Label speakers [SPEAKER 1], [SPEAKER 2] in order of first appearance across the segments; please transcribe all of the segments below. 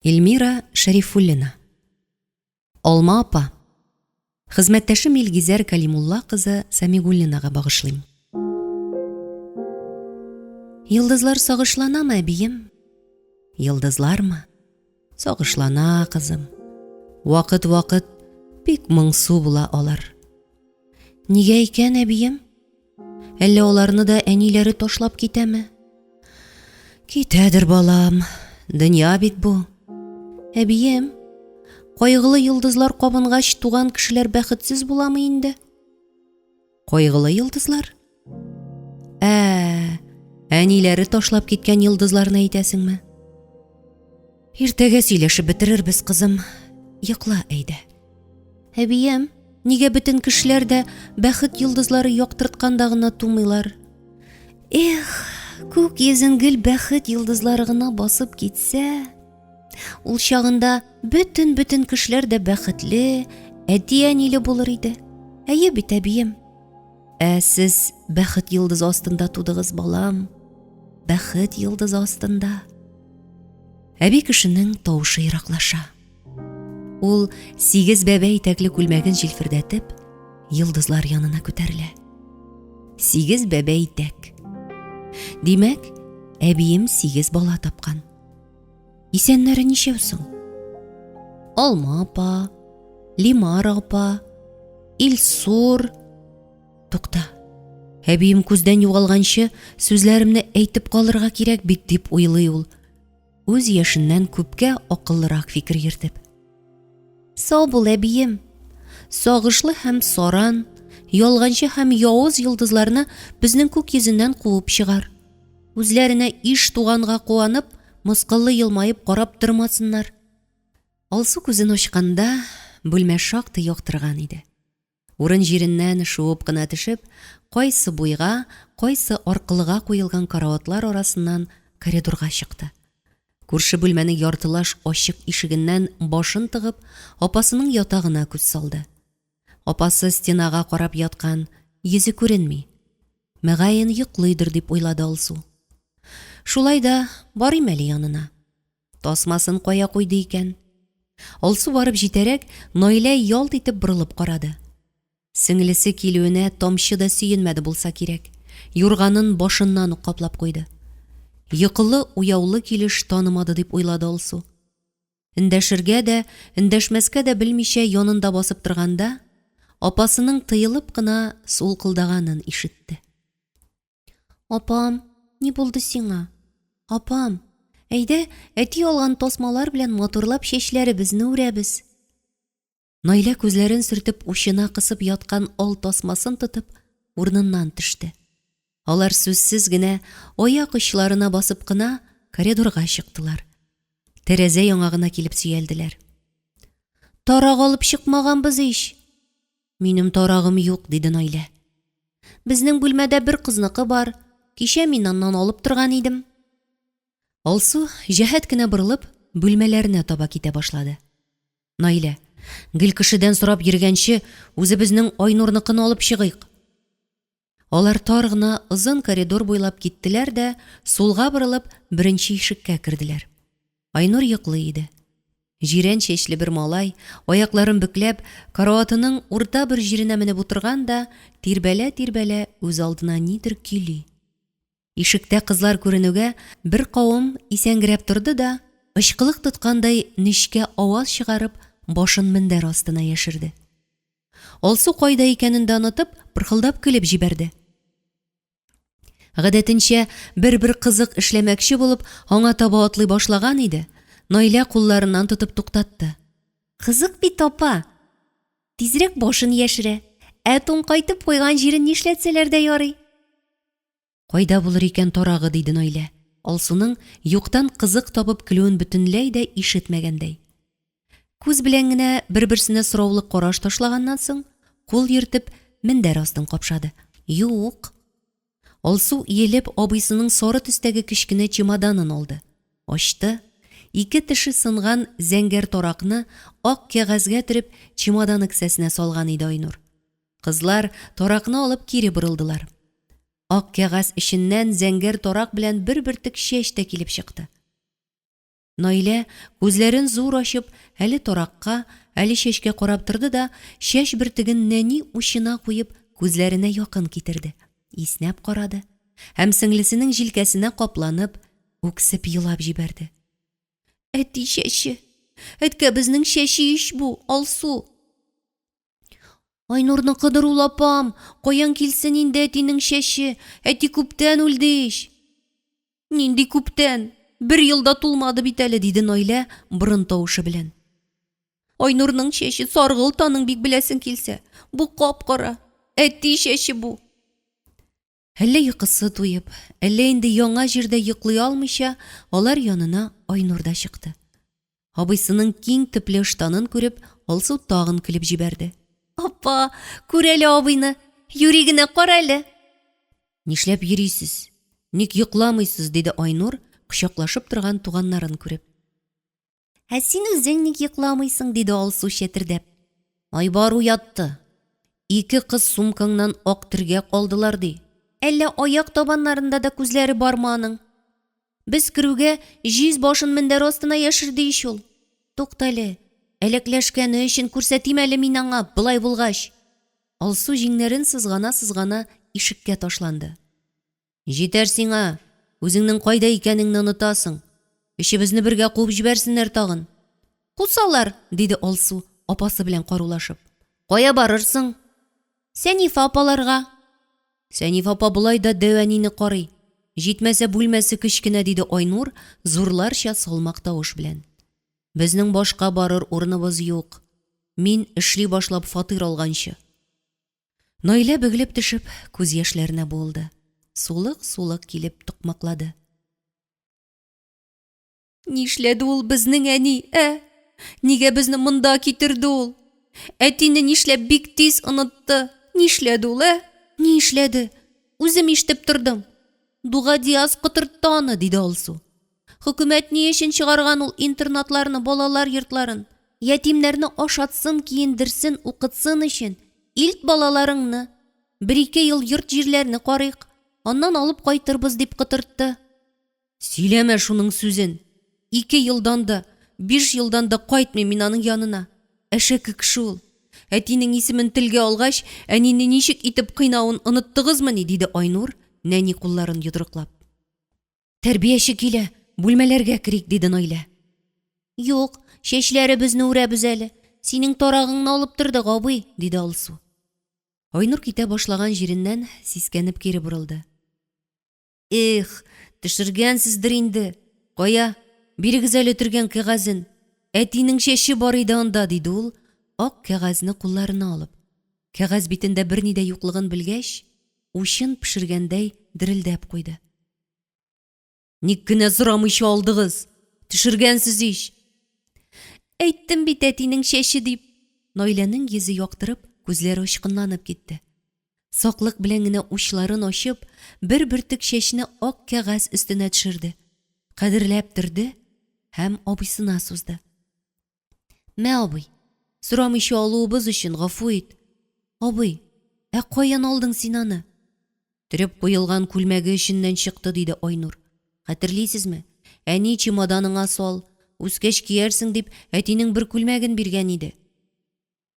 [SPEAKER 1] Эльмира Шәрифуллина. Алма апа. Хезмәттәшем Илгизәр Калимулла кызы Сәмигуллинага багышлыйм. Йолдызлар сагышланамы, әбием? Йолдызлармы? Сагышлана, кызым. Вакыт-вакыт бик моңсу була алар. Нигә икән, әбием? Әллә аларны да әниләре ташлап китәме? Китәдер, балам. Дөнья бит бу. Әбием, кайгылы йолдызлар кабынгач туган кешеләр бәхетсез буламы инде? Кайгылы йолдызлар? Ә, әниләре ташлап киткән йолдызларны әйтәсеңме? Иртәгә сөйләшеп бетерербез, кызым. Йокла, әйдә. Әбием, нигә бөтен кешеләр дә бәхет йолдызлары яктыртканда гына тумыйлар? Эх, күк йөзен гел бәхет йолдызлары гына басып китсә, ул чагында бөтен-бөтен кешеләр дә бәхетле, әти-әниле булыр иде. Әйе бит, әбием. Ә сез бәхет йолдызы астында тудыгыз, балам. Бәхет йолдызы астында. Әби кешенең тавышы ераклаша. Ул сигез бәбәй итәкле күлмәген җилфердәтеп, йолдызлар янына күтәрелә. Сигез бәбәй итәк. Димәк, әбием сигез бала тапкан. Исәннәре ничәү соң? Алма апа, Лимар апа, Илсур. Тукта. Әбием күздән югалганчы сүзләремне әйтеп калырга кирәк бит дип уйлый ул. Үз яшеннән күпкә акыллырак фикер йөртеп. Сау бул, әбием. Сагышлы һәм саран, ялганчы һәм явыз йолдызларны безнең күк йөзеннән куып чыгар. Үзләренә иш туганга куанып, мыскыллы елмаеп карап тормасыннар. Алсу күзен ачканда, бүлмә шактый яктырган иде. Урын җиреннән шуып кына төшеп, кайсы буйга, кайсы аркылыга куелган караватлар арасыннан коридорга чыкты. Күрше бүлмәнең яртылаш ачык ишегеннән башын тыгып, апасының ятагына күз салды. Апасы стенага карап яткан, йөзе күренми. Мөгаен, йоклыйдыр дип уйлады Алсу. Шулай да барыйм әле янына. Тасмасын кая куйды икән? Алсу барып җитәрәк, Наилә ялт итеп борылып карады. Сеңлесе килүенә тамчы да сөенмәде булса кирәк, юрганын башыннан ук каплап куйды. Йокылы-уяулы килеш танымады дип уйлады Алсу. Эндәшергә дә, эндәшмәскә дә белмичә янында басып торганда, апасының тыелып кына сулкылдаганын ишетте. Апам, ни булды сиңа? Апам, әйдә, әти алган тасмалар белән матурлап чәчләребезне үрәбез. Наилә күзләрен сөртеп учына кысып яткан ал тасмасын тотып, урыныннан төште. Алар сүзсез генә, аяк очларына басып кына коридорга чыктылар. Тәрәзә яңагына килеп сөялделәр. Тарак алып чыкмаганбыз ич. Минем тарагым юк, диде Наилә. Безнең бүлмәдә бер кызныкы бар. Кичә мин аннан алып торган идем. Алсу, җәһәт кенә борылып, бүлмәләренә таба китә башлады. Наилә, гел кешедән сорап йөргәнче, үзебезнең Айнурныкын алып чыгыйк. Алар тар гына озын коридор буйлап киттеләр дә, сулга борылып, беренче ишеккә керделәр. Айнур йоклый иде. Җирән чәчле бер малай, аякларын бөкләп, караватының урта бер җиренә менеп утырган да, тирбәлә-тирбәлә үз алдына нидер көйли. Ишектә кызлар күренүгә, бер кавым исәнгерәп торды да, очкылык тоткандай нечкә аваз чыгарып, башын мендәр астына яшерде. Алсу кайда икәнен дә онытып, пырхылдап көлеп җибәрде. Гадәтенчә, бер-бер кызык эшләмәкче булып, аңа таба атлый башлаган иде, Наилә кулларыннан тотып туктатты. Кызык бит, апа! Тизрәк башын яшерә, ә туңкайтып куйган җирен нишләтсәләр дә ярый. Кайда булыр икән тарагы, диде Наилә, Алсуның юктан кызык табып көлүен бөтенләй дә ишетмәгәндәй. Күз белән генә бер-берсенә сораулы караш ташлаганнан соң, кул йөртеп, мендәр астын капшады. Юк. Алсу иелеп абыйсының сары төстәге кечкенә чемоданын алды. Ачты. Ике теше сынган зәңгәр таракны ак кәгазьгә төреп, чемоданы кесәсенә салган иде Айнур. Кызлар таракны алып кире борылдылар. Ак кәгазь эченнән зәңгәр тарак белән бер бөртек чәч тә килеп чыкты. Наилә, күзләрен зур ачып, әле таракка, әле чәчкә карап торды да, чәч бөртеген нәни учына куеп, күзләренә якын китерде. Иснәп карады һәм сеңлесенең җилкәсенә капланып, үксеп елап җибәрде. Әти чәче! Әткәбезнең чәче ич бу, Алсу! Айнурныкыдыр ул, апам! Каян килсен инде әтинең чәче? Әти күптән үлде ич! Нинди күптән? Бер ел да тулмады бит әле, диде Наилә борын тавышы белән. Айнурның чәче саргылт аның бик беләсең килсә. Бу кап-кара. Әти чәче бу. Әллә йокысы туеп, әллә инде яңа җирдә йоклый алмыйча, алар янына Айнур да чыкты. Абыйсының киң төпле ыштанын күреп, Алсу тагын көлеп җибәрде. Апа, күр әле абыйны, юри генә кара әле. Нишләп йөрисез? Ник йокламыйсыз? диде Айнур, кочаклашып торган туганнарын күреп. Ә син үзең ник йокламыйсың? диде Алсу чәтердәп. Айбар уятты. Ике кыз сумкаңнан ак төргәк алдылар, ди. Әллә аяк табаннарында да күзләре бармы аның? Без керүгә җиз башын мендәр астына яшерде ич ул. Туктале, әләкләшкәне өчен күрсәтим әле мин аңа, болай булгач. Алсу җиңнәрен сызгана-сызгана ишеккә ташланды. Җитәр сиңа! Үзеңнең кайда икәнеңне онытасың. Өчебезне бергә куып җибәрсеннәр тагын. Кусалар! диде Алсу, апасы белән карулашып. Кая барырсың? Сәнифә апаларга. Сәнифә апа болай да дәү әнине карый. Җитмәсә, бүлмәсе кечкенә, диде Айнур, зурларча салмак тавыш белән. Безнең башка барыр урыныбыз юк. Мин эшли башлап фатир алганчы. Наилә бөгелеп төшеп, күз яшьләренә буылды. Сулык-сулык килеп токмаклады. Нишләде ул безнең әни, ә? Нигә безне монда китерде ул? Әтине нишләп бик тиз онытты? Нишләде ул, ә? Нишләде? Үзем ишетеп тордым. Дуга Диас котыртты аны, диде Алсу. Хөкүмәт ни өчен чыгарган ул интернатларны, балалар йортларын? Ятимнәрне ашатсын, киендерсен, укытсын өчен. Илт балаларыңны. Бер-ике ел йорт-җирләрне карыйк, аннан алып кайтырбыз, дип котыртты. Сөйләмә шуның сүзен. Ике елдан да, биш елдан да кайтмыйм мин аның янына. Әшәке кеше ул. Әтинең исемен телгә алгач, әнине ничек итеп кыйнавын оныттыгызмыни? диде Айнур, нәни кулларын йодрыклап. Тәрбияче килә, бүлмәләргә керик, диде Наилә. Юк, чәчләребезне үрәбез әле. Синең тарагыңны алып тордык, абый, диде Алсу. Айнур китә башлаган җиреннән сискәнеп кире борылды. Эх, төшергәнсездер инде. Кая, бирегез әле төргән кәгазен. Әтинең чәче бар иде анда, диде ул, ак кәгазьне кулларына алып. Кәгазь битендә берни дә юклыгын белгәч, учын пешергәндәй дерелдәп куйды. Ник кенә сорамыйча алдыгыз? Төшергәнсез ич. Әйттем бит әтинең чәче дип. Наиләнең йөзе яктырып, күзләре очкынланып китте. Саклык белән генә учларын ачып, бер бөртек чәчне ак кәгазь өстенә төшерде. Кадерләп төрде һәм абыйсына сузды. Мә, абый, сорамыйча алуыбыз өчен гафу ит. Абый, ә каян алдың син аны? Төреп куелган күлмәге эченнән чыкты, диде Айнур. Хәтерлисезме, әни чемоданыңа сал, үскәч киярсең дип, әтинең бер күлмәген биргән иде.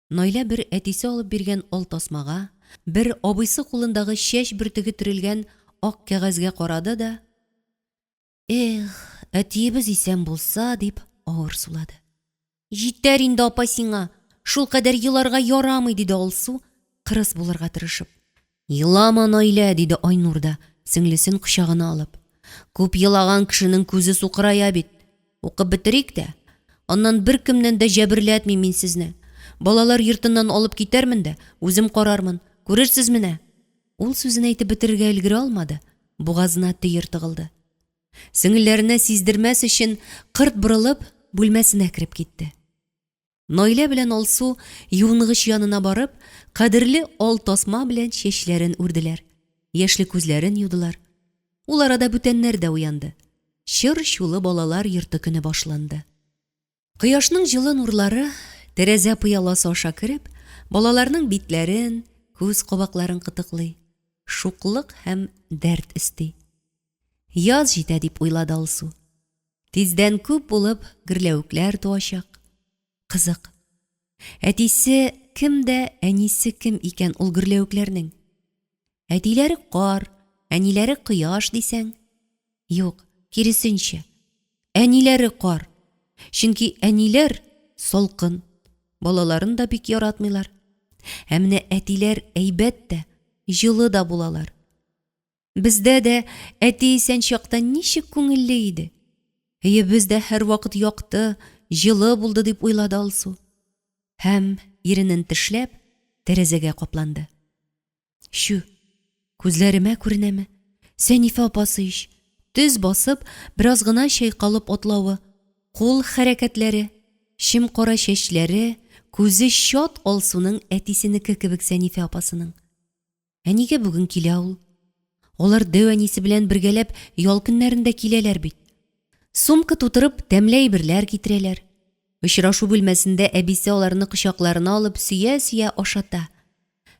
[SPEAKER 1] Наилә бер әтисе алып биргән ал тасмага, бер абыйсы кулындагы чәч бөртеге төрелгән ак кәгазьгә карады да, Эх, әтиебез исән булса, дип авыр сулады. Җитәр инде, апа, сиңа, шулкадәр еларга ярамый, диде Алсу, кырыс булырга тырышып. Елама, Наилә, диде Айнур да, сеңлесен кочагына алып. Күп елаган кешенең күзе сукырая бит. Укып бетерик тә, аннан беркемнән дә җәберләтмим мин сезне. Балалар йортыннан алып китәрмен дә, үзем карармын. Күрерсез менә. Ул сүзен әйтеп бетерергә өлгерә алмады, бугазына төер тыгылды. Сеңелләренә сиздермәс өчен кырт борылып, бүлмәсенә кереп китте. Наилә белән Алсу юынгыч янына барып, кадерле ал тасма белән чәчләрен үрделәр, яшьле күзләрен юдылар. Ул арада бүтәннәр дә уянды. Чыр-чулы балалар йорты көне башланды. Кояшның җылы нурлары тәрәзә пыяласы аша кереп, балаларның битләрен, күз кабакларын кытыклый, шуклык һәм дәрт өсти. Яз җитә дип уйлады Алсу. Тиздән күп булып гөрләвекләр туачак. Кызык. Әтисе кем дә, әнисе кем икән ул гөрләвекләрнең? Әтиләре кар, әниләре кояш дисәң? Юк, киресенчә. Әниләре кар. Чөнки әниләр салкын. Балаларын да бик яратмыйлар. Ә менә әтиләр әйбәт тә, җылы да булалар. Бездә дә әти исән чакта ничек күңелле иде. Өебез дә һәрвакыт якты, җылы булды дип уйлады Алсу. Һәм иренен тешләп, тәрәзәгә капланды. Чү, күзләремә күренәме? Сәнифә апасы ич. Төз басып, бераз гына чайкалып атлавы, кул хәрәкәтләре, чем кара чәчләре, күзе чат Алсуның әтисенеке кебек Сәнифә апасының. Ә нигә бүген килә ул? Алар дәү әнисе белән бергәләп ял көннәрендә киләләр бит. Сумка тутырып, тәмле әйберләр китерәләр. Очрашу бүлмәсендә әбисе аларны кочакларына алып сөя-сөя ашата.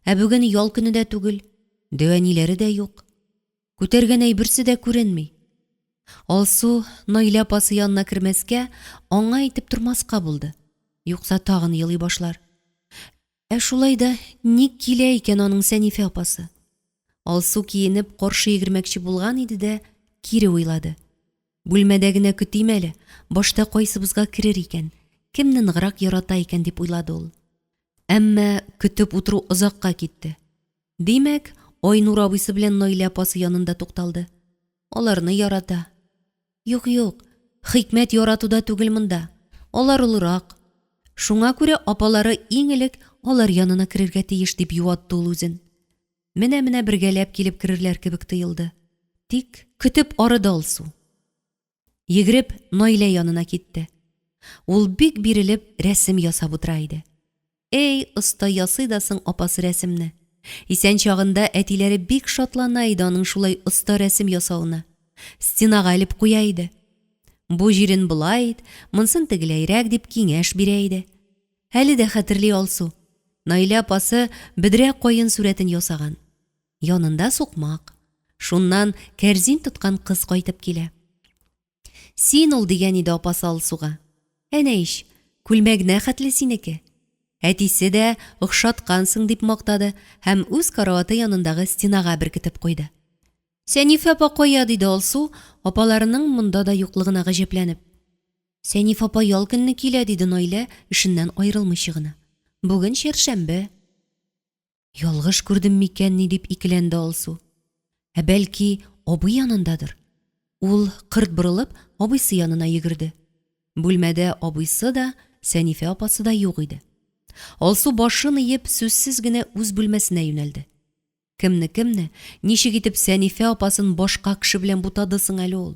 [SPEAKER 1] Ә бүген ял көне дә түгел, дәү әниләре дә юк. Күтәргән әйберсе дә күренми. Алсу Наилә апасы янына кермәскә, аңа әйтеп тормаска булды. Юкса тагын елый башлар. Ә шулай да ник килә икән аның Сәнифә апасы? Алсу киенеп каршы йөгермәкче булган иде дә, кире уйлады. Бүлмәдә генә көтим әле, башта кайсыбызга керер икән, кемне ныграк ярата икән дип уйлады ул. Әмма көтеп утыру озакка китте. Димәк, Айнур абыйсы белән Наилә апасы янында тукталды. Аларны ярата. Юк-юк, хикмәт яратуда түгел монда. Алар олырак. Шуңа күрә апалары иң элек алар янына керергә тиеш, дип юатты ул үзен. Менә-менә бергәләп килеп керерләр кебек тоелды. Тик көтеп арыды Алсу. Йөгереп Наилә янына китте. Ул бик бирелеп рәсем ясап утыра иде. Эй, оста ясый да соң апасы рәсемне. Исән чагында әтиләре бик шатлана иде аның шулай оста рәсем ясавына. Стенага элеп куя иде. Бу җирен болай ит, монсын тегеләйрәк дип киңәш бирә иде. Әле дә хәтерли Алсу. Наилә апасы бөдрә каен сурәтен ясаган. Янында сукмак. Шуннан кәрзин тоткан кыз кайтып килә. Син ул, дигән иде апасы Алсуга. Әнә ич, күлмәгенә хәтле синеке. Әтисе дә охшаткансың дип мактады һәм үз караваты янындагы стенага беркетеп куйды. Сәнифә апа кая? диде Алсу, апаларының монда да юклыгына гаҗәпләнеп. Сәниф апа ял көнне килә, диде Наилә, эшеннән аерылмыйча гына. Бүген чәршәмбе. Ялгыш күрдем микәнни дип икеләнде Алсу. Ә бәлки, абый янындадыр? Ул, кырт борылып, абыйсы янына йөгерде. Бүлмәдә абыйсы да, Сәнифә апасы да юк иде. Алсу башын иеп, сүзсез генә үз бүлмәсенә юнәлде. Кемне-кемне, ничек итеп Сәнифә апасын башка кеше белән бутады соң әле ул?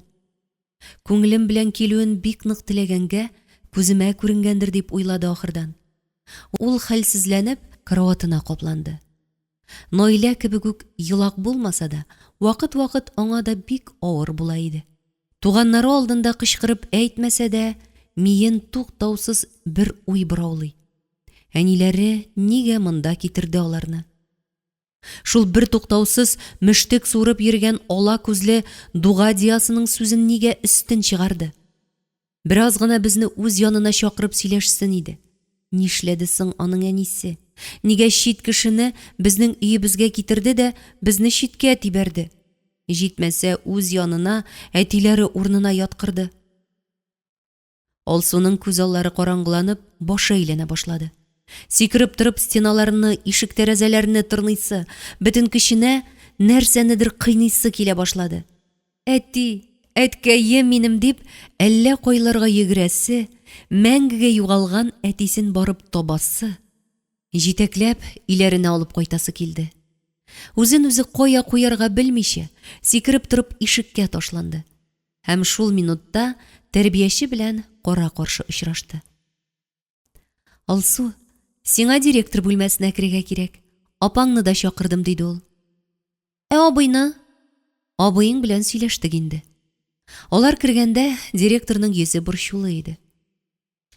[SPEAKER 1] Күңелем белән килүен бик нык теләгәнгә, күземә күренгәндер дип уйлады ахырдан. Ул хәлсезләнеп, караватына капланды. Наилә кебек үк елак булмаса да, вакыт-вакыт аңа да бик авыр була иде. Туганнары алдында кычкырып әйтмәсә дә, миен туктаусыз бер уй бораулый. Әниләре нигә монда китерде аларны? Шул бертуктаусыз мөштек суырып йөргән ала күзле дуга Диасының сүзен нигә өстен чыгарды? Бераз гына безне үз янына чакырып сөйләшсен иде. Нишләде соң аның әнисе? Нигә чит кешене безнең өебезгә китерде дә безне читкә тибәрде? Җитмәсә, үз янына, әтиләре урынына яткырды. Алсуның күз аллары караңгыланып, башы әйләнә башлады. Сикереп торып стеналарны, ишек-тәрәзәләрне тырныйсы, бөтен көченә нәрсәнедер кыйныйсы килә башлады. Әти, әткәем минем дип, әллә кайларга йөгерәсе, мәңгегә югалган әтисен барып табасы, җитәкләп өйләренә алып кайтасы килде. Үзен үзе кая куярга белмичә, сикереп торып ишеккә ташланды. Һәм шул минутта тәрбияче белән кара-каршы очрашты. Алсу, сиңа директор бүлмәсенә керергә кирәк. Апаңны да чакырдым, диде ул. Ә абыйны? Абыең белән сөйләштек инде. Алар кергәндә директорның йөзе борчулы иде.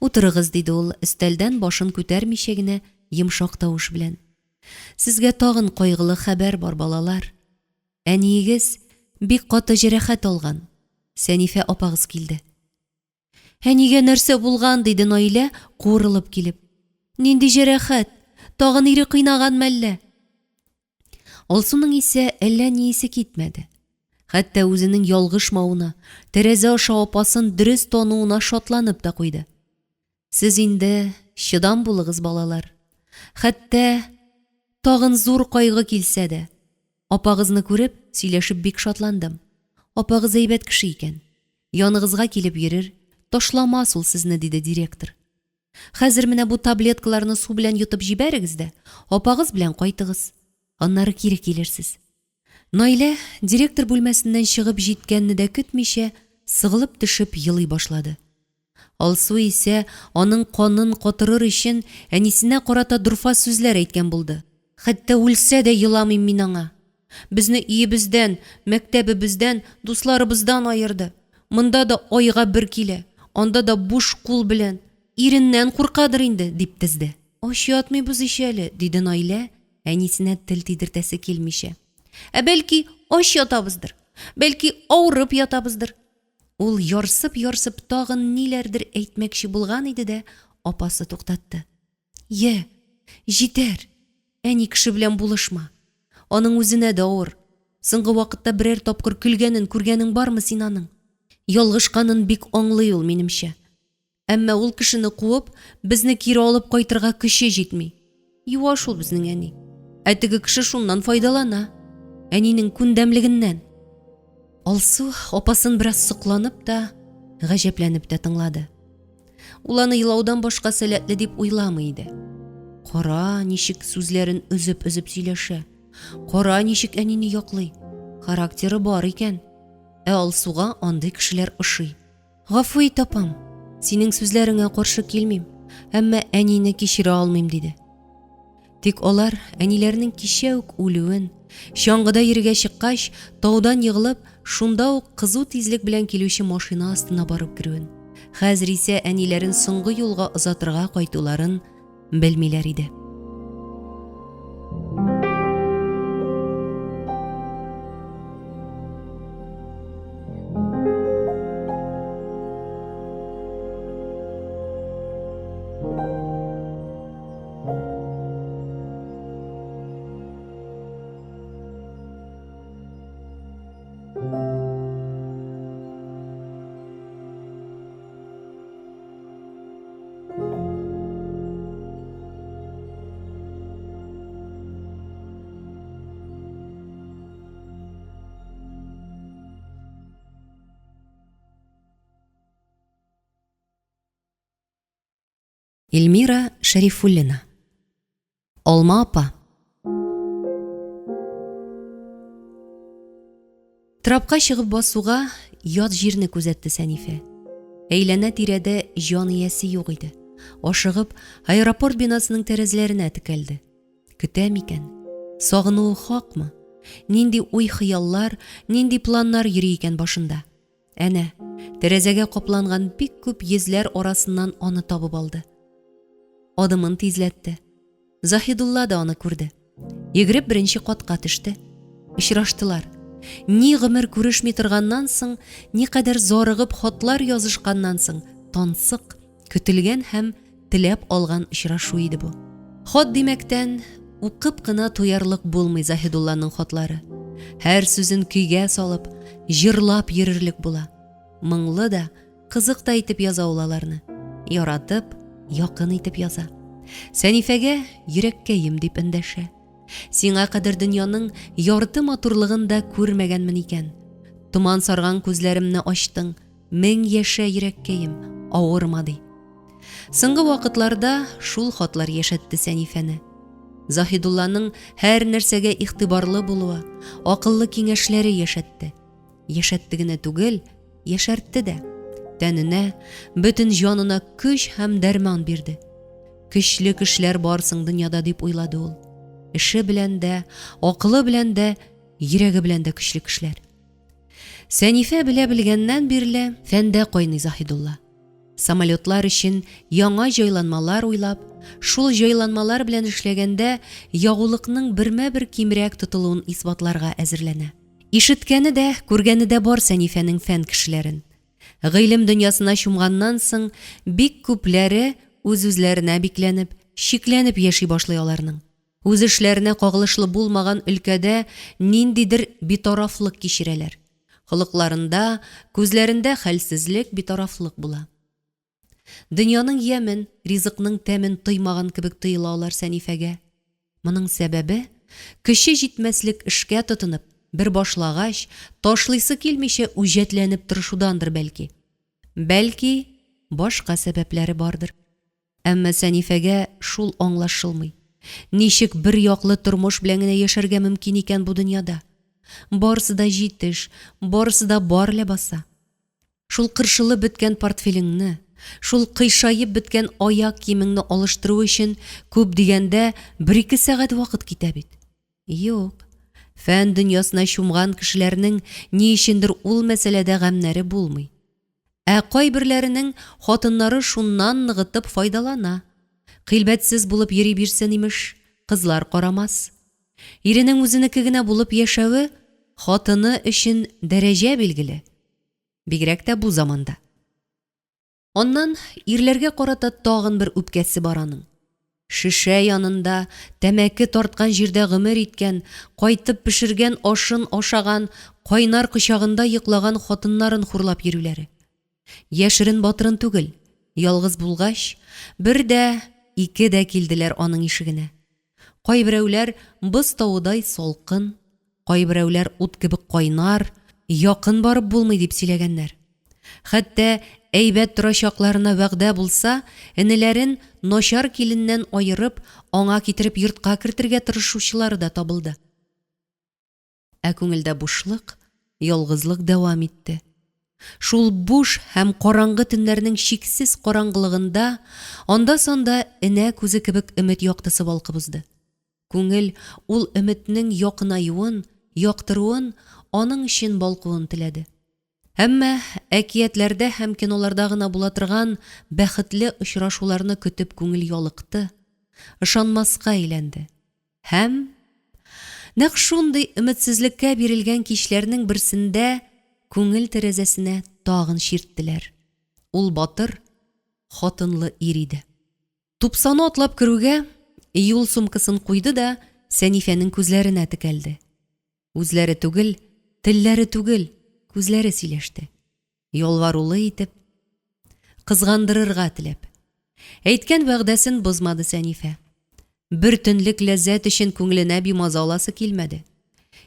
[SPEAKER 1] Утырыгыз, диде ул, өстәлдән башын күтәрмичә генә йомшак тавыш белән. Сезгә тагын кайгылы хәбәр бар, балалар. Әниегез бик каты җәрәхәт алган. Сәнифә апагыз килде. Әнигә нәрсә булган? диде Наилә, куырылып килеп. Нинди җәрәхәт? Тагын ире кыйнаган мәллә? Алсуның исә әллә ни исе китмәде. Хәтта үзенең ялгышмавына, тәрәзә аша апасын дөрес тануына шатланып та куйды. Сез инде чыдам булыгыз, балалар. Хәтта тагын зур кайгы килсә дә, апагызны күреп, сөйләшеп бик шатландым. Апагыз әйбәт кеше икән. Яныгызга килеп йөрер, ташламас ул сезне, диде директор. Хәзер менә бу таблеткаларны су белән йотып җибәрегез дә, апагыз белән кайтыгыз. Аннары кире килерсез. Наилә, директор бүлмәсеннән чыгып җиткәнне дә көтмичә, сыгылып төшеп елый башлады. Алсу исә, аның канын катырыр өчен, әнисенә карата дорфа сүзләр әйткән булды. Хәтта үлсә дә еламыйм мин аңа. Безне өебездән, мәктәбебездән, дусларыбыздан аерды. Монда да айга бер килә, анда да буш кул белән. Иреннән куркадыр инде, дип тезде. Ач ятмыйбыз ич әле, диде Наилә, әнисенә тел тидертәсе килмичә. Ә бәлки, ач ятабыздыр? Бәлки, авырып ятабыздыр? Ул ярсып-ярсып тагын ниләрдер әйтмәкче булган иде дә, апасы туктатты. Йә, җитәр! Әни кеше белән булышма. Аның үзенә дә авыр. Соңгы вакытта берәр тапкыр көлгәнен күргәнең бармы син аның? Ялгышканын бик аңлый ул, минемчә. Әмма ул кешене куып, безне кире алып кайтырга көче җитми. Юаш ул безнең әни. Ә теге кеше шуннан файдалана. Әнинең күндәмлегеннән. Алсу апасын бераз сокланып та, гаҗәпләнеп тә тыңлады. Ул аны елаудан башка сәләтле дип уйламый иде. Кара, ничек сүзләрен өзеп-өзеп сөйләшә. Кара, ничек әнине яклый. Характеры бар икән. Ә Алсуга андый кешеләр ошый. Гафу ит, апам, синең сүзләреңә каршы килмим, әмма әнине кичерә алмыйм, диде. Тик алар әниләренең кичә үк үлүен, чаңгыда йөрергә чыккач, таудан егылып, шунда ук кызу тизлек белән килүче машина астына барып керүен, хәзер исә әниләрен соңгы юлга озатырга кайтуларын белмиләр иде. Эльмира Шәрифуллина. Алма апа. Трапка чыгып басуга ят җирне күзәтте Сәнифә. Әйләнә-тирәдә җан иясе юк иде. Ашыгып, аэропорт бинасының тәрәзләренә текәлде. Көтә микән? Сагынуы хакмы? Нинди уй-хыяллар, нинди планнар йөри икән башында? Әнә, тәрәзәгә капланган бик күп йөзләр арасыннан аны табып алды. Адымын тизләтте. Заһидулла да аны күрде. Йөгереп беренче катка төште. Очраштылар. Ни гомер күрешми торганнан соң, никадәр зарыгып хатлар язышканнан соң, тансык, Көтелгән һәм теләп алган очрашу иде бу. Хат димәктән, укып кына туярлык булмый Заһидулланың хатлары. Һәр сүзен көйгә салып, җырлап йөрерлек була. Моңлы да, кызык та итеп яза ул аларны. Яратып, якын итеп яза. Сәнифәгә йөрәккәем дип эндәшә. Сиңа кадәр дөньяның ярты матурлыгын да күрмәгәнмен икән. Томан сарган күзләремне ачтың, Мең яшә, йөрәккәем, авырма, ди. Соңгы вакытларда шул хатлар яшәтте Сәнифәне. Заһидулланың һәр нәрсәгә игътибарлы булуы, акыллы киңәшләре яшәтте. Яшәтте генә түгел, яшәртте дә. Тәненә, бөтен җанына көч һәм дәрман бирде. Көчле кешеләр барсың дөньяда дип уйлады ул. Эше белән дә, акылы белән дә, йөрәге белән дә көчле кешеләр. Сәнифә белә белгәннән бирле фәндә кайный Заһидулла. Самолетлар өчен яңа җайланмалар уйлап, шул җайланмалар белән эшләгәндә ягулыкның бермә-бер кимрәк тотылуын исбатларга әзерләнә. Ишеткәне дә, күргәне дә бар Сәнифәнең фән кешеләрен. Гыйлем дөньясына чумганнан соң бик күпләре үз-үзләренә бикләнеп, шикләнеп яши башлый аларның. Үз эшләренә кагылышлы булмаган өлкәдә ниндидер битарафлык кичерәләр. Холыкларында, күзләрендә хәлсезлек, битарафлык була. Дөньяның ямен, ризыкның тәмен тоймаган кебек тоела алар Сәнифәгә. Моның сәбәбе, көче җитмәслек эшкә тотынып, бер башлагач, ташлыйсы килмичә үҗәтләнеп тырышудандыр бәлки. Бәлки, башка сәбәпләре бардыр. Әмма Сәнифәгә шул аңлашылмый, ничек бер яклы тормыш белән генә яшәргә мөмкин икән бу дөньяда? Барысы да җитеш, барысы да бар ләбаса. Шул кыршылып беткән портфелеңне, шул кыйшаеп беткән аяк киемеңне алыштыру өчен күп дигәндә бер-ике сәгать вакыт китә бит. Юк, фән дөньясына чумган кешеләрнең ни өчендер ул мәсьәләдә гамьнәре булмый. Ә кайберләренең хатыннары шуннан ныгытып файдалана. Килбәтсез булып йөри бирсен, имеш, кызлар карамас. Иренең үзенеке генә булып яшәве хатыны өчен дәрәҗә билгеле. Бигрәк тә бу заманда. Аннан ирләргә карата тагын бер үпкәсе бар аның. Шешә янында, тәмәке тарткан җирдә гомер иткән, кайтып пешергән ашын ашаган, кайнар кочагында йоклаган хатыннарын хурлап йөрүләре. Яшерен-батырын түгел, ялгыз булгач, бер дә, ике дә килделәр аның ишегенә. Кайберәүләр боз тавыдай салкын, кайберәүләр ут кебек кайнар, якын барып булмый дип сөйләгәннәр. Хәтта әйбәт торачакларына вәгъдә булса, энеләрен начар киленнән аерып, аңа китереп йортка кертергә тырышучылары да табылды. Ә күңелдә бушлык, ялгызлык дәвам итте. Шул буш һәм караңгы төннәрнең чиксез караңгылыгында анда-санда энә күзе кебек өмет яктысы балкып узды. Күңел ул өметнең якынаюын, яктыруын, аның өчен балкуын теләде. Әмма әкиятләрдә һәм киноларда гына була торган бәхетле очрашуларны көтеп күңел ялыкты, ышанмаска әйләнде. Һәм нәкъ шундый өметсезлеккә бирелгән кичләрнең берсендә күңел тәрәзәсенә тагын чирттеләр. Ул батыр, хатынлы ир иде. Тупсаны атлап керүгә, юл сумкасын куйды да Сәнифәнең күзләренә текәлде. Үзләре түгел, телләре түгел, күзләре сөйләште. Ялварулы итеп, кызгандырырга теләп. Әйткән вәгъдәсен бозмады Сәнифә. Бер төнлек ләззәт өчен күңеленә бимаза аласы килмәде.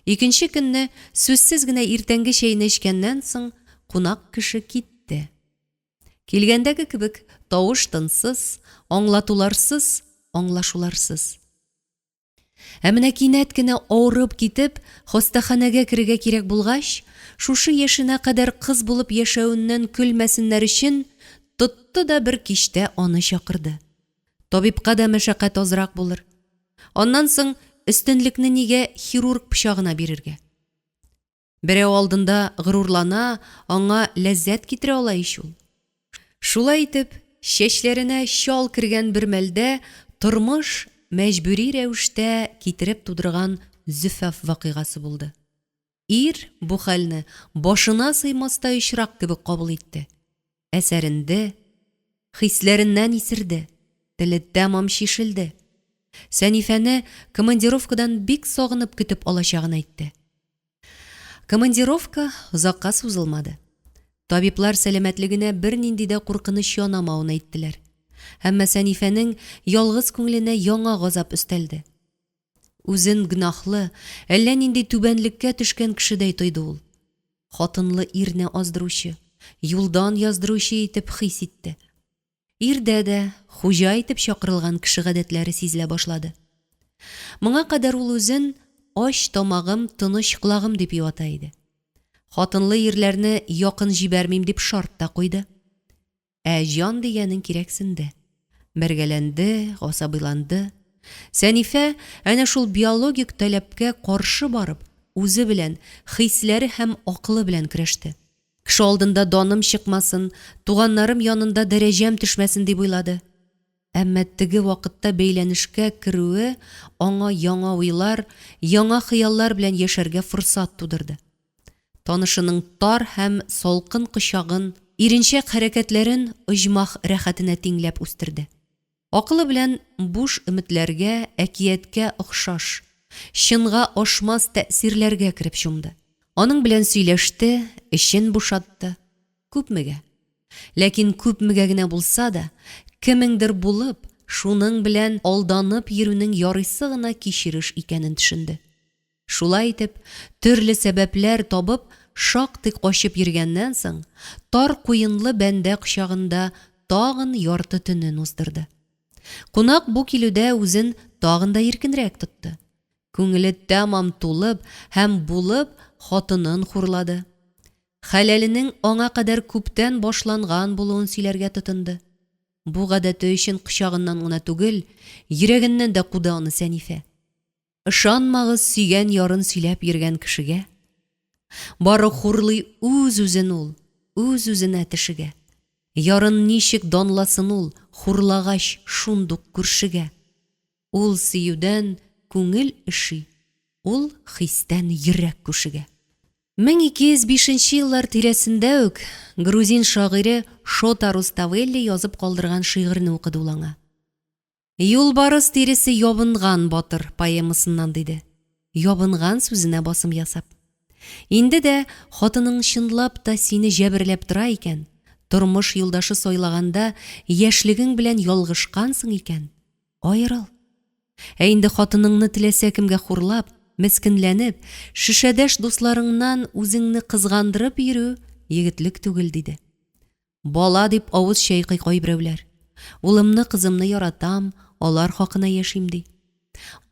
[SPEAKER 1] Икенче көнне, сүзсез генә иртәнге чәйне эчкәннән соң, кунак кеше китте. Килгәндәге кебек тавыш-тынсыз, аңлатуларсыз, аңлашуларсыз. Ә менә кинәт кенә авырып китеп, хастаханәгә керергә кирәк булгач, шушы яшенә кадәр кыз булып яшәвеннән көлмәсеннәр өчен, тотты да бер кичтә аны чакырды. Табибка да мәшәкать азрак булыр. Аннан соң өстенлекне нигә хирург пычагына бирергә? Берәү алдында горурлана, аңа ләззәт китерә ала ич ул. Шулай итеп, чәчләренә чал кергән бер мәлдә тормыш мәҗбүри рәвештә китереп тудырган зөфаф вакыйгасы булды. Ир бу хәлне башына сыймастай очрак кебек кабул итте. Әсәренде, хисләреннән исерде, теле тәмам чишелде. Сәнифәне командировкадан бик сагынып көтеп алачагын әйтте. Командировка озакка сузылмады. Табиблар сәламәтлегенә бернинди дә куркыныч янамавын әйттеләр. Әмма Сәнифәнең ялгыз күңеленә яңа газап өстәлде. Үзен гөнаһлы, әллә нинди түбәнлеккә төшкән кешедәй тойды ул. Хатынлы ирне аздыручы, юлдан яздыручы итеп хис итте. Ирдә дә хуҗа итеп чакырылган кеше гадәтләре сизелә башлады. Моңа кадәр ул үзен ач тамагым, тыныч колагым дип юата иде. Хатынлы ирләрне якын җибәрмим дип шарт та куйды. Ә җан дигәнең кирәксенде. Бәргәләнде, гасабыйланды. Сәнифә әнә шул биологик таләпкә каршы барып, үзе белән, хисләре һәм акылы белән көрәште. Кеше алдында даным чыкмасын, туганнарым янында дәрәҗәм төшмәсен дип уйлады. Әмма теге вакытта бәйләнешкә керүе аңа яңа уйлар, яңа хыяллар белән яшәргә форсат тудырды. Танышының тар һәм салкын кочагын Иренчәк хәрәкәтләрен оҗмах рәхәтенә тиңләп үстерде. Акылы белән буш өметләргә, әкияткә охшаш, чынга ашмас тәэсирләргә кереп чумды. Аның белән сөйләште, эчен бушатты. Күпмегә? Ләкин күпмегә генә булса да, кемеңдер булып, шуның белән алданып йөрүнең ярыйсы гына кичереш икәнен төшенде. Шулай итеп, төрле сәбәпләр табып, шактый качып йөргәннән соң, тар куенлы бәндә кочагында тагын ярты төнен уздырды. Кунак бу килүдә үзен тагын да иркенрәк тотты. Күңеле тәмам тулып һәм булып, хатынын хурлады. Хәләленең аңа кадәр күптән башланган булуын сөйләргә тотынды. Бу гадәте өчен кочагыннан гына түгел, йөрәгеннән дә куды аны Сәнифә. Ышанмагыз сөйгән ярын сөйләп йөргән кешегә. Бары хурлый үз-үзен ул, үз-үзенә тешегә. Ярын ничек данласын ул, хурлагач шундук күршегә. Ул сөюдән күңел өши, ул хистән йөрәк күшегә. 1205 нче еллар тирәсендә үк грузин шагыйре Шота Руставелли язып калдырган шигырьне укыды ул аңа. Юлбарыс тиресе ябынган батыр поэмасыннан, диде. Ябынган сүзенә басым ясап. Инде дә хатының чынлап та сине җәберләп тора икән, тормыш юлдашы сайлаганда яшьлегең белән ялгышкансың икән, аерыл. Ә инде хатыныңны теләсә кемгә хурлап, мескенләнеп, шешәдәш дусларыңнан үзеңне кызгандырып йөрү егетлек түгел, диде. Бала дип авыз чайкый кайберәүләр. Улымны, кызымны яратам, алар хакына яшим, ди.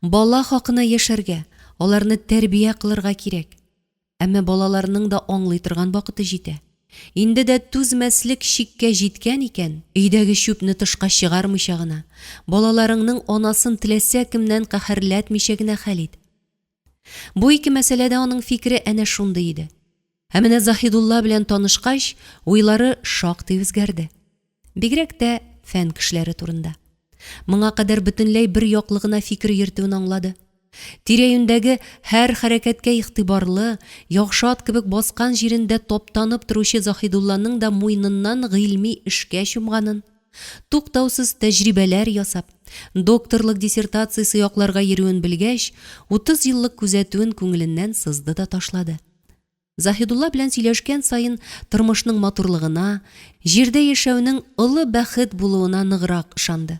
[SPEAKER 1] Бала хакына яшәргә, аларны тәрбия кылырга кирәк. Әмма балаларның да аңлый торган вакыты җитә. Инде дә түзмәслек чиккә җиткән икән, өйдәге чүпне тышка чыгармыйча гына, балаларыңның анасын теләсә кемнән каһәрләтмичә генә хәл ит. Бу ике мәсьәләдә аның фикере әнә шундый иде. Ә менә Заһидулла белән танышкач, уйлары шактый үзгәрде. Бигрәк тә фән кешеләре турында. Моңа кадәр бөтенләй бер яклы гына фикер йөртүен аңлады. Тирә-юньдәге һәр хәрәкәткә игътибарлы, яхшы ат кебек баскан җирендә таптанып торучы Заһидулланың да муеныннан гыйльми эшкә чумганын, туктаусыз тәҗрибәләр ясап, докторлык диссертациясе якларга йөрүен белгәч, 30 еллык күзәтүен күңеленнән сызды да ташлады. Заһидулла белән сөйләшкән саен тормышның матурлыгына, җирдә яшәүнең олы бәхет булуына ныграк ышанды.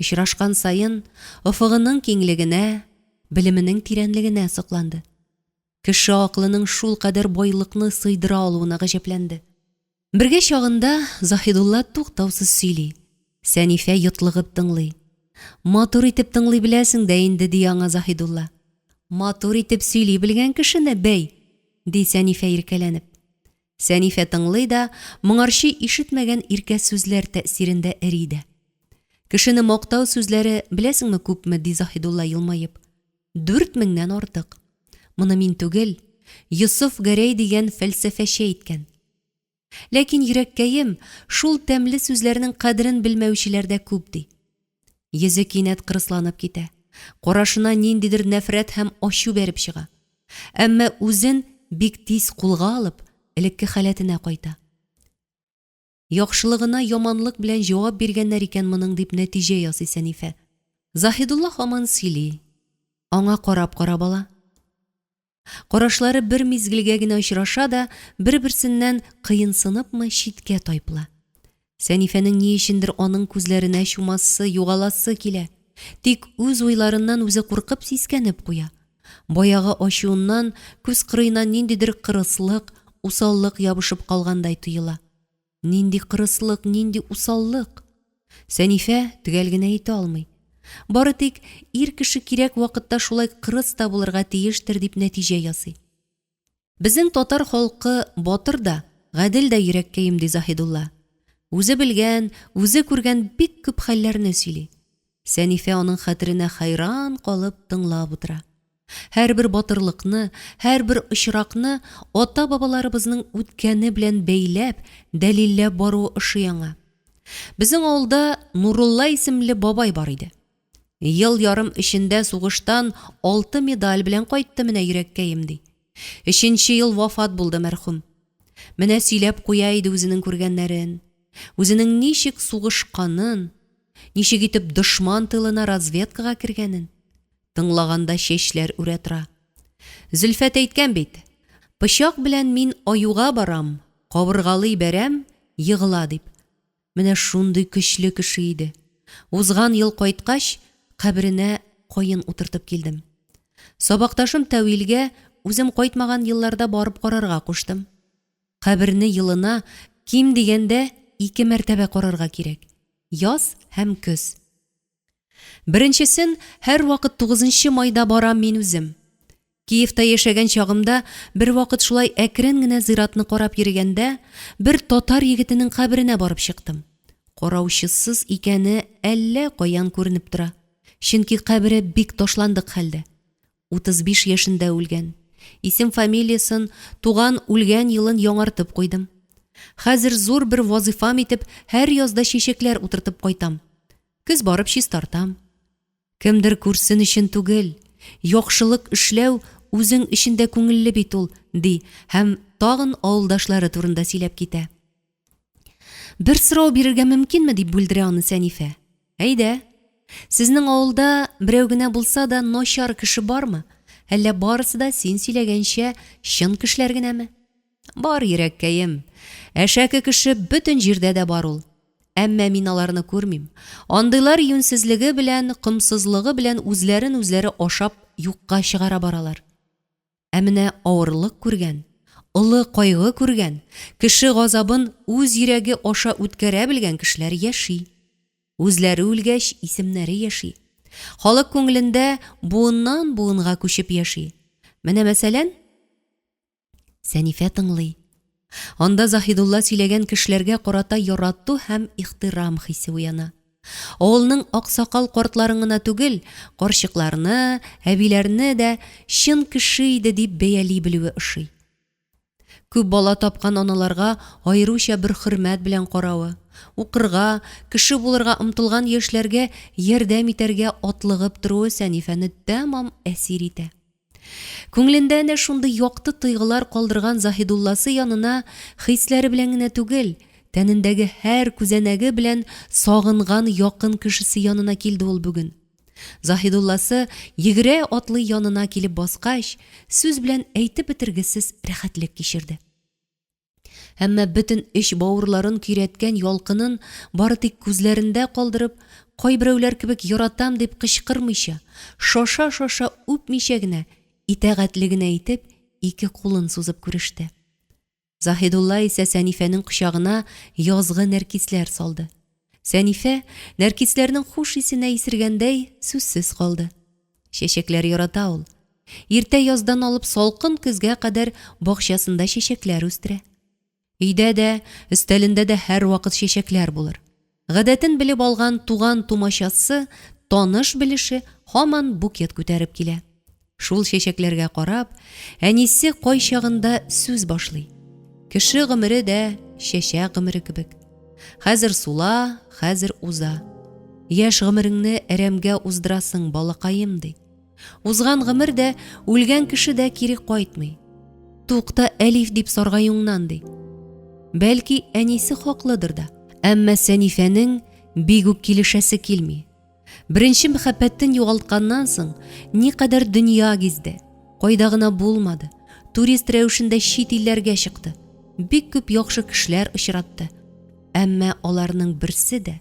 [SPEAKER 1] Очрашкан саен офыгының киңлегенә, белеменең тирәнлегенә сокланды. Кеше акылының шулкадәр байлыкны сыйдыра алуына гаҗәпләнде. Бергә чагында Заһидулла туктаусыз сөйли, Сәнифә йотлыгып тыңлый. Матур итеп тыңлый беләсең дә инде, ди аңа Заһидулла. Матур итеп сөйли белгән кешене, бәй, ди Сәнифә иркәләнеп. Сәнифә тыңлый да, моңарчы ишетмәгән иркә сүзләр тәэсирендә эри дә. Кешене мактау сүзләре беләсеңме күпме, ди Заһидулла елмаеп. 4000-нән артык. Моны мин түгел, Йосыф Гәрәй дигән фәлсәфәче әйткән. Ләкин, йөрәккәем, шул тәмле сүзләрнең кадерен белмәүчеләр дә күп, ди. Йөзе кинәт кырысланып китә, карашына ниндидер нәфрәт һәм ачу бәреп чыга. Әмма үзен бик тиз кулга алып, элекке халәтенә кайта. Яхшылыгына яманлык белән җавап биргәннәр икән моның, дип нәтиҗә ясый Сәнифә. Заһидулла һаман сөйли. Аңа карап-карап ала. Карашлары бер мизгелгә генә очраша да, бер-берсеннән кыенсыныпмы, читкә тайпыла. Сәнифәнең ни өчендер аның күзләренә чумасы, югаласы килә. Тик үз уйларыннан үзе куркып сискәнеп куя. Баягы ачуыннан күз кырыена ниндидер кырыслык, усаллык ябышып калгандай тоела. Нинди кырыслык, нинди усаллык? Сәнифә төгәл генә әйтә алмый. Бары тик ир кеше кирәк вакытта шулай кырыс та булырга тиештер дип нәтиҗә ясый. Безнең татар халкы батыр да, гадел дә йөрәккәем, ди Заһидулла. Үзе белгән, үзе күргән бик күп хәлләрне сөйли. Сәнифә аның хәтеренә хәйран калып тыңлап утыра. Һәрбер батырлыкны, һәрбер очракны ата-бабаларыбызның үткәне белән бәйләп, дәлилләп баруы ошый аңа. Безнең авылда Нурулла исемле бабай бар иде. Ел ярым эчендә сугыштан алты медаль белән кайтты менә йөрәккәем, ди. Өченче ел вафат булды мәрхүм. Менә сөйләп куя иде үзенең күргәннәрен, үзенең ничек сугышканын, ничек итеп дошман тылына разведкага кергәнен. Тыңлаганда чәчләр үрә тора. Зөлфәт әйткән бит, пычак белән мин аюга барам, кабыргалый бәрәм, егыла дип. Менә шундый көчле кеше иде. Узган ел кайткач, каберенә каен утыртып килдем. Сабакташым Тәвилгә үзем кайтмаган елларда барып карарга куштым. Каберне елына ким дигәндә ике мәртәбә карарга кирәк, яз һәм көз. Беренчесен һәрвакыт тугызынчы майда барам мин үзем. Киевта яшәгән чагымда бервакыт шулай әкрен генә зиратны карап йөрегәндә, бер татар егетенең каберенә барып чыктым. Караучысыз икәне әллә каян күренеп тора, чөнки кабере бик ташландык хәлдә. 35 яшендә үлгән. Исем-фамилиясен, туган-үлгән елын яңартып куйдым. Хәзер зур бер вазыйфам итеп һәр язда чәчәкләр утыртып кайтам. Көз барып чистартам. Кемдер күрсен өчен түгел, яхшылык эшләү үзең өчен дә күңелле бит ул, ди һәм тагын авылдашлары турында сөйләп китә. Бер сорау бирергә мөмкинме, дип бүлдерә аны Сәнифә. Әйдә. Сезнең авылда берәү генә булса да начар кеше бармы? Әллә барысы да син сөйләгәнчә чын кешеләр генәме? Бар, йөрәккәем. Әшәке кеше бөтен җирдә дә бар ул. Әмма мин аларны күрмим. Андыйлар юньсезлеге белән, комсызлыгы белән үзләрен үзләре ашап юкка чыгара баралар. Ә менә авырлык күргән, олы кайгы күргән, кеше газабын үз йөрәге аша үткәрә белгән кешеләр яши. Үзләре үлгәч, исемнәре яши. Халык күңелендә буыннан-буынга күчеп яши. Менә, мәсәлән, Сәнифә тыңлый. Анда Заһидулла сөйләгән кешеләргә карата ярату һәм ихтирам хисе уяна. Авылның аксакал картларын гына түгел, карчыкларны, әбиләрне дә чын кеше иде дип бәяли белүе ошый. Күп бала тапкан аналарга аеруча бер хөрмәт белән каравы, укырга, кеше булырга омтылган яшьләргә ярдәм итәргә атлыгып торуы Сәнифәне тәмам әсир итә. Күңелендә әнә шундый якты тойгылар калдырган Заһидулласы янына хисләре белән генә түгел, тәнендәге һәр күзәнәге белән сагынган якын кешесе янына килде ул бүген. Заһидулласы йөгерә-атлый янына килеп баскач, сүз белән әйтеп бетергесез рәхәтлек кичерде. Әмма бөтен эч-бавырларын көйрәткән ялкынын бары тик күзләрендә калдырып, кайберәүләр кебек яратам дип кычкырмыйча, шаша-шаша үпмичә генә, итагатьле генә итеп, ике кулын сузып күреште. Заһидулла исә Сәнифәнең кочагына язгы нәркисләр салды. Сәнифә, нәркисләрнең хуш исенә исергәндәй, сүзсез калды. Чәчәкләр ярата ул. Иртә яздан алып салкын көзгә кадәр бакчасында чәчәкләр үстерә. Өйдә дә, өстәлендә дә һәрвакыт чәчәкләр булыр. Гадәтен белеп алган туган-тумачасы, таныш-белеше һаман букет күтәреп килә. Шул чәчәкләргә карап, әнисе кайчагында сүз башлый. Кеше гомере дә чәчәк гомере кебек. Хәзер сула, хәзер уза. Яшь гомереңне әрәмгә уздырасың, балакаем, ди. Узган гомер дә, үлгән кеше дә кире кайтмый. Тукта, Әлиф дип саргаюңнан, ди. Бәлки, әнисе хаклыдыр да. Әмма Сәнифәнең бик үк килешәсе килми. Беренче мәхәббәтен югалтканнан соң, никадәр дөнья гизде, кайда гына булмады, турист рәвешендә чит илләргә чыкты, бик күп яхшы кешеләр очратты. Әмма аларның берсе дә,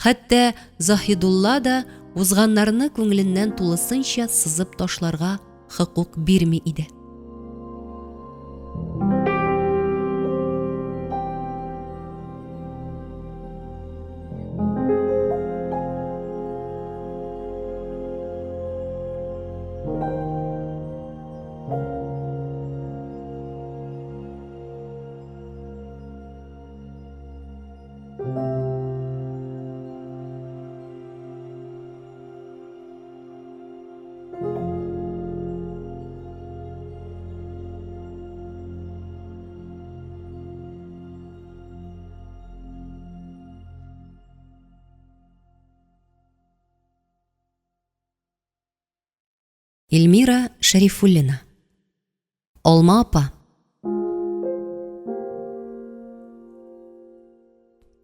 [SPEAKER 1] хәтта Заһидулла да узганнарны күңеленнән тулысынча сызып ташларга хокук бирми иде. Эльмира Шәрифуллина. Алма апа.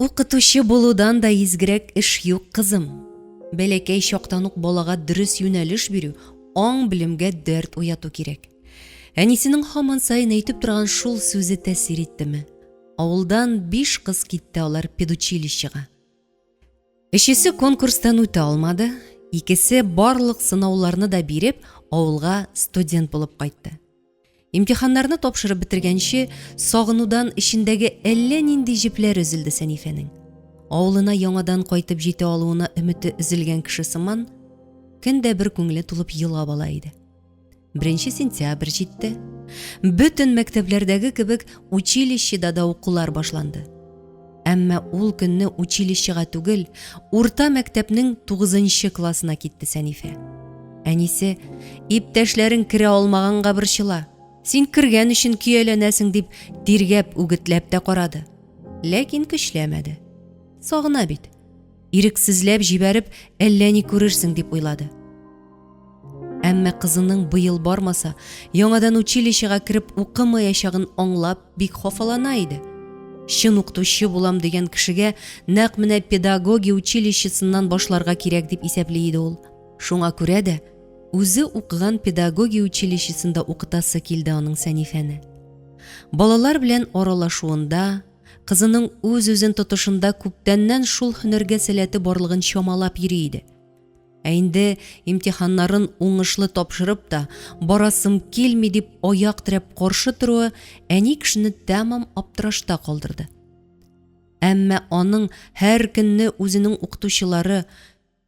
[SPEAKER 1] Укытучы булудан да изгерәк эш юк, кызым. Бәләкәй чактан ук балага дөрес юнәлеш бирү, аң-белемгә дәрт уяту кирәк. Әнисенең һаман саен әйтеп торган шул сүзе тәэсир иттеме? Авылдан биш кыз китте алар педучилищега. Өчесе конкурстан үтә алмады, икесе барлык сынауларны да биреп, авылга студент булып кайтты. Имтиханнарны тапшырып бетергәнче, сагынудан эчендәге әллә нинди җепләр өзелде Сәнифәнең. Авылына яңадан кайтып җитә алуына өмете өзелгән кеше сыман, көн дә бер күңеле тулып елап ала иде. Беренче сентябрь җитте. Бөтен мәктәпләрдәге кебек училищеда да укулар башланды. Әмма ул көнне училищега түгел, урта мәктәпнең тугызынчы классына китте Сәнифә. Әнисе, иптәшләрең керә алмаганга борчыла. Син кергән өчен көяләнәсең дип тиргәп үгетләп тә карады. Ләкин көчләмәде. Сагына бит. Ирексезләп җибәреп, әллә ни күрерсең дип уйлады. Әмма кызының быел бармаса, яңадан училищега кереп укымаячагын аңлап, бик хафалана иде. Чын укытучы булам дигән кешегә нәкъ менә педагогия училищесыннан башларга кирәк дип исәпли иде ул. Шуңа күрә дә үзе укыган педагогия училищесында укытасы килде аның Сәнифәне. Балалар белән аралашуында, кызының үз-үзен тотышында күптәннән шул һөнәргә сәләте барлыгын чамалап йөри иде. Ә инде имтиханнарын уңышлы тапшырып та, барасым килми дип аяк терәп каршы торуы әни кешене тәмам аптырашта калдырды. Әмма аның һәр көнне үзенең укытучылары,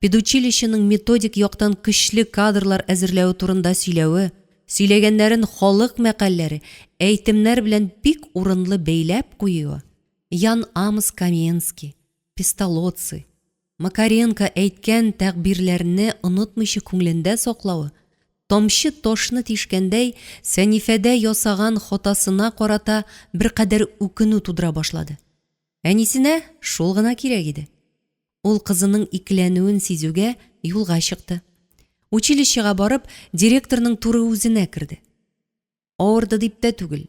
[SPEAKER 1] педучилищеның методик яктан көчле кадрлар әзерләве турында сөйләве, сөйләгәннәрен халык мәкальләре, әйтемнәр белән бик урынлы бәйләп куюы, Ян Амос Коменский, Песталоцци, Макаренко әйткән тәгъбирләрне онытмыйча күңелендә саклавы, тамчы ташны тишкәндәй, Сәнифәдә ясаган хатасына карата беркадәр үкенү тудыра башлады. Әнисенә шул гына кирәк иде. Ул кызының икеләнүен сизүгә юлга чыкты. Училищега барып, директорның туры үзенә керде. Авырды дип тә түгел,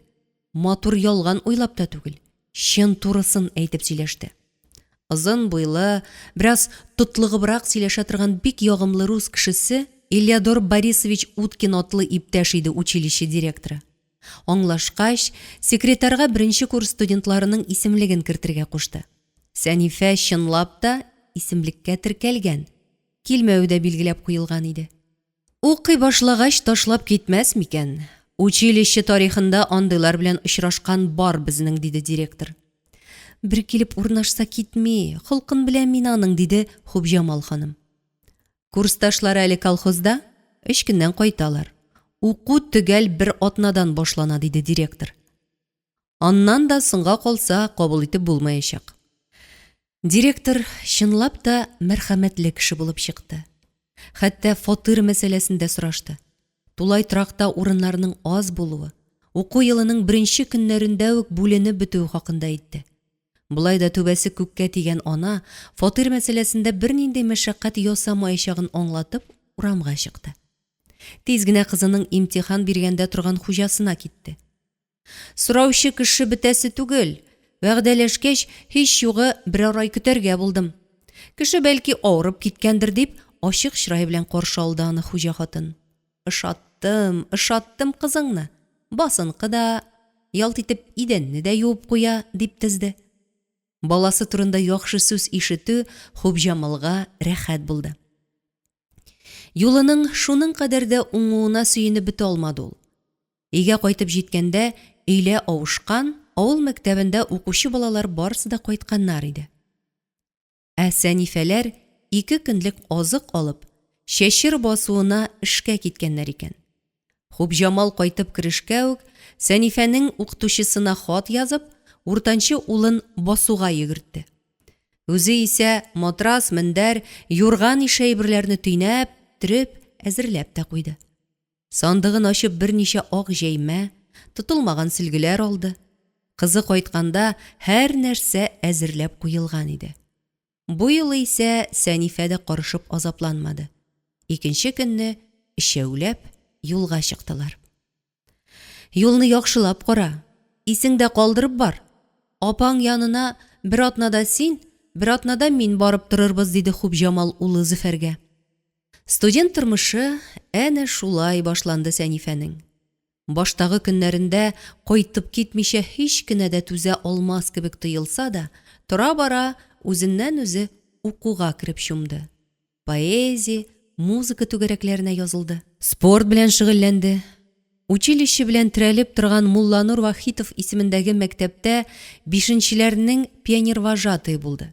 [SPEAKER 1] матур ялган уйлап та түгел, чын турысын әйтеп сөйләште. Озын буйлы, бераз тотлыгыбрак сөйләшә торган бик ягымлы рус кешесе Ильядор Борисович Уткин атлы иптәш иде училище директоры. Аңлашкач, секретарьга беренче курс студентларының исемлеген кертергә кушты. Сәнифә чынлап та исемлеккә теркәлгән, килмәве дә билгеләп куелган иде. Укый башлагач ташлап китмәс микән? Училище тарихында андыйлар белән очрашкан бар безнең, диде директор. Бер килеп урнашса китми, холкын беләм мин аның, диде Хупҗамал ханым. Курсташлары әле колхозда, өч көннән кайталар. Уку төгәл бер атнадан башлана, диде директор. Аннан да соңга калса, кабул итеп булмаячак. Директор чынлап та мәрхәмәтле кеше булып чыкты. Хәтта фатир мәсьәләсен дә сорашты. Тулай торакта урыннарның аз булуы, уку елының беренче көннәрендә үк бүленеп бетүе хакында әйтте. Болай да түбәсе күккә тигән ана фатир мәсьәләсендә бернинди мәшәкать ясамаячагын аңлатып, урамга чыкты. Тиз генә кызының имтихан биргәндә торган хуҗасына китте. Сораучы кеше бетәсе түгел. Вәгъдәләшкәч, һич югы берәр ай көтәргә булдым. Кеше бәлки авырып киткәндер дип, ачык чырай белән каршы алды аны хуҗа хатын. Ошаттым, ошаттым кызыңны. Басынкы да, ялт итеп идәнне дә юып куя, дип тезде. Баласы турында яхшы сүз ишетү Хупҗамалга рәхәт булды. Юлының шуның кадәр дә уңуына сөенеп бетә алмады ул. Өйгә кайтып җиткәндә, өйлә авышкан, авыл мәктәбендә укучы балалар барысы да кайтканнар иде. Ә Сәнифәләр ике көнлек азык алып, чәчер басуына эшкә киткәннәр икән. Хупҗамал кайтып керешкә үк, Сәнифәнең укытучысына хат язып, уртанчы улын басуга йөгертте. Үзе исә матрас, мендәр, юрган ише әйберләрне төйнәп, төреп, әзерләп тә куйды. Сандыгын ачып берничә ак җәймә, тотылмаган сөлгеләр алды. Кызы кайтканда һәр нәрсә әзерләп куелган иде. Бу юлы исә Сәнифә дә карышып азапланмады. Икенче көнне өчәүләп юлга чыктылар. Юлны яхшылап кара, исеңдә калдырып бар. Апаң янына бер атнада син, бер атнада мин барып торырбыз, диде Хупҗамал улы Зөфәргә. Студент тормышы әнә шулай башланды Сәнифәнең. Баштагы көннәрендә кайтып китмичә һич кенә дә түзә алмас кебек тоелса да, тора-бара үзеннән-үзе укуга кереп чумды. Поэзия, музыка түгәрәкләренә язылды. Спорт белән шөгыльләнде. Училище белән терәлеп торган Мулланур Вахитов исемендәге мәктәптә бишенчеләрнең пионервожатые булды.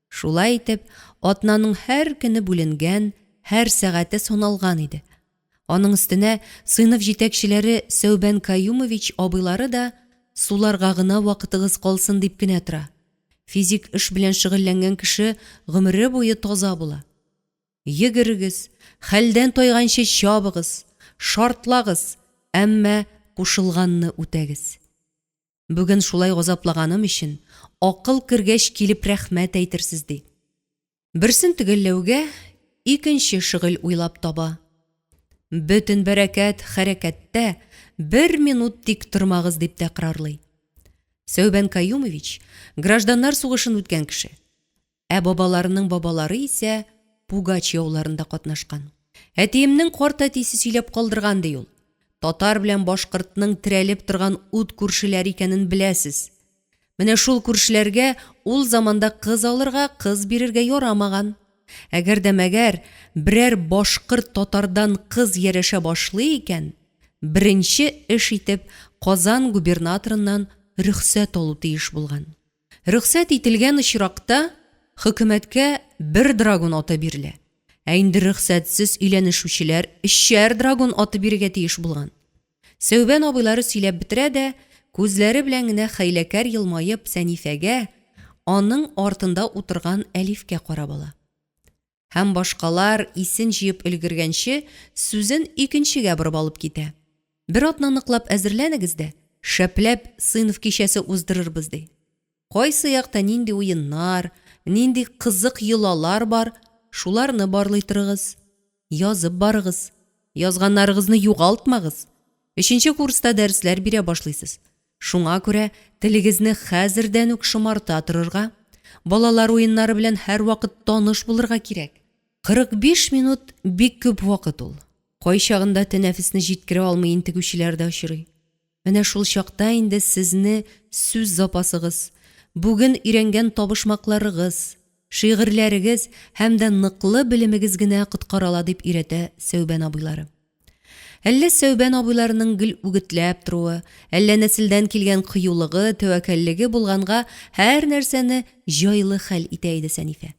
[SPEAKER 1] Шулай итеп, атнаның һәр көне бүленгән, һәр сәгате саналган иде. Аның өстенә сыйныф җитәкчеләре Сәүбән Каюмович абыйлары да суларга гына вакытыгыз калсын дип кенә тора. Физик эш белән шөгыльләнгән кеше гомере буе таза була. Йөгерегез, хәлдән тайганчы чабыгыз, шартлагыз, әмма кушылганны үтәгез. Бүген шулай газаплаганым өчен, акыл кергәч килеп рәхмәт әйтерсез, ди. Берсен төгәлләүгә икенче шөгыль уйлап таба. Бөтен бәрәкәт хәрәкәттә, бер минут тик тормагыз, дип тәкрарлый. Сәүбән Каюмович гражданнар сугышын үткән кеше. Ә бабаларының бабалары исә Пугач яуларында катнашкан. Әтиемнең карт әтисе сөйләп калдырган, ди ул. Татар белән башкортның терәлеп торган ут күршеләр икәнен беләсез. Менә шул күршеләргә ул заманда кыз алырга, кыз бирергә ярамаган. Әгәр дә мәгәр берәр башкорт татардан кыз ярәшә башлый икән, беренче эш итеп Казан губернаторыннан рөхсәт алу тиеш булган. Рөхсәт ителгән очракта хөкүмәткә бер драгун аты бирелә. Ә инде рөхсәтсез өйләнешүчеләр өчәр драгун аты бирергә тиеш булган. Сәүбән абыйлары сөйләп бетерә дә, күзләре белән генә хәйләкәр елмаеп Сәнифәгә, аның артында утырган Әлифкә карап ала. Һәм башкалар исен җыеп өлгергәнче, сүзен икенчегә борып алып китә. Бер атна ныклап әзерләнегез дә, шәпләп сыйныф кичәсе уздырырбыз, ди. Кайсы якта нинди уеннар, нинди кызык йолалар бар, шуларны барлый торыгыз. Язып барыгыз. Язганнарыгызны югалтмагыз. Өченче курста дәресләр бирә башлыйсыз. Шуңа күрә телегезне хәзердән үк шомарта торырга, балалар уеннары белән һәрвакыт таныш булырга кирәк. 45 минут бик күп вакыт ул. Кайчагында тәнәфесне җиткерә алмый интегүчеләр дә очрый. Менә шул чакта инде сезне сүз запасыгыз, бүген өйрәнгән табышмакларыгыз, шигырьләрегез һәм дә ныклы белемегез генә коткара ала, дип өйрәтә Сәүбән абыйлары. Әллә Сәүбән абыйларының гел үгетләп торуы, әллә нәселдән килгән кыюлыгы, тәвәккәллеге булганга һәр нәрсәне җайлы хәл итә иде Сәнифә.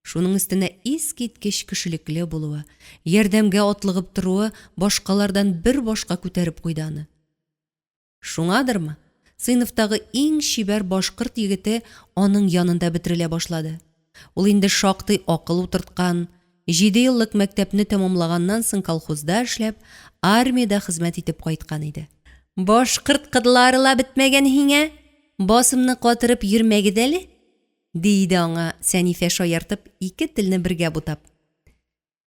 [SPEAKER 1] Шуның өстенә искиткеч кешелекле булуы, ярдәмгә атлыгып торуы башкалардан бер башка күтәреп куйды аны. Шуңадырмы, сыйныфтагы иң чибәр башкорт егете аның янында бөтерелә башлады. Ул инде шактый акыл утырткан, җидееллык мәктәпне тәмамлаганнан соң колхозда эшләп, армиядә хезмәт итеп кайткан иде. Башкорт кызлары ла бетмәгән һиңә, басымны катырып йөрмәгез әле! Ди иде аңа Сәнифә шаяртып, ике телне бергә бутап.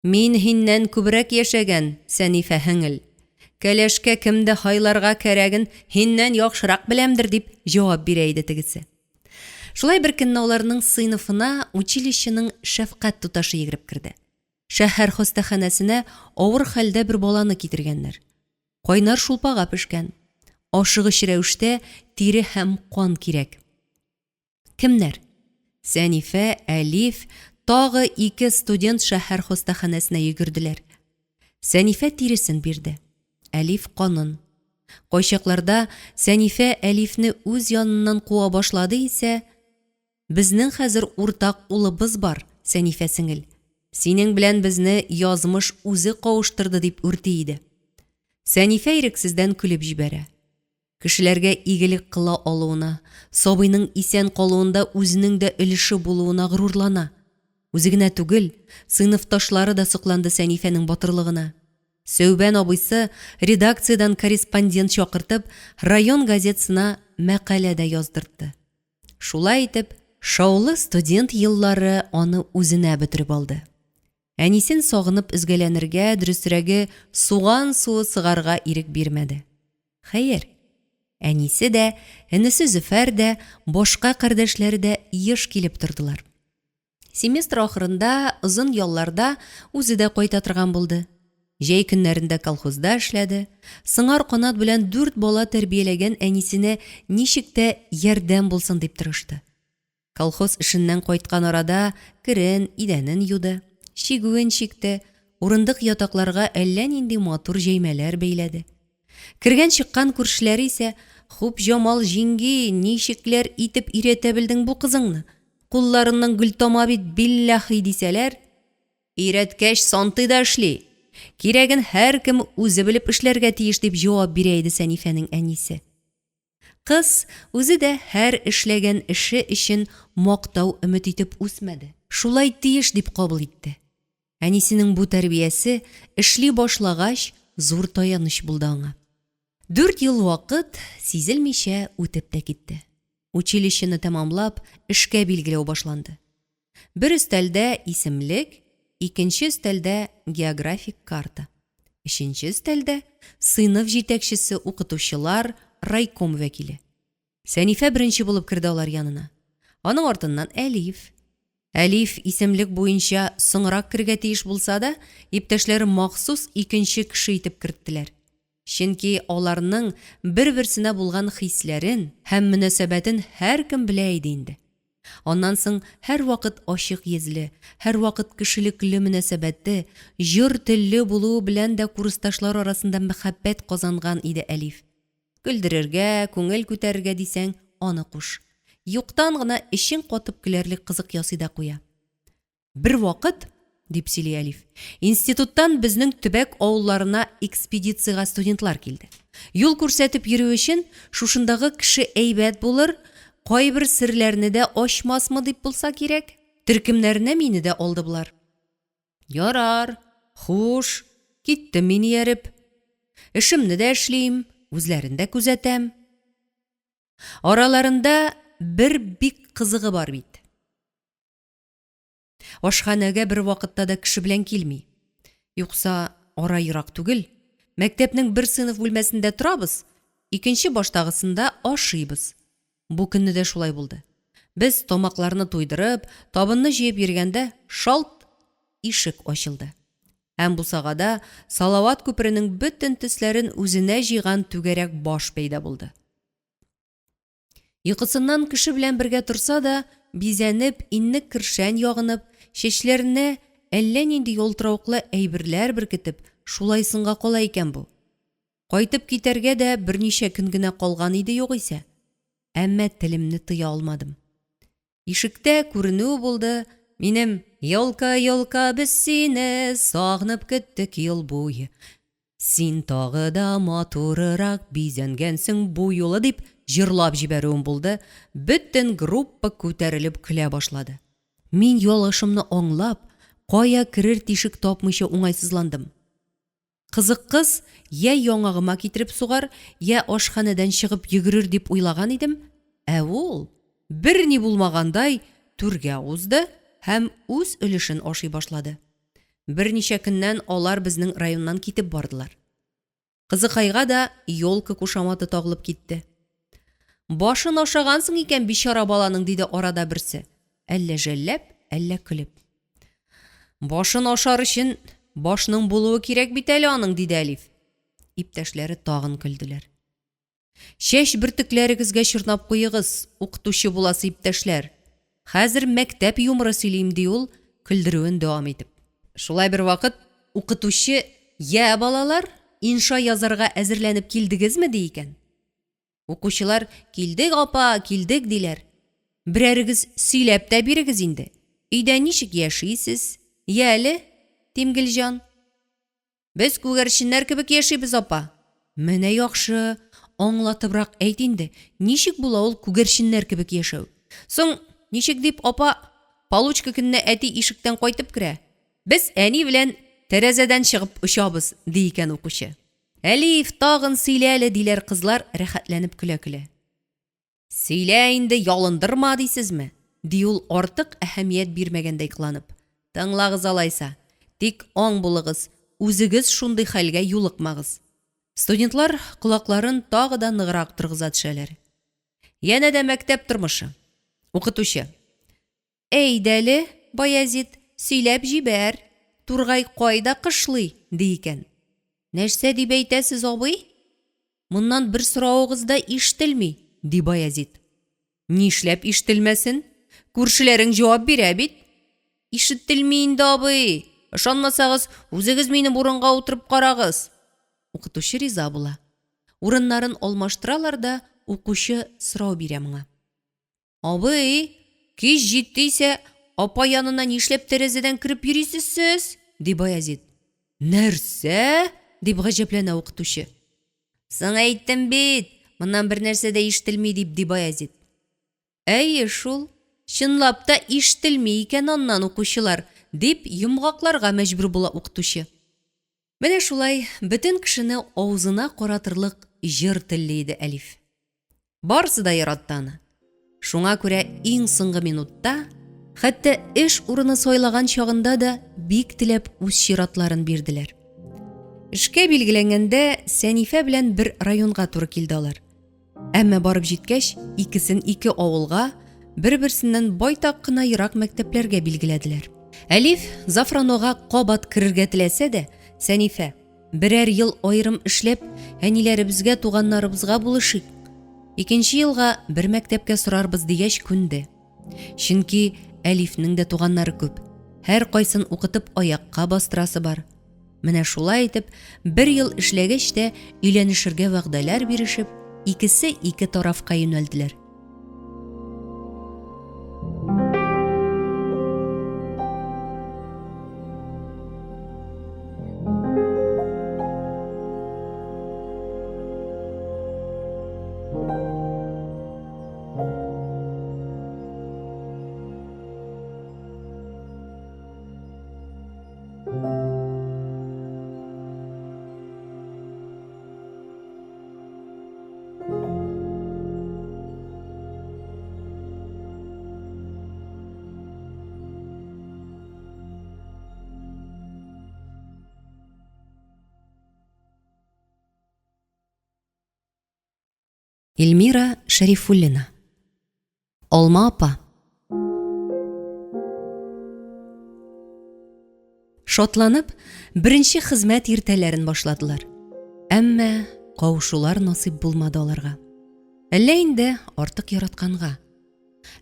[SPEAKER 1] Мин һиннән күбрәк яшәгән, Сәнифә һеңел. Кәләшкә кемде һайларга кәрәген һиннән яхшырак беләмдер, дип җавап бирә иде тегесе. Шулай бер көнне аларның сыйныфына училищеның шәфкать туташы йөгереп керде. Шәһәр хастаханәсенә авыр хәлдә бер баланы китергәннәр. Кайнар шулпага пешкән. Ашыгыч рәвештә тире һәм кан кирәк. Кемнәр? Сәнифә, Әлиф, тагы ике студент шәһәр хастаханәсенә йөгерделәр. Сәнифә тиресен бирде. Әлиф канын. Кайчакларда Сәнифә Әлифне үз яныннан куа башлады исә, Безнең хәзер уртак улыбыз бар, Сәнифә сеңел. Синең белән безне язмыш үзе кавыштырды, дип үрти иде. Сәнифә ирексездән көлеп җибәрә. Кешеләргә игелек кыла алуына, сабыйның исән калуында үзенең дә өлеше булуына горурлана. Үзе генә түгел, сыйныфташлары да сокланды Сәнифәнең батырлыгына. Сәүбән абыйсы, редакциядән корреспондент чакыртып, район газетасына мәкалә дә яздыртты. Шулай итеп, шаулы студент еллары аны үзенә бөтереп алды. Әнисен сагынып өзгәләнергә, дөресрәге, суган суы сыгарга ирек бирмәде. Хәер. Әнисе дә, энесе Зөфәр дә, башка кардәшләре дә еш килеп тордылар. Семестр ахырында, озын ялларда үзе дә кайта торган булды. Җәй көннәрендә колхозда эшләде. Сыңар канат белән дүрт бала тәрбияләгән әнисенә ничек тә ярдәм булсын дип тырышты. Колхоз эшеннән кайткан арада керен, идәнен юды, чигүен чикте, урындык-ятакларга әллә нинди матур җәймәләр бәйләде. Кергән-чыккан күршеләре исә, Хупҗамал җиңги, ничекләр итеп өйрәтә белдең бу кызыңны? Кулларыннан гөл тама бит, билләһи, дисәләр, Өйрәткәч, сантый да эшли. Кирәген һәркем үзе белеп эшләргә тиеш, дип җавап бирә иде Сәнифәнең әнисе. Кыз үзе дә һәр эшләгән эше өчен мактау өмет итеп үсмәде. Шулай тиеш дип кабул итте. Әнисенең бу тәрбиясе эшли башлагач зур таяныч булды аңа. Дүрт ел вакыт сизелмичә үтеп тә китте. Училищены тәмамлап, эшкә билгеләү башланды. Бер өстәлдә исемлек, икенче өстәлдә географик карта. Өченче өстәлдә сыйныф җитәкчесе, укытучылар, райком вәкиле. Сәнифә беренче булып керде алар янына. Аның артыннан Әлиф. Әлиф исемлек буенча соңрак керергә тиеш булса да, иптәшләре махсус икенче кеше итеп керттеләр. Чөнки аларның бер-берсенә булган хисләрен һәм мөнәсәбәтен һәркем белә иде инде. Аннан соң һәрвакыт ачык йөзле, һәрвакыт кешелекле мөнәсәбәте, җор телле булуы белән дә курсташлар арасында мәхәббәт казанган иде Әлиф. Көлдерергә, күңел күтәрергә дисәң, аны куш. Юктан гына эчең катып көләрлек кызык ясый да куя. Бервакыт, дип сөйли Әлиф, институттан безнең төбәк авылларына экспедициягә студентлар килде. Юл күрсәтеп йөрү өчен шушындагы кеше әйбәт булыр, кайбер серләрне дә ачмасмы дип булса кирәк, төркемнәренә мине дә алды болар. Ярар, хуш, киттем мин ияреп. Эшемне дә эшлим, үзләрен дә күзәтәм. Араларында бер бик кызыгы бар бит. Ашханәгә бервакытта да кеше белән килми. Юкса, ара ерак түгел. Мәктәпнең бер сыйныф бүлмәсендә торабыз, икенче баштагысында ашыйбыз. Бу көнне дә шулай булды. Без тамакларны туйдырып, табынны җыеп йөргәндә, шалт! ишек ачылды. Һәм бусагада Салават күперенең бөтен төсләрен үзенә җыйган түгәрәк баш пәйда булды. Йокысыннан кеше белән бергә торса да, бизәнеп, иннек-кершән ягынып, чәчләренә әллә нинди ялтыравыклы әйберләр беркетеп, шулай соңга кала икән бу. Кайтып китәргә дә берничә көн генә калган иде югыйсә. Әмма телемне тыя алмадым. Ишектә күренү булды, минем Елка, елка, без сине сагынып көттек ел буе. Син тагы да матурырак бизәнгәнсең бу юлы, дип җырлап җибәрүем булды, бөтен группа күтәрелеп көлә башлады. Мин ялгышымны аңлап, кая керер тишек тапмыйча уңайсызландым. Кызык кыз йә яңагыма китереп сугар, йә ашханәдән чыгып йөгерер дип уйлаган идем, ә ул, берни булмагандай, түргә узды һәм үз өлешен ашый башлады. Берничә көннән алар безнең районнан китеп бардылар. Кызыкайга да Ёлка кушаматы тагылып китте. Башын ашагансың икән бичара баланың, диде арада берсе, әллә жәлләп, әллә көлеп. Башын ашар өчен башның булуы кирәк бит әле аның, диде Әлиф. Иптәшләре тагын көлделәр. Чәч бөртекләрегезгә чорнап куегыз, укытучы буласы иптәшләр. Хәзер мәктәп юморы сөйлим, ди ул, көлдерүен дәвам итеп. Шулай бервакыт укытучы, Йә, балалар, инша язарга әзерләнеп килдегезме, ди икән. Укучылар, Килдек, апа, килдек, диләр. Берәрегез сөйләп тә бирегез инде. Өйдә ничек яшисез? Яле, Тимгелҗан. Без күгәрченнәр кебек яшибез, апа. Менә яхшы, аңлатыбрак әйт инде, ничек була ул күгәрченнәр кебек яшәү? Соң, ничек дип, апа, получка көнне әти ишектән кайтып керә. Без әни белән тәрәзәдән чыгып очабыз, ди икән укучы. Әлиф, тагын сөйлә әле, диләр кызлар, рәхәтләнеп көлә-көлә. Сөйлә инде, ялындырма, дисезме? ди ул, артык әһәмият бирмәгәндәй кыланып. Тыңлагыз алайса. Тик аң булыгыз, үзегез шундый хәлгә юлыкмагыз. Студентлар колакларын тагы да ныграк торгыза төшәләр. Янә дә мәктәп тормышы. Укытучы. Әйдәле, Баязит, сөйләп җибәр, тургай кайда кышлый, ди икән. Нәрсә дип әйтәсез, абый? Моннан бер соравыгыз да ишетелми, ди Баязит. Нишләп ишетелмәсен? Күршеләрең җавап бирә бит. Ишетелми инде, абый. Ышанмасагыз, үзегез минем урынга утырып карагыз. Укытучы риза була. Урыннарын алмаштыралар да, укучы сорау бирә моңа. Абый, кич җитте исә, апа янына нишләп тәрәзәдән кереп йөрисез сез? ди Баязит. Нәрсә? дип гаҗәпләнә укытучы. Соң әйттем бит, моннан бернәрсә дә ишетелми дип, ди Баязит. Әйе шул, чынлап та ишетелми икән аннан укучылар, дип йомгакларга мәҗбүр була укытучы. Менә шулай бөтен кешене авызына каратырлык җыр телле иде Әлиф. Барысы да яратты аны. Шуңа күрә иң соңгы минутта, хәтта эш урыны сайлаган чагында да бик теләп үз чиратларын бирделәр. Эшкә билгеләнгәндә Сәнифә белән бер районга туры килде алар. Әмма барып җиткәч, икесен ике авылга, бер-берсеннән байтак кына ерак мәктәпләргә билгеләделәр. Әлиф Зафранога кабат керергә теләсә дә, Сәнифә, Берәр ел аерым эшләп, әниләребезгә, туганнарыбызга булышыйк. Икенче елга бер мәктәпкә сорарбыз дигәч күнде. Чөнки Әлифнең дә туганнары күп. Һәркайсын укытып аякка бастырасы бар. Менә шулай итеп, бер ел эшләгәч тә өйләнешергә вәгъдәләр бирешеп, икесе ике тарафка юнәлделәр. Эльмира Шәрифуллина. Алма апа. Шатланып, беренче хезмәт иртәләрен башладылар. Әмма кавышулар насыйп булмады аларга. Әллә инде артык яратканга.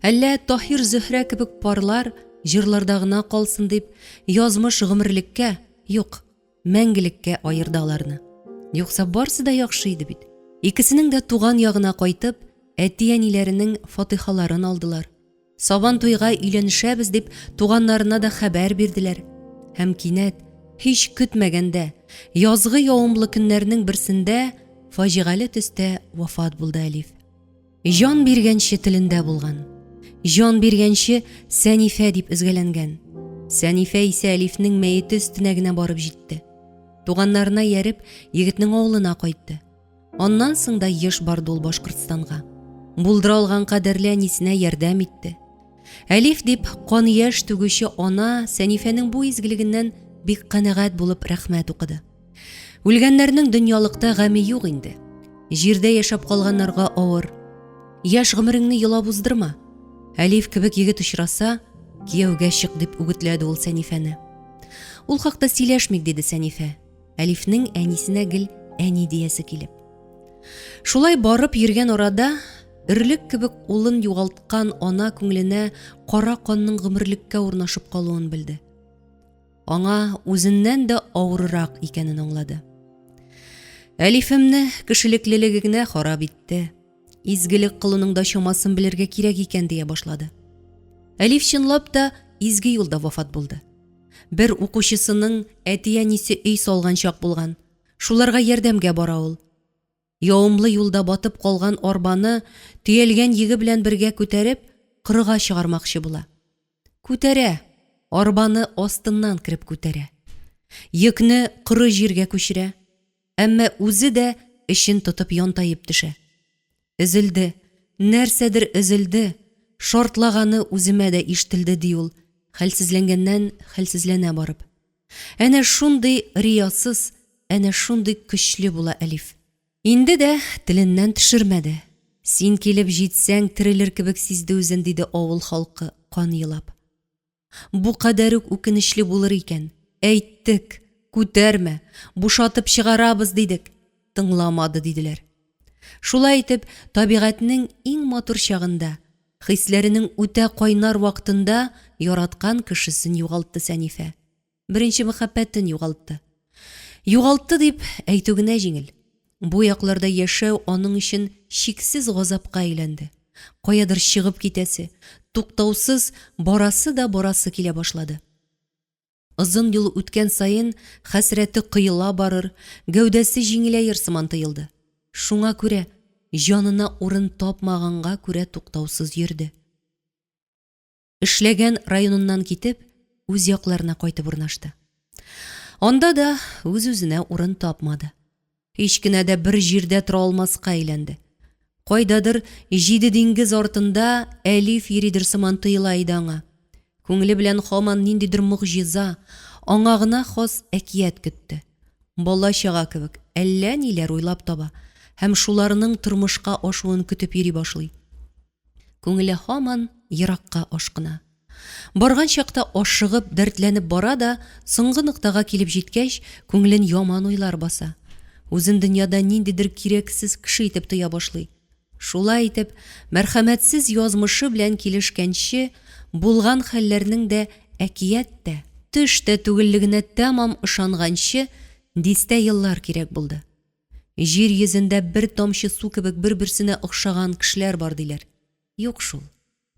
[SPEAKER 1] Әллә Таһир Зөһрә кебек парлар җырларда гына калсын дип, язмыш гомерлеккә, юк, мәңгелеккә аерды аларны. Юкса барсы да яхшы иде бит. Икесенең дә туган ягына кайтып, әти-әниләренең фатыйхаларын алдылар. Сабан туйга өйләнешәбез дип туганнарына да хәбәр бирделәр. Һәм кинәт, һич көтмәгәндә, язгы явымлы көннәрнең берсендә фаҗигале төстә вафат булды Әлиф. Җан биргәнче телендә булган. Җан биргәнче Сәнифә дип өзгәләнгән. Сәнифә исә Әлифнең мәете өстенә генә барып җитте. Туганнарына ияреп, егетнең авылына кайтты. Аннан соң да еш барды ул Башкортстанга. Булдыра алган кадәрле әнисенә ярдәм итте. Әлиф дип кан яшь түгүче ана Сәнифәнең бу изгелегеннән бик канәгать булып рәхмәт укыды. Үлгәннәрнең дөньялыкта гаме юк инде. Җирдә яшәп калганнарга авыр. Яшь гомереңне елап уздырма. Әлиф кебек егет очраса, кияүгә чык дип үгетләде ул Сәнифәне. Ул хакта сөйләшмик, диде Сәнифә. Әлифнең әнисенә гел әни диясе килеп. Шулай барып йөргән арада өрлек кебек улын югалткан ана күңеленә кара канның гомерлеккә урнашып калуын белде. Аңа үзеннән дә авыррак икәнен аңлады. Әлифемне кешелеклелеге генә харап итте. Изгелек кылуның да чамасын белергә кирәк икән дия башлады. Әлиф чынлап та изге юлда вафат булды. Бер укучысының әти-әнисе өй салган чак булган. Шуларга ярдәмгә бара ул. Явымлы юлда батып калган арбаны төялгән йөге белән бергә күтәреп, корыга чыгармакчы була. Күтәрә, арбаны астыннан кереп күтәрә. Йөкне коры җиргә күчерә, әмма үзе дә эчен тотып янтаеп төшә. Өзелде, нәрсәдер өзелде, шартлаганы үземә дә ишетелде, ди ул, хәлсезләнгәннән хәлсезләнә барып. Әнә шундый риясыз, әнә шундый көчле була Әлиф. Инде дә теленнән төшермәде. Син килеп җитсәң, терелер кебек сизде үзен, диде авыл халкы, кан елап. Бу кадәр үк үкенечле булыр икән. Әйттек, күтәрмә, бушатып чыгарабыз, дидек. Тыңламады, диделәр. Шулай итеп, табигатьнең иң матур чагында, хисләренең үтә кайнар вакытында яраткан кешесен югалтты Сәнифә. Беренче мәхәббәтен югалтты. Югалтты дип әйтү генә җиңел. Бу якларда яшәү аның өчен чиксез газапка әйләнде. Каядыр чыгып китәсе, туктаусыз барасы да барасы килә башлады. Озын юл үткән саен хәсрәте коела барыр, гәүдәсе җиңеләер сыман тоелды. Шуңа күрә, җанына урын тапмаганга күрә туктаусыз йөрде. Эшләгән районыннан китеп, үз якларына кайтып урнашты. Анда да үз-үзенә урын тапмады. Һич кенә дә бер җирдә тора алмаска әйләнде. Кайдадыр җиде диңгез артында Әлиф йөридер сыман тоела иде аңа. Күңеле белән һаман ниндидер могҗиза, аңа гына хас әкият көтте. Бала-чага кебек әллә ниләр уйлап таба һәм шуларның тормышка ашуын көтеп йөри башлый. Күңеле һаман еракка ашкына. Барган чакта ашыгып, дәртләнеп бара да, соңгы ноктага килеп җиткәч, күңелен яман уйлар баса. Үзен дөньяда ниндидер кирәксез кеше итеп тоя башлый. Шулай итеп, мәрхәмәтсез язмышы белән килешкәнче, булган хәлләрнең дә әкият тә, төш тә түгеллегенә тәмам ышанганчы, дистә еллар кирәк булды. Җир йөзендә бер тамчы су кебек бер-берсенә охшаган кешеләр бар, диләр. Юк шул.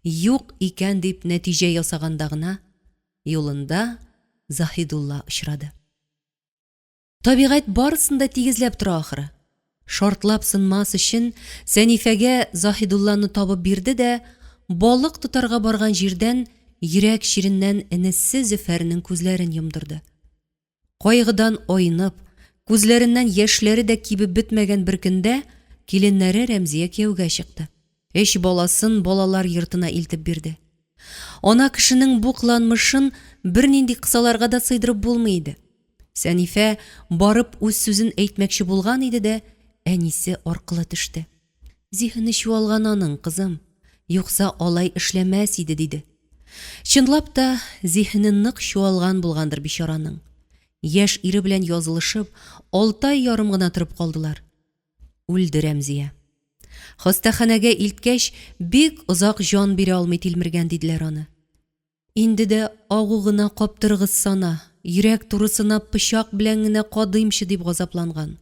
[SPEAKER 1] Юк икән дип нәтиҗә ясаганда гына, юлында Заһидулла очрады. Табигать барысын да тигезләп тора ахры. Шартлап сынмас өчен Сәнифәгә Заһидулланы табып бирде дә, балык тотарга барган җирдән йөрәк чиреннән энесе Зөфәрнең күзләрен йомдырды. Кайгыдан айнып, күзләреннән яшьләре дә кибеп бетмәгән бер көндә киленнәре Рәмзия кияүгә чыкты. Өч баласын балалар йортына илтеп бирде. Ана кешенең бу кыланмышын бернинди кысаларга да сыйдырып булмый иде. Сәнифә барып үз сүзен әйтмәкче булган иде дә, әнисе аркылы төште. Зиһене чуалган аның, кызым. Юкса алай эшләмәс иде, диде. Чынлап та, зиһене нык чуалган булгандыр бичараның. Яшь ире белән язылышып, алты ай ярым гына торып калдылар. Үлде Рәмзия. Хастаханәгә илткәч, бик озак җан бирә алмый тилмергән, диделәр аны. Инде дә агу гына каптырыгызсана, йөрәк турысына пычак белән генә кадыймчы дип газапланган.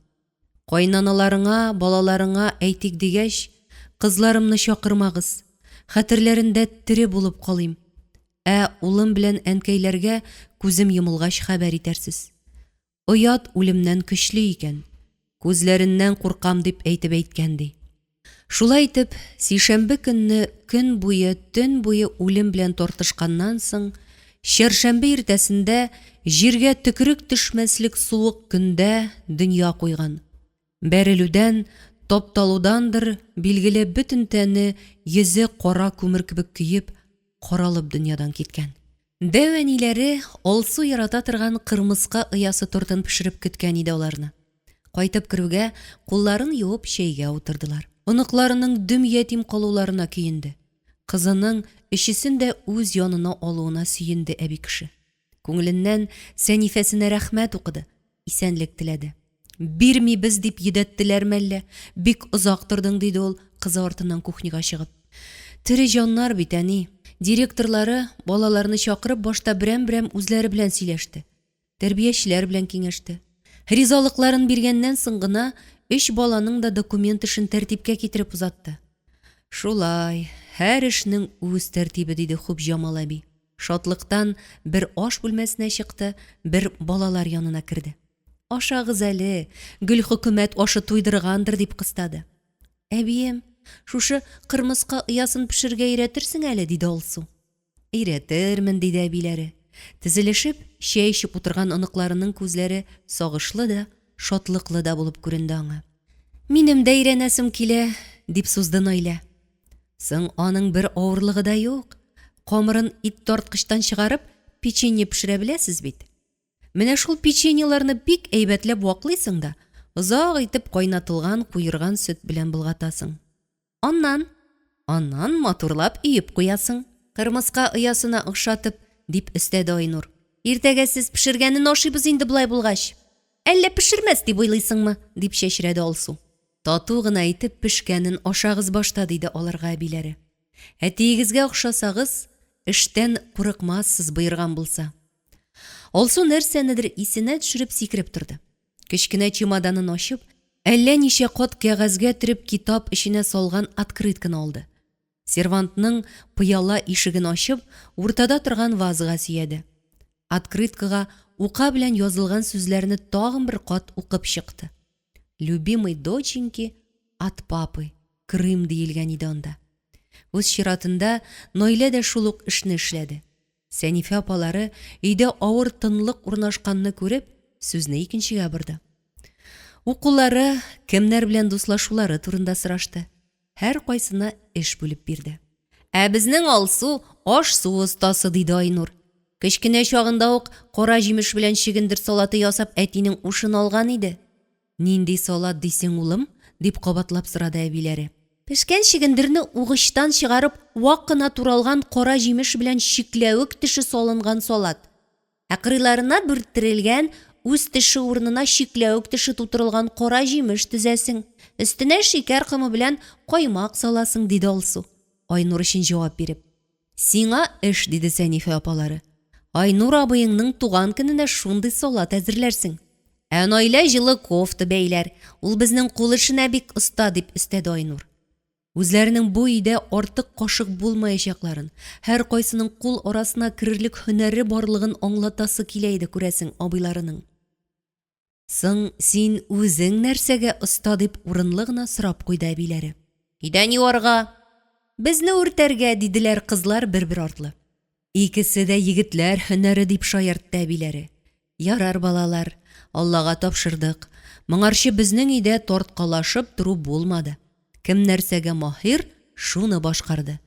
[SPEAKER 1] Кайнаналарыңа, балаларыңа әйтик дигәч, кызларымны чакырмагыз, хәтерләрендә тере булып калыйм. Ә улым белән әнкәйләргә күзем йомылгач хәбәр итәрсез. Оят үлемнән көчле икән, күзләреннән куркам дип әйтеп әйткән, ди. Шулай итеп, сишәмбе көнне көн буе, төн буе үлем белән тартышканнан соң, чәршәмбе иртәсендә җиргә төкерек төшмәслек суык көндә дөнья куйган. Бәрелүдән, тапталудандыр, билгеле, бөтен тәне, йөзе кара күмер кебек көеп, каралып дөньядан киткән. Дәү әниләре Алсу ярата торган кырмыска оясы тортын пешереп көткән иде аларны. Кайтып керүгә, кулларын юып чәйгә утырдылар. Оныкларының дөм ятим калуларына көенде. Кызының өчесен дә үз янына алуына сөенде әби кеше. Күңеленнән Сәнифәсенә рәхмәт укыды, исәнлек теләде. Бирмибез дип йөдәттеләр мәллә, бик озак тордың, диде ул, кызы артыннан кухняга чыгып. Тере җаннар бит, әни. Директорлары, балаларны чакырып, башта берәм-берәм үзләре белән сөйләште. Тәрбиячеләр белән киңәште. Ризалыкларын биргәннән соң гына өч баланың да документ эшен тәртипкә китереп озатты. Шулай, һәр эшнең үз тәртибе, диде Хупҗамал әби. Шатлыктан бер аш бүлмәсенә чыкты, бер балалар янына керде. Ашагыз әле, Гөлхөкүмәт ашы туйдыргандыр, дип кыстады. Әбием, шушы кырмыска оясын пешерергә өйрәтерсең әле, диде Алсу. Өйрәтермен, диде әбиләре. Тезелешеп чәй эчеп утырган оныкларының күзләре сагышлы да, шатлыклы да булып күренде аңа. Минем дә өйрәнәсем килә, дип сузды Наилә. Соң аның бер авырлыгы да юк. Камырын иттарткычтан чыгарып, печенье пешерә беләсез бит. Менә шул печеньеларны бик әйбәтләп ваклыйсың да, озак итеп кайнатылган куерган сөт белән болгатасың. Аннан, аннан матурлап өеп куясың. Кырмыска оясына охшатып, дип өстәде Айнур. Иртәгә сез пешергәнен ашыйбыз инде болай булгач. Әллә пешермәс дип уйлыйсыңмы? дип чәчрәде Алсу. Тату гына итеп пешкәнен ашагыз башта, диде аларга әбиләре. Әтиегезгә охшасагыз, эштән курыкмассыз боерган булса. Алсу нәрсәнедер исенә төшереп сикереп торды. Кечкенә чемоданын ачып, әллә ничә кат кәгазьгә төреп китап эченә салган открытканы алды. Сервантның пыяла ишеген ачып, уртада торган вазага сөяде. Открыткага ука белән язылган сүзләрне тагын бер кат укып чыкты. Любимой доченьке от папы, Крым диелгән иде анда. Үз чиратында Наилә дә шул ук эшне эшләде. Сәнифә апалары өйдә авыр тынлык урнашканны күреп, сүзне икенчегә борды. Укулары, кемнәр белән дуслашулары турында сорашты. Һәркайсына эш бүлеп бирде. Ә безнең Алсу аш-су остасы, диде Айнур. Кечкенә чагында ук кара җимеш белән чөгендер салаты ясап әтинең ушын алган иде. Нинди салат дисең, улым? дип кабатлап сорады әбиләре. Пешкән чөгендерне угычтан чыгарып, вак кына туралган кара җимеш белән чикләвек төше салынган салат. Ә кырыйларына бүрттерелгән, үз төше урынына чикләвек төше тутырылган кара җимеш тезәсең. Өстенә шикәр комы белән каймак саласың, диде Алсу, Айнур өчен җавап биреп. Сиңа эш, диде Сәнифә апалары. Айнур абыеңның туган көненә шундый салат әзерләрсең. Ә Наилә җылы кофта бәйләр, ул безнең кул эшенә бик оста, дип өстәде Айнур. Үзләренең бу өйдә артык кашык булмаячакларын, һәркайсының кул арасына керерлек һөнәре барлыгын аңлатасы килә иде, күрәсең, абыйларының. Соң, син үзең нәрсәгә оста дип урынлы гына сорап куйды әбиләре. Идән юарга! Безне үртәргә, диделәр кызлар бер-бер артлы. Икесе дә егетләр һөнәре дип шаяртты әбиләре. Ярар, балалар, Аллага тапшырдык. Моңарчы безнең өйдә тарткалашып тору булмады. Кем нәрсәгә маһир, шуны башкарды.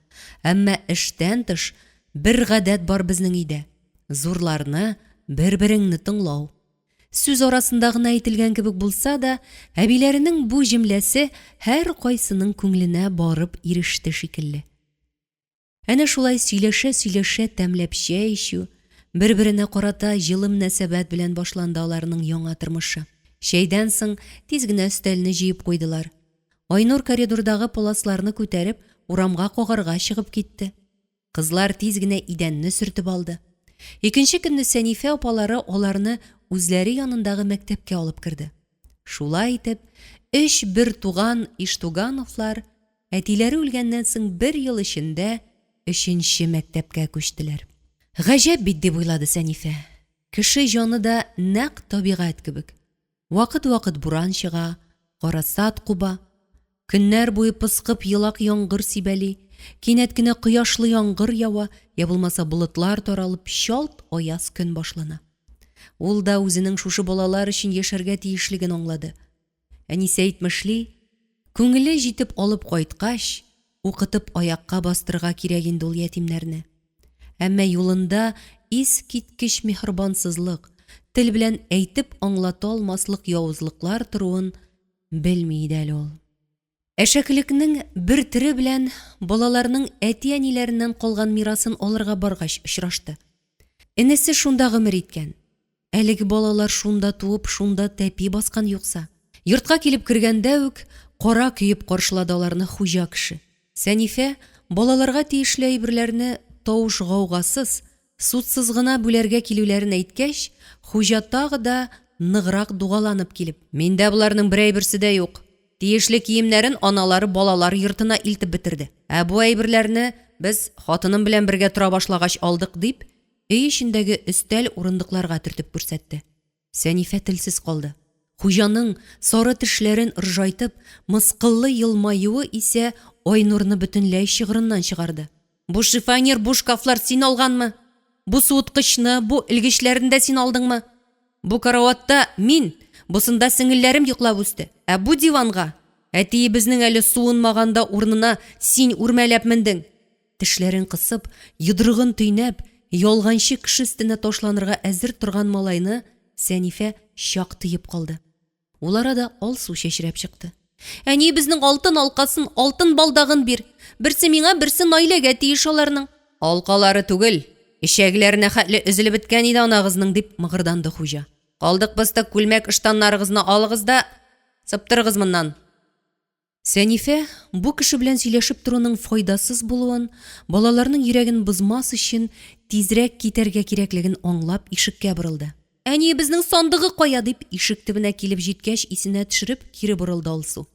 [SPEAKER 1] Әмма эштән тыш бер гадәт бар безнең өйдә, зурларны, бер-береңне тыңлау. Сүз арасында гына әйтелгән кебек булса да, әбиләренең бу җөмләсе һәркайсының күңеленә барып иреште шикелле. Әнә шулай сөйләшә-сөйләшә тәмләп чәй эчү, бер-беренә карата җылы мөнәсәбәт белән башланды аларның яңа тормышы. Чәйдән соң тиз генә өстәлне җыеп куйдылар. Айнур коридордагы паласларны күтәреп, урамга кагарга чыгып китте. Кызлар тиз генә идәнне сөртеп алды. Икенче көнне Сәнифә апалары аларны үзләре янындагы мәктәпкә алып керде. Шулай итеп, өч бертуган Иштугановлар әтиләре үлгәннән соң бер ел эчендә өченче мәктәпкә күчтеләр. Гаҗәп бит, дип уйлады Сәнифә. Кеше җаны да нәкъ табигать кебек. Вакыт-вакыт буран чыга, гарасат куба. Көннәр буе пыскып елак яңгыр сибәли, кинәт кенә кояшлы яңгыр ява, я булмаса болытлар таралып, чалт аяз көн башлана. Ул да үзенең шушы балалар өчен яшәргә тиешлеген аңлады. Әнисе әйтмешли, күңеле җитеп алып кайткач, укытып аякка бастырырга кирәк инде ул ятимнәрне. Әмма юлында искиткеч миһербансызлык, тел белән әйтеп аңлата алмаслык явызлыклар торуын белми иде әле ул. Әшәкелекнең бер төре белән балаларның әти-әниләреннән калган мирасын алырга баргач очрашты. Энесе шунда гомер иткән. Әлеге балалар шунда туып, шунда тәпи баскан юкса. Йортка килеп кергәндә үк кара көеп каршылады аларны хуҗа кеше. Сәнифә балаларга тиешле әйберләрне тавыш-гаугасыз, судсыз гына бүләргә килүләрен әйткәч, хуҗа тагы да ныграк дугаланып килеп. Миндә боларның бер әйберсе дә юк. Тиешле киемнәрен аналары балалар йортына илтеп бетерде. Ә бу әйберләрне без хатыным белән бергә тора башлагач алдык, дип, Өй эчендәге өстәл-урындыкларга төртеп күрсәтте. Сәнифә телсез калды. Хуҗаның, сары тешләрен ыржайтып, мыскыллы елмаюы исә Айнурны бөтенләй чыгырыннан чыгарды. Бу шифоньер, бу шкафлар син алганмы? Бу суыткычны, бу элгечләрне дә син алдыңмы? Бу караватта мин, бусында сеңелләрем йоклап үсте. Ә бу диванга, әтиебезнең әле суынмаганда урынына син үрмәләп мендең. Тешләрен кысып, йодрыгын төйнәп, ялганчы кеше өстенә ташланырга әзер торган малайны Сәнифә чак тыеп калды. Ул арада Алсу чәчрәп чыкты. Әниебезнең алтын алкасын, алтын балдагын бир. Берсе миңа, берсе Наиләгә тиеш аларның. Алкалары түгел, эчәгеләренә хәтле өзелеп беткән иде анагызның, дип мыгырданды хуҗа. Калдык-постык күлмәк-ыштаннарыгызны алыгыз да, сыптырыгыз моннан. Сәнифә, бу кеше белән сөйләшеп торуның файдасыз булуын, балаларның йөрәген бозмас өчен тизрәк китәргә кирәклеген аңлап, ишеккә борылды. Әниебезнең сандыгы кая? дип, ишек төбенә килеп җиткәч, исенә төшереп, кире борылды Алсу.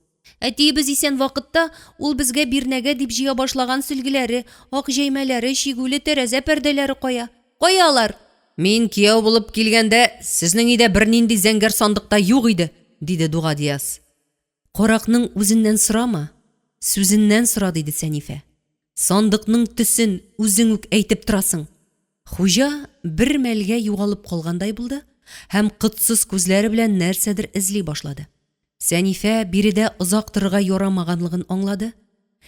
[SPEAKER 1] Әтиебез исән вакытта ул безгә бирнәгә дип җыя башлаган сөлгеләре, ак җәймәләре, чигүле тәрәзә пәрдәләре кая? Кая алар? Мин кияү булып килгәндә, сезнең өйдә бернинди зәңгәр сандык та юк иде, диде Дуга Диас. Каракның үзеннән сорама, сүзеннән сора, диде Сәнифә. Сандыкның төсен үзең үк әйтеп торасың. Хуҗа бер мәлгә югалып калгандай булды һәм котсыз күзләре белән нәрсәдер эзли башлады. Сәнифә биредә озак торырга ярамаганлыгын аңлады.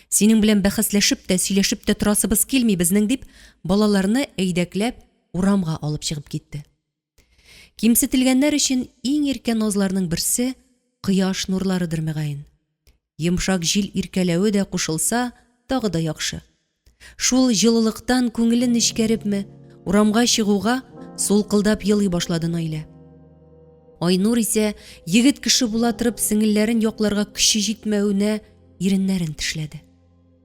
[SPEAKER 1] Синең белән бәхәсләшеп тә, сөйләшеп тә торасыбыз килми безнең, дип, балаларны әйдәкләп урамга алып чыгып китте. Кимсетелгәннәр өчен иң иркә назларның берсе кояш нурларыдыр, мөгаен. Йомшак җил иркәләве дә кушылса, тагы да яхшы. Шул җылылыктан күңеле нечкәрепме, урамга чыгуга сулкылдап елый башлады Наилә. Айнур исә егет кеше була торып сеңелләрен якларга көче җитмәвенә иреннәрен тешләде.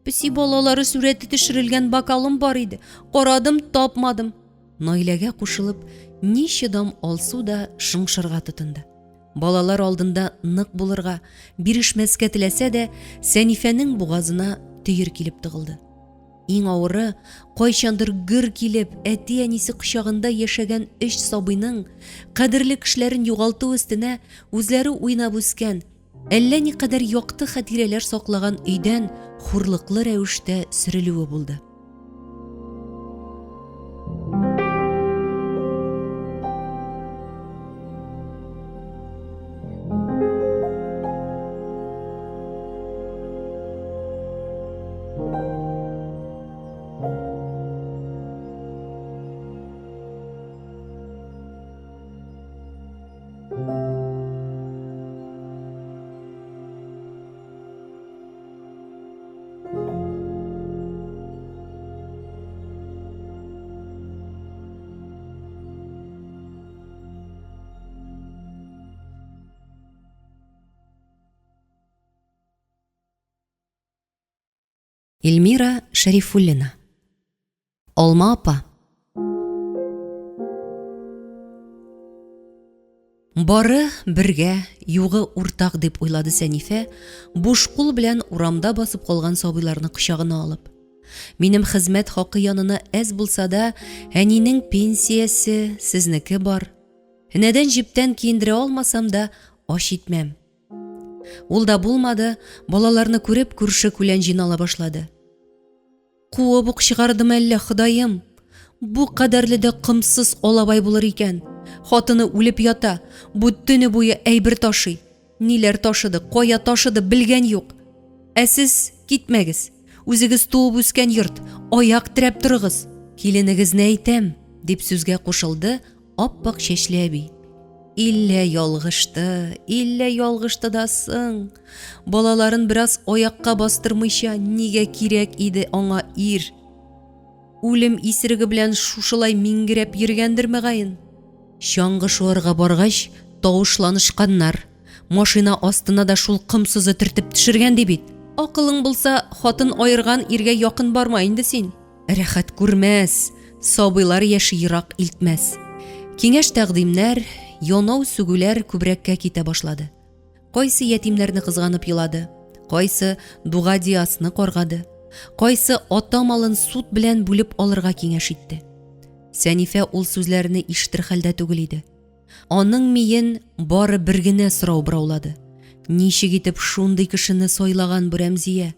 [SPEAKER 1] Песи балалары сурәте төшерелгән бокалым бар иде. Карадым, тапмадым. Наиләгә кушылып, ни чыдам Алсу да шыңшырга тотынды. Балалар алдында нык булырга, бирешмәскә теләсә дә, Сәнифәнең бугазына төер килеп тыгылды. Иң авыры, кайчандыр гөр килеп, әти-әнисе кочагында яшәгән өч сабыйның, кадерле кешеләрен югалту өстенә, үзләре уйнап үскән, әллә никадәр якты хатирәләр саклаган өйдән хурлыклы рәвештә сөрелүе булды. Эльмира Шәрифуллина. Алма апа. Бары бергә, югы уртак дип уйлады Сәнифә, буш кул белән урамда басып калган сабыйларны кочагына алып. Минем хезмәт хакы янына әз булса да, әнинең пенсиясе, сезнеке бар. Энәдән җептән киендерә алмасам да, ач итмәм. Ул да булмады, балаларны күреп, күрше күлән җыйнала башлады. Куып ук чыгардым әллә, Ходаем? Бу кадәрле дә комсыз алабай булыр икән. Хатыны үлеп ята, бу төне буе әйбер ташый. Ниләр ташыды, кая ташыды, белгән юк. Ә сез китмәгез. Үзегез туып үскән йорт, аяк терәп торыгыз. Киленегезне әйтәм, дип сүзгә кушылды Ап-ак чәчле әби. Иллә ялгышты, иллә ялгышты да соң. Балаларын бераз аякка бастырмыйча нигә кирәк иде аңа ир? Үлем исереге белән шушылай миңгерәп йөргәндер мөгаен. Чаңгы шуарга баргач, тавышланышканнар. Машина астына да шул комсызы төртеп төшергән ди бит. Акылың булса, хатын аерган иргә якын барма инде син. Рәхәт күрмәс, сабыйлар яше ерак илтмәс. Киңәш-тәкъдимнәр, янау-сүгүләр күбрәккә китә башлады. Кайсы ятимнәрне кызганып елады, кайсы Дуга Диасны каргады, кайсы ата малын суд белән бүлеп алырга киңәш итте. Сәнифә ул сүзләрне ишетер хәлдә түгел иде. Аның миен бары бер генә сорау бораулады. Ничек итеп шундый кешене сайлаган бу Рәмзия?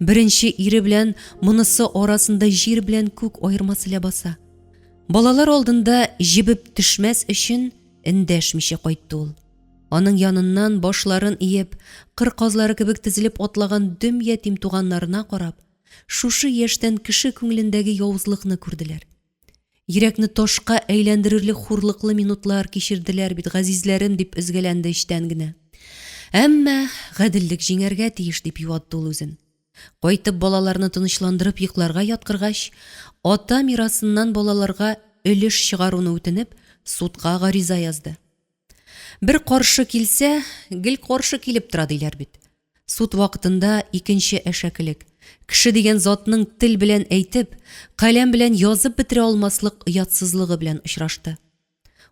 [SPEAKER 1] Беренче ире белән монысы арасында җир белән күк аермасы ләбаса. Балалар алдында җебеп төшмәс өчен эндәшмичә кайтты ул. Аның яныннан башларын иеп, кыр казлары кебек тезелеп атлаган дөм ятим туганнарына карап, шушы яшьтән кеше күңелендәге явызлыкны күрделәр. Йөрәкне ташка әйләндерерлек хурлыклы минутлар кичерделәр бит, газизләрем, дип өзгәләнде эчтән генә. Әмма гаделлек җиңәргә тиеш, дип юатты ул үзен. Кайтып балаларны тынычландырып йокларга яткыргач, ата мирасыннан балаларга өлеш чыгаруны үтенеп, судка гариза язды. Бер каршы килсә, гел каршы килеп тора диләр бит. Суд вакытында икенче әшәкелек, кеше дигән затның тел белән әйтеп, каләм белән язып бетерә алмаслык оятсызлыгы белән очрашты.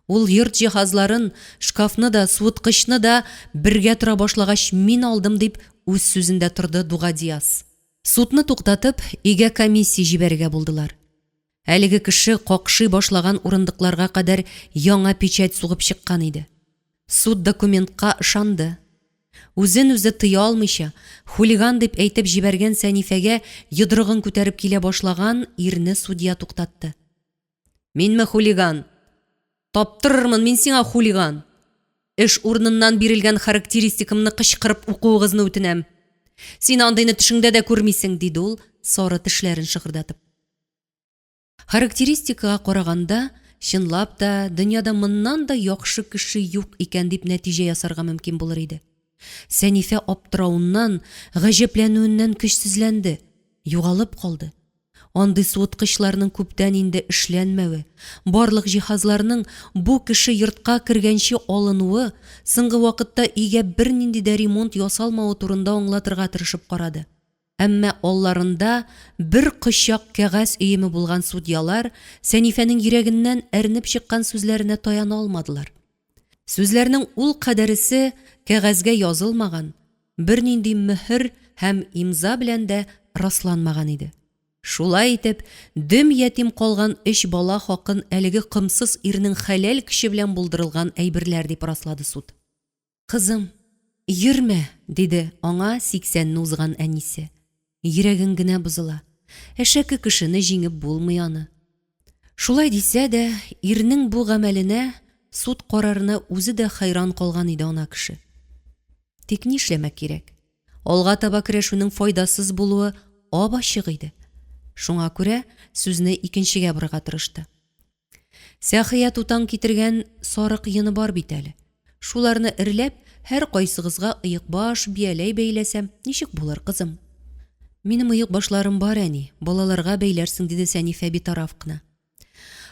[SPEAKER 1] Ул йорт җиһазларын, шкафны да, суыткычны да бергә тора башлагач мин алдым дип үз сүзендә торды Дуга Диас. Судны туктатып, өйгә комиссия җибәрергә булдылар. Әлеге кеше какшый башлаган урындыкларга кадәр яңа печать сугып чыккан иде. Суд документка ышанды. Үзен-үзе тыя алмыйча, хулиган дип әйтеп җибәргән Сәнифәгә йодрыгын күтәреп килә башлаган ирне судья туктатты. Минме хулиган? Таптырырмын мин сиңа хулиган! Эш урыныннан бирелгән характеристикамны кычкырып укуыгызны үтенәм. Син андыйны төшеңдә дә күрмисең, диде ул, сары тешләрен шыгырдатып. Характеристикага караганда, чынлап та, дөньяда моннан да яхшы кеше юк икән дип нәтиҗә ясарга мөмкин булыр иде. Сәнифә аптыравыннан, гаҗәпләнүеннән көчсезләнде, югалып калды. Андый суыткычларның күптән инде эшләнмәве, барлык җиһазларның бу кеше йортка кергәнче алынуы, соңгы вакытта өйгә бернинди дә ремонт ясалмавы турында аңлатырга тырышып карады. Әмма алларында бер кочак кәгазь өеме булган судьялар Сәнифәнең йөрәгеннән әрнеп чыккан сүзләренә таяна алмадылар. Сүзләрнең ул кадәресе кәгазьгә язылмаган, бернинди мөһер һәм имза белән дә расланмаган иде. Шулай итеп, дөм ятим калган өч бала хакын әлеге комсыз ирнең хәләл көче белән булдырылган әйберләр дип раслады суд. Кызым, йөрмә, диде аңа сиксәнне узган әнисе. Йөрәгең генә бозыла. Әшәке кешене җиңеп булмый аны. Шулай дисә дә, ирнең бу гамәленә, суд карарына үзе дә хәйран калган иде ана кеше. Тик нишләмәк кирәк? Алга таба көрәшүнең файдасыз булуы ап-ачык иде. Шуңа күрә сүзне икенчегә борырга тырышты. Сәхия тутаң китергән сарык йоны бар бит әле. Шуларны эрләп, һәркайсыгызга оекбаш, бияләй бәйләсәм, ничек булыр, кызым? Минем оекбашларым бар, әни, балаларга бәйләрсең, диде Сәнифә битараф кына.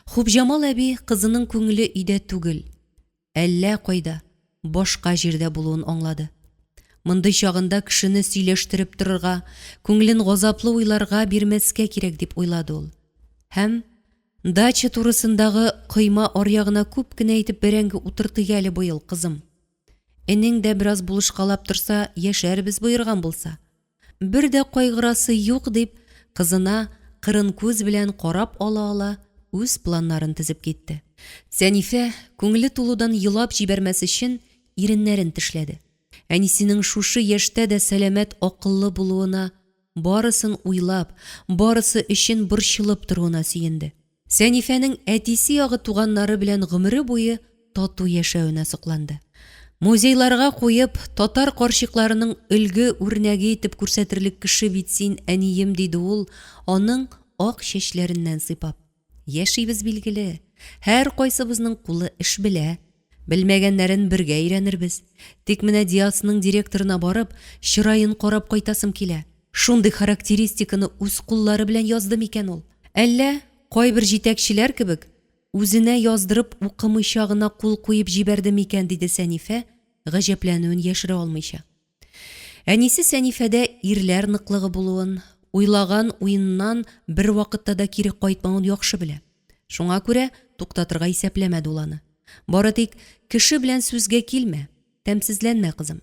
[SPEAKER 1] Хупҗамал әби кызының күңеле өйдә түгел. Әллә кайда, башка җирдә булуын аңлады. Мондый чагында кешене сөйләштереп торырга, күңелен газаплы уйларга бирмәскә кирәк дип уйлады ул. Һәм дача турысындагы койма аръягына күп кенә итеп бәрәңге утыртыйк әле быел, кызым. Энең дә бераз булышкалап торса, яшәрбез боерган булса. Бер дә кайгырасы юк, дип, кызына кырын күз белән карап ала-ала, үз планнарын тезеп китте. Сәнифә, күңеле тулудан елап җибәрмәс өчен, иреннәрен тешләде. Әнисенең шушы яшьтә дә сәламәт акыллы булуына, барысын уйлап, барысы өчен борчылып торуына сөенде. Сәнифәнең әтисе ягы туганнары белән гомере буе тату яшәвенә сокланды. Музейларга куеп, татар карчыкларының өлге үрнәге итеп күрсәтерлек кеше бит син, әнием, диде ул, аның ак чәчләреннән сыйпап. Яшибез, билгеле. Һәркайсыбызның кулы эш белә. Белмәгәннәрен бергә өйрәнербез. Тик менә Диасның директорына барып, чыраен карап кайтасым килә. Шундый характеристиканы үз куллары белән язды микән ул? Әллә, кайбер җитәкчеләр кебек, үзенә яздырып укымыйча гына кул куеп җибәрде микән, диде Сәнифә, гаҗәпләнүен яшерә алмыйча. Әнисе Сәнифәдә ирләр ныклыгы булуын, уйлаган уеннан бервакытта да кире кайтмавын яхшы белә. Шуңа күрә туктатырга исәпләмәде ул аны. Бары тик кеше белән сүзгә килмә, тәмсезләнмә, кызым.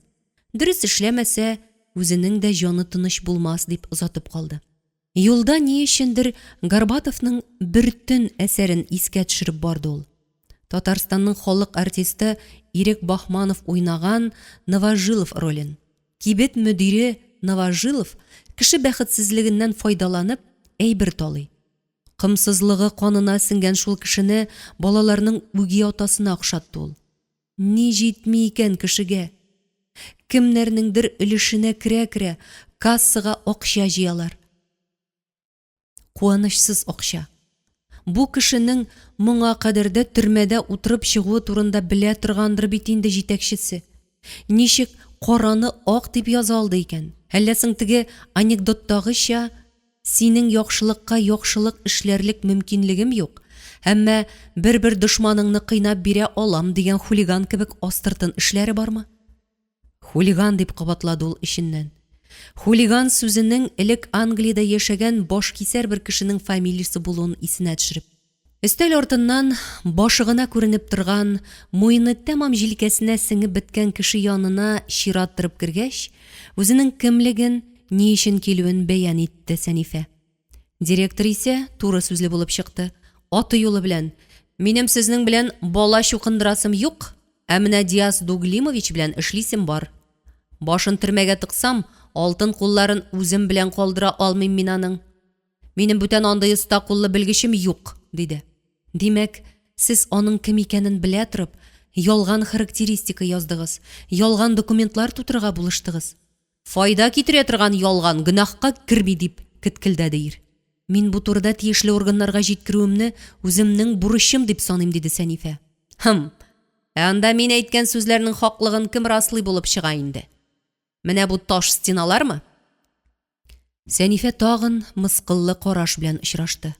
[SPEAKER 1] Дөрес эшләмәсә, үзенең дә җаны тыныч булмас, дип озатып калды. Юлда ни өчендер Горбатовның Бер төн әсәрен искә төшереп барды ул. Татарстанның халык артисты Ирек Баһманов уйнаган Новожилов ролен. Кибет мөдире Новожилов кеше бәхетсезлегеннән файдаланып, әйбер талый. Комсызлыгы канына сеңгән шул кешене балаларның үги атасына охшатты ул. Ни җитми икән кешегә? Кемнәрнеңдер өлешенә керә-керә, кассага акча җыялар. Куанычсыз акча. Бу кешенең моңа кадәр дә төрмәдә утырып чыгуы турында белә торгандыр бит инде җитәкчесе. Ничек караны ак дип яза алды икән? Әллә соң теге анекдоттагыча, синең яхшылыкка яхшылык эшләрлек мөмкинлегем юк, әмма бер-бер дошманыңны кыйнап бирә алам дигән хулиган кебек астыртын эшләре бармы? Хулиган, дип кабатлады ул эченнән. Хулиган сүзенең элек Англиядә яшәгән башкисәр бер кешенең фамилиясе булуын исенә төшереп. Өстәл артыннан башы гына күренеп торган, муены тәмам җилкәсенә сеңеп беткән кеше янына чират торып кергәч, үзенең кемлеген, ни өчен килүен бәян итте Сәнифә. Директор исә туры сүзле булып чыкты. Аты-юлы белән, Минем сезнең белән бала чукындырасым юк, ә менә Диас Дуглимович белән эшлисем бар. Башын төрмәгә тыксам, алтын кулларын үзем белән калдыра алмыйм мин аның. Минем бүтән андый оста куллы белгечем юк, диде. Димәк, сез аның кем икәнен белә торып, ялган характеристика яздыгыз, ялган документлар тутырырга булыштыгыз. Файда китерә торган ялган гөнаһка керми, дип кеткелдәде ир. Мин бу турыда тиешле органнарга җиткерүемне үземнең бурычым дип саныйм, диде Сәнифә. Хм, ә анда мин әйткән сүзләрнең хаклыгын кем раслый булып чыга инде? Менә бу таш стеналармы? Сәнифә тагын мыскыллы караш белән очрашты.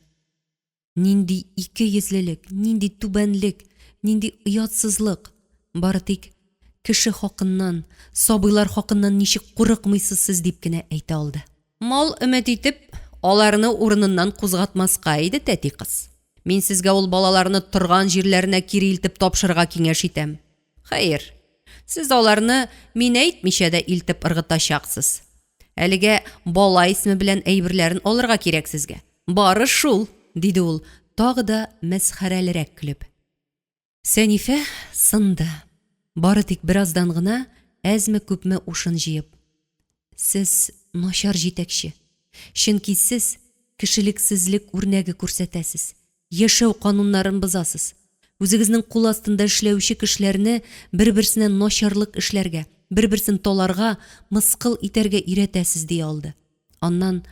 [SPEAKER 1] Нинди икейөзлелек, нинди түбәнлек, нинди оятсызлык! Бары тик, Кеше хакыннан, сабыйлар хакыннан ничек курыкмыйсыз сез, дип кенә әйтә алды. Мал өмет итеп, аларны урыныннан кузгатмаска иде, тәти кыз. Мин сезгә ул балаларны торган җирләренә кире илтеп тапшырырга киңәш итәм. Хәер, сез аларны мин әйтмичә дә илтеп ыргытачаксыз. Әлегә бала исеме белән әйберләрен алырга кирәк сезгә. Бары шул, диде ул, тагы да мәсхәрәлерәк көлеп. Сәнифә сынды. Бары тик бераздан гына әзме-күпме ушын җыеп. Сез начар җитәкче. Чөнки сез кешелексезлек үрнәге күрсәтәсез. Яшәү кануннарын бозасыз. Үзегезнең кул астында эшләүче кешеләрне бер-берсенә начарлык эшләргә, бер-берсен таларга, мыскыл итәргә өйрәтәсез, дия алды. Аннан,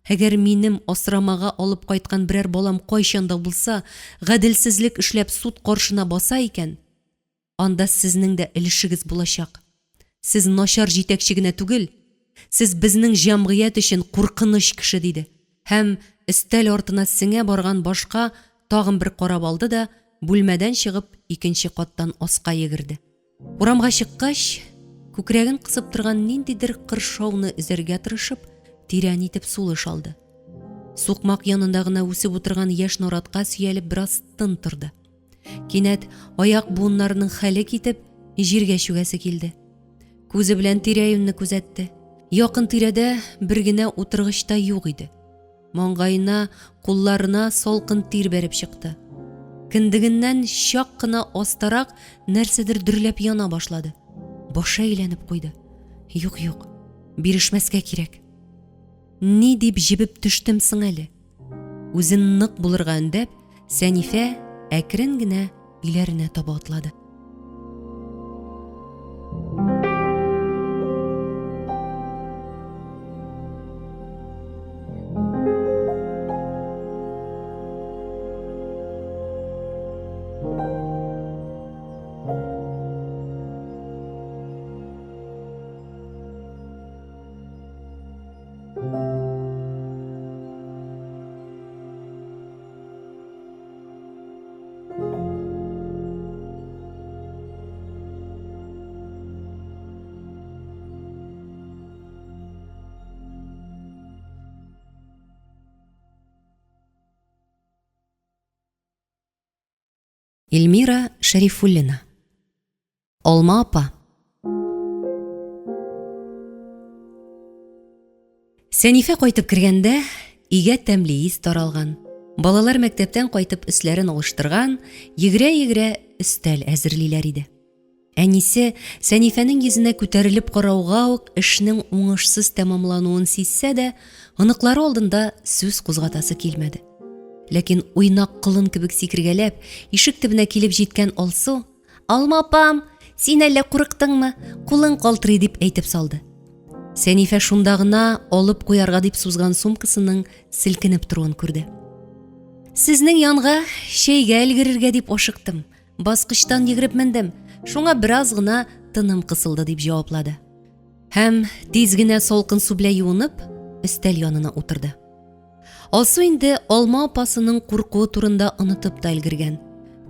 [SPEAKER 1] Әгәр минем асрамага алып кайткан берәр балам кайчан да булса гаделсезлек эшләп суд каршына баса икән, Анда сезнең дә өлешегез булачак. Сез начар җитәкче генә түгел, сез безнең җәмгыять өчен куркыныч кеше, диде һәм өстәл артына сеңә барган башка тагын бер карап алды да, бүлмәдән чыгып, икенче каттан аска йөгерде. Урамга чыккач, күкрәген кысып торган ниндидер кыршауны өзәргә тырышып, тирән итеп сулыш алды. Сукмак янында гына үсеп утырган яшь наратка сөялеп бераз тын торды. Кинәт аяк буыннарының хәле китеп, җиргә чүгәсе килде. Күзе белән тирә-юньне күзәтте. Якын тирәдә бер генә утыргыч та юк иде. Маңгаена, кулларына салкын тир бәреп чыкты. Кендегеннән чак кына астарак нәрсәдер дөрләп яна башлады. Башы әйләнеп куйды. Юк, юк, бирешмәскә кирәк. Ни дип җебеп төштем соң әле? Үзен нык булырга өндәп, Сәнифә әкрен генә өйләренә таба атлады. Эльмира Шәрифуллина. Алма апа. Сәнифә кайтып кергәндә, өйгә тәмле ис таралган. Балалар мәктәптән кайтып өсләрен алыштырган, йөгерә-йөгерә өстәл әзерлиләр иде. Әнисе Сәнифәнең йөзенә күтәрелеп карауга ук эшнең уңышсыз тәмамлануын сизсә дә, оныклары алдында сүз кузгатасы килмәде. Ләкин уйнак колын кебек сикергәләп, ишек төбенә килеп җиткән Алсу, «Алма апам, син әллә курыктыңмы? Кулың калтырый» дип әйтеп салды. Сәнифә шунда гына алып куярга дип сузган сумкасының селкенеп торуын күрде. Сезнең янга чәйгә өлгерергә дип ашыктым. Баскычтан йөгереп мендем. Шуңа бераз гына тыным кысылды, дип җаваплады. Һәм тиз генә салкын су белән юынып, өстәл янына утырды. Алсу инде алма апасының куркуы турында онытып та өлгергән.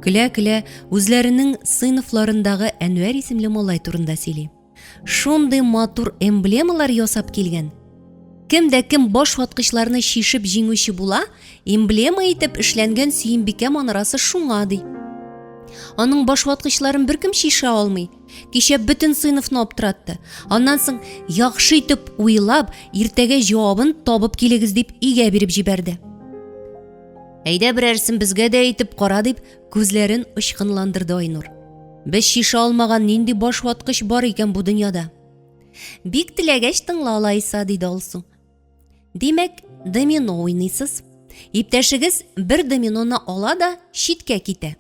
[SPEAKER 1] Көлә-көлә үзләренең сыйныфларындагы Әнвәр исемле малай турында сөйли. Шундый матур эмблемалар ясап килгән. Кем дә кем баш ваткычларны чишеп җиңүче була, эмблема итеп эшләнгән Сөембикә манарасы шуңа ди. Аның баш ваткычларын беркем чишә алмый. Кичә бөтен сыйныфны аптыратты. Аннан соң яхшы итеп уйлап, иртәгә җавабын табып килегез дип өйгә биреп җибәрде. Әйдә берәрсен безгә дә әйтеп кара дип, күзләрен очкынландырды Айнур. Без чишә алмаган нинди баш ваткыч бар икән бу дөньяда? Бик теләгәч тыңла алайса, диде Алсу. Димәк, домино уйныйсыз. Иптәшегез бер доминоны ала да читкә китә.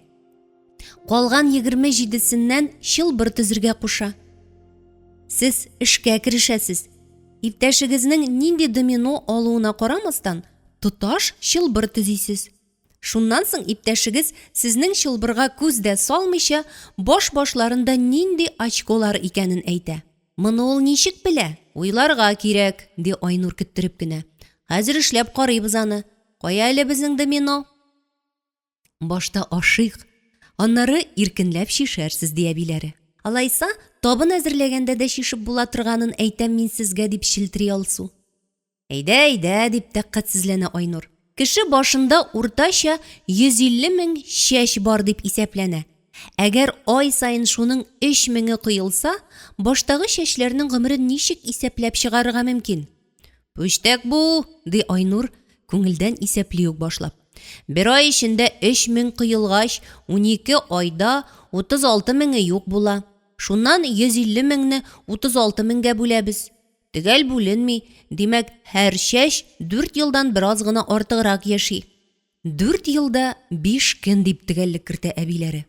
[SPEAKER 1] Калган 27-сеннән чылбыр төзергә куша. Сез эшкә керешәсез. Иптәшегезнең нинди домино алуына карамастан, тоташ чылбыр төзисез. Шуннан соң иптәшегез сезнең чылбырга күз дә салмыйча, баш-башларында нинди очколар икәнен әйтә. Моны ул ничек белә? Уйларга кирәк, ди Айнур көттереп кенә. Хәзер эшләп карыйбыз аны. Кая әле безнең домино? Башта ашыйк, аннары иркенләп чишәрсез, ди әбиләре. Алайса, табын әзерләгәндә дә чишеп була торганын әйтәм мин сезгә, дип челтери Алсу. Әйдә, әйдә, дип тәкатьсезләнә Айнур. Кеше башында уртача 150 мең чәч бар дип исәпләнә. Әгәр ай саен шуның 3 меңе коелса, баштагы чәчләрнең гомерен ничек исәпләп чыгарырга мөмкин? Пүчтәк бу, ди Айнур, күңелдән исәпли үк башлап. Бер ай эчендә 3 мең коелгач, 12 айда 36 меңе юк була. Шуннан 150 меңне 36 меңгә бүләбез. Төгәл бүленми, димәк, һәр чәч дүрт елдан бераз гына артыграк яши. Дүрт елда биш көн дип төгәллек кертә әбиләре.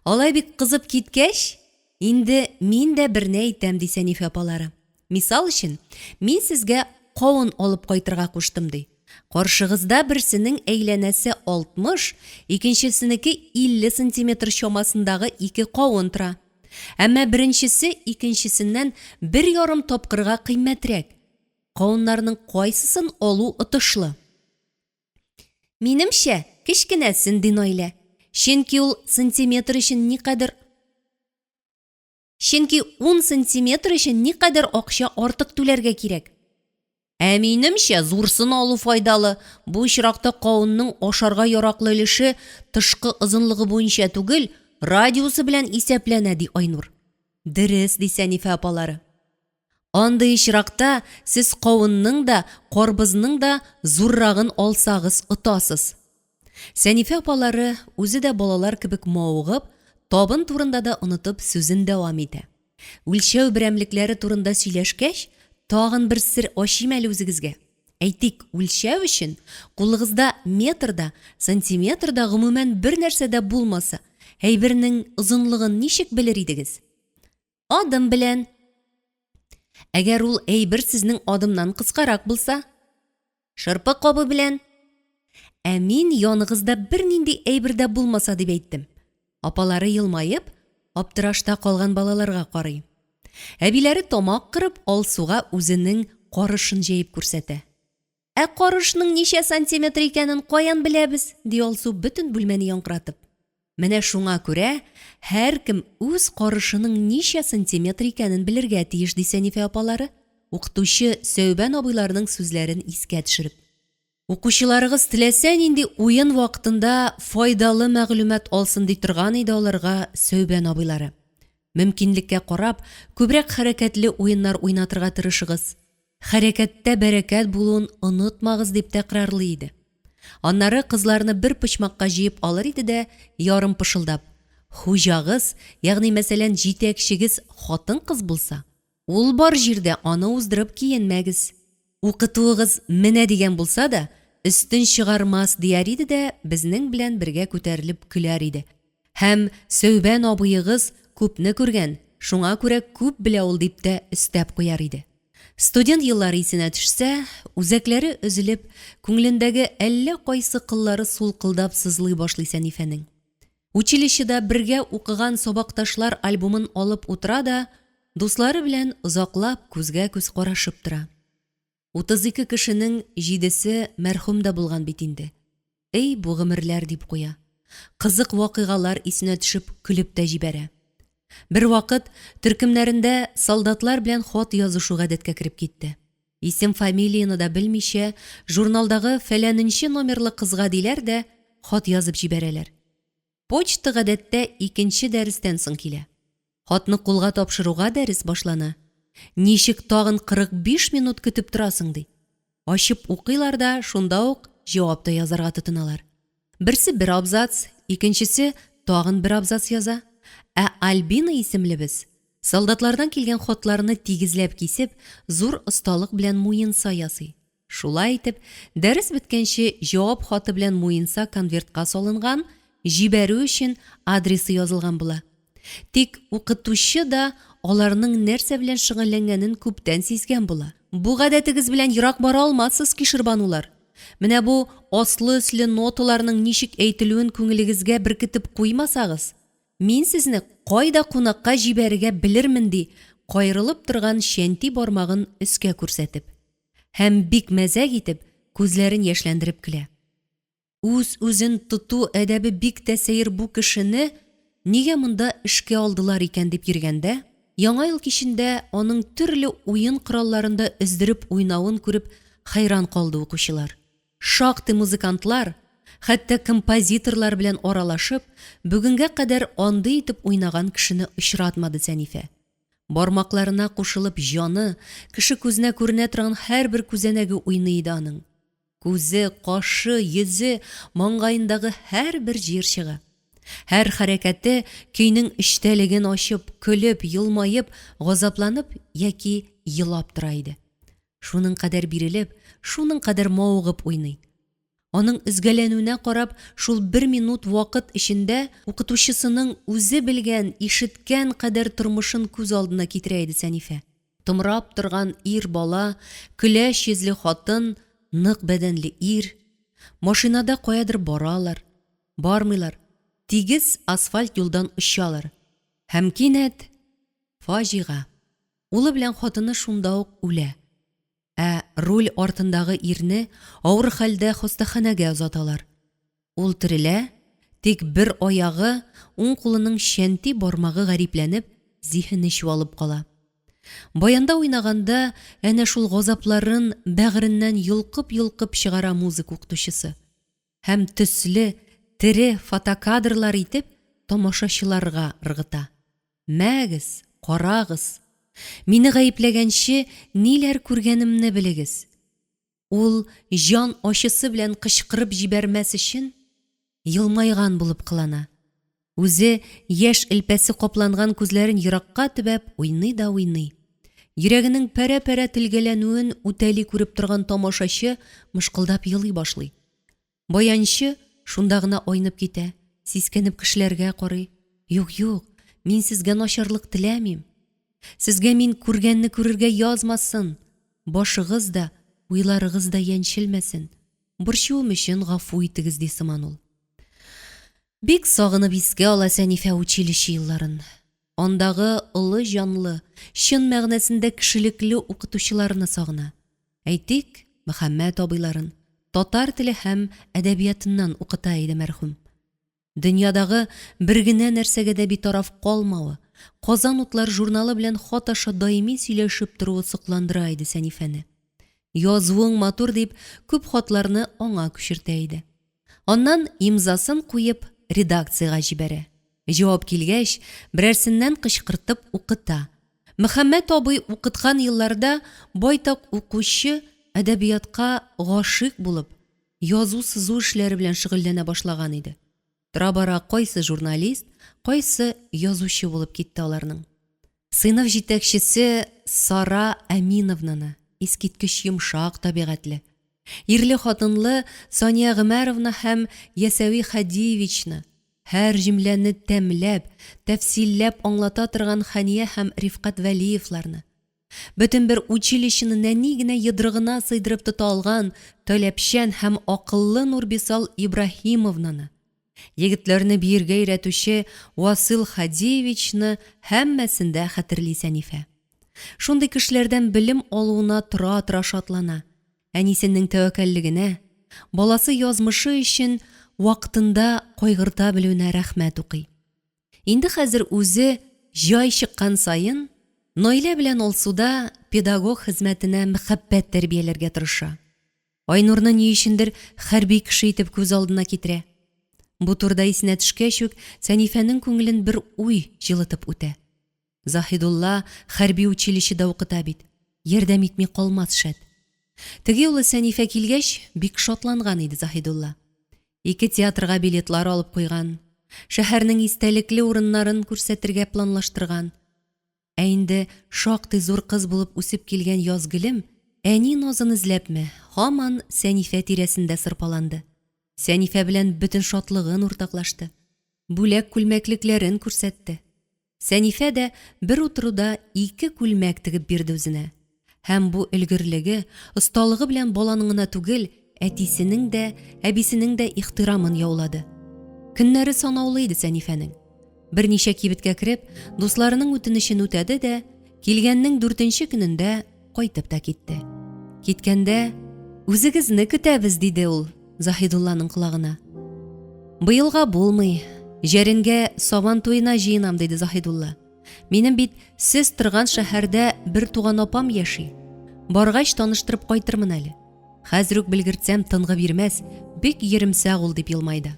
[SPEAKER 1] Алай бик кызып киткәч, инде мин дә берне әйтәм, ди Сәнифә апалары. Мисал өчен, мин сезгә кавын алып кайтырга куштым, ди. Каршыгызда берсенең әйләнәсе 60, икенчесенеке 50 сантиметр чамасындагы ике кавын тора. Әмма беренчесе икенчесеннән бер ярым тапкырга кыйммәтрәк. Кавыннарның кайсысын алу отышлы? Минемчә, кечкенәсен, ди Наилә. Чөнки ул сантиметр өчен никадәр Чөнки ун сантиметр өчен никадәр акча артык түләргә кирәк. Ә минемчә, зурсын алу файдалы. Бу очракта кавынның ашарга яраклы өлеше тышкы озынлыгы буенча түгел, радиусы белән исәпләнә, ди Айнур. Дөрес, ди Сәнифә апалары. Андый очракта сез кавынның да, карбызның да зуррагын алсагыз отасыз. Сәнифә апалары үзе дә балалар кебек мавыгып, табын турында да онытып сүзен дәвам итә. Үлчәү берәмлекләре турында сөйләшкәч, тагын бер сер ачыйм әле үзегезгә. Әйтик, үлчәү өчен кулыгызда метр да, сантиметр да, гомумән бер нәрсә дә булмаса, әйбернең озынлыгын ничек белер идегез? Адым белән. Әгәр ул әйбер сезнең адымнан кыскарак булса? Шырпы кабы белән. Ә мин яныгызда бернинди әйбер дә булмаса дип әйттем. Апалары елмаеп, аптырашта калган балаларга карый. Әбиләре тамак кырып, Алсуга үзенең карышын җәеп күрсәтә. Ә карышның ничә сантиметр икәнен каян беләбез? ди Алсу бөтен бүлмәне яңгыратып. Менә шуңа күрә һәркем үз карышының ничә сантиметр икәнен белергә тиеш, ди Сәнифә апалары, укытучы Сәүбән абыйларының сүзләрен искә төшереп. Укучыларыгыз теләсә нинди уен вакытында файдалы мәгълүмат алсын, ди торган иде аларга Сәүбән абыйлары. Мөмкинлеккә карап, күбрәк хәрәкәтле уеннар уйнатырга тырышыгыз. Хәрәкәттә бәрәкәт булуын онытмагыз, дип тәкрарлый иде. Аннары кызларны бер почмакка җыеп алыр иде дә, ярым пышылдап, Хуҗагыз, ягъни мәсәлән, җитәкчегез хатын-кыз булса, ул бар җирдә аны уздырып киенмәгез. Укытуыгыз менә дигән булса да, өстен чыгармас, дияр иде дә безнең белән бергә күтәрелеп көләр иде. Һәм Сәүбән абыегыз күпне күргән, шуңа күрә күп белә ул, дип тә өстәп куяр иде. Студент еллары исенә төшсә, үзәкләре өзелеп, күңелендәге әллә кайсы кыллары сулкылдап сызлый башлый Сәнифәнең. Училищеда бергә укыган сабакташлар альбомын алып утыра да, дуслары белән озаклап күзгә-күз карашып тора. 32 кешенең җидесе мәрхүм дә булган бит инде. Эй, бу гомерләр, дип куя. Кызык вакыйгалар исенә төшеп көлеп тә җибәрә. Бервакыт төркемнәрендә солдатлар белән хат язышу гадәткә кереп китте. Исем-фамилияне дә белмичә, журналдагы фәләненче номерлы кызга диләр дә, хат язып җибәрәләр. Почта гадәттә икенче дәрестән соң килә. Хатны кулга тапшыруга дәрес башлана. Ничек тагын 45 минут көтеп торасың, ди. Ачып укыйлар да шунда ук җавап та язарга тотыналар. Берсе бер абзац, икенчесе тагын бер абзац яза. Ә Альбина исемлебез, солдатлардан килгән хатларны тигезләп кисеп, зур осталык белән муенса ясый. Шулай итеп, дәрес беткәнче җавап хаты белән муенса конвертка салынган, җибәрү өчен адресы язылган була. Тик укытучы да аларның нәрсә белән шөгыльләнгәнен күптән сизгән була. Бу гадәтегез белән ерак бара алмассыз, кишербанулар. Менә бу аслы-өсле ноталарның ничек әйтелүен күңелегезгә беркетеп куймасагыз, мин сезне кайда кунакка җибәрергә белермен, ди каерылып торган чәнти бармагын өскә күрсәтеп. Һәм бик мәзәк итеп, күзләрен яшьләндереп көлә. Үз-үзен тоту әдәбе бик тә сәер бу кешене нигә монда эшкә алдылар икән дип йөргәндә, Яңа ел кичендә аның төрле уен коралларында өздереп уйнавын күреп хәйран калды укучылар. Шактый музыкантлар, хәтта композиторлар белән аралашып, бүгенгә кадәр андый итеп уйнаган кешене очратмады Сәнифә. Бармакларына кушылып җаны, кеше күзенә күренә торган һәрбер күзәнәге уйный иде аның. Күзе, кашы, йөзе, маңгаендагы һәрбер җыерчыгы. Һәр хәрәкәте көйнең эчтәлеген ачып, көлеп, елмаеп, газапланып яки елап тора иде. Шуның кадәр бирелеп, шуның кадәр мавыгып уйный. Аның өзгәләнүенә карап, шул бер минут вакыт эчендә укытучысының үзе белгән, ишеткән кадәр тормышын күз алдына китерә иде Сәнифә. Томрап торган ир бала, көләч йөзле хатын, нык бәдәнле ир. Машинада каядыр баралар. Бармыйлар. Тигез асфальт юлдан очалар. Һәм кинәт, фаҗига. Улы белән хатыны шунда ук үлә. Ә руль артындагы ирне авыр хәлдә хастаханәгә озаталар. Ул терелә, тик бер аягы, уң кулының чәнти бармагы гарипләнеп, зиһене чуалып кала. Баянда уйнаганда әнә шул газапларын бәгыреннән йолкып-йолкып чыгара музыка укытучысы. Һәм төсле, тере фотокадрлар итеп тамашачыларга ыргыта. Мәгез, карагыз! Мине гаепләгәнче ниләр күргәнемне белегез! Ул җан ачысы белән кычкырып җибәрмәс өчен елмайган булып кылана. Үзе яшь элпәсе капланган күзләрен еракка төбәп уйный да уйный. Йөрәгенең пәрә-пәрә телгәләнүен үтәли күреп торган тамашачы мышкылдап елый башлый. Баянчы шунда гына айнып китә, сискәнеп кешеләргә карый. Юк, юк, мин сезгә начарлык теләмим. Сезгә мин күргәнне күрергә язмасын. Башыгыз да, уйларыгыз да яньчелмәсен. Борчуым өчен гафу итегез, ди сыман ул. Бик сагынып искә ала Сәнифә училище елларын. Андагы олы җанлы, чын мәгънәсендә кешелекле укытучыларны сагына. Әйтик, Мөхәммәт абыйларын татар теле һәм әдәбиятыннан укыта иде мәрхүм. Дөньядагы бер генә нәрсәгә дә битараф калмавы, Казан утлары журналы белән хат аша даими сөйләшеп торуы сокландыра иде Сәнифәне. Язуың матур дип, күп хатларны аңа күчертә иде. Аннан имзасын куеп, редакциягә җибәрә. Җавап килгәч, берәрсеннән кычкыртып укыта. Мөхәммәт абый укыткан елларда байтак укучы әдәбиятка гашыйк булып, язу-сызу эшләре белән шөгыльләнә башлаган иде. Тора-бара кайсы журналист, кайсы язучы булып китте аларның. Сыйныф җитәкчесе Сара Әминовнаны, искиткеч йомшак табигатьле, ирле-хатынлы Сания Гомәровна һәм Ясәви Хәдиевичны, һәр җөмләне тәмләп, тәфсилләп аңлата торган Хәния һәм Рифкать Вәлиевларны, Бөтен бер училищены нәни генә йодрыгына сыйдырып тота алган таләпчән һәм акыллы Нурбисал Ибраһимовнаны, егетләрне биергә өйрәтүче Васыйл Хадиевичны һәммәсен дә хәтерли Сәнифә. Шундый кешеләрдән белем алуына тора-тора шатлана, әнисенең тәвәккәллегенә, баласы язмышы өчен вакытында кайгырта белүенә рәхмәт укый. Инде хәзер үзе җай чыккан саен Наилә белән Алсуда педагог хезмәтенә мәхәббәт тәрбияләргә тырыша. Айнурны ни өчендер хәрби кеше итеп күз алдына китерә. Бу турыда исенә төшкәч үк Сәнифәнең күңелен бер уй җылытып үтә. Заһидулла хәрби училищеда укыта бит, ярдәм итми калмас, шәт. Теге юлы Сәнифә килгәч, бик шатланган иде Заһидулла. Ике театрга билетлар алып куйган, шәһәрнең истәлекле урыннарын күрсәтергә планлаштырган. Ә инде шактый зур кыз булып үсеп килгән Язгөлем, әни назын эзләпме, һаман Сәнифә тирәсендә сырпаланды. Сәнифә белән бөтен шатлыгын уртаклашты. Бүләк күлмәклекләрен күрсәтте. Сәнифә дә бер утыруда ике күлмәк тегеп бирде үзенә. Һәм бу өлгерлеге, осталыгы белән баланың гына түгел, әтисенең дә, әбисенең дә ихтирамын яулады. Көннәре санаулы иде Сәнифәнең. Берничә кибеткә кереп, дусларының үтенечен үтәде дә, килгәннең дүртенче көнендә кайтып та китте. Киткәндә, Үзегезне көтәбез, диде ул Заһидулланың колагына. Быелга булмый, Җәренгә Сабан туена җыенам, диде Заһидулла. Минем бит сез торган шәһәрдә бер туган апам яши. Баргач таныштырып кайтырмын әле. Хәзер үк белгертсәм тынгы бирмәс, бик йөремсәк ул, дип елмайды.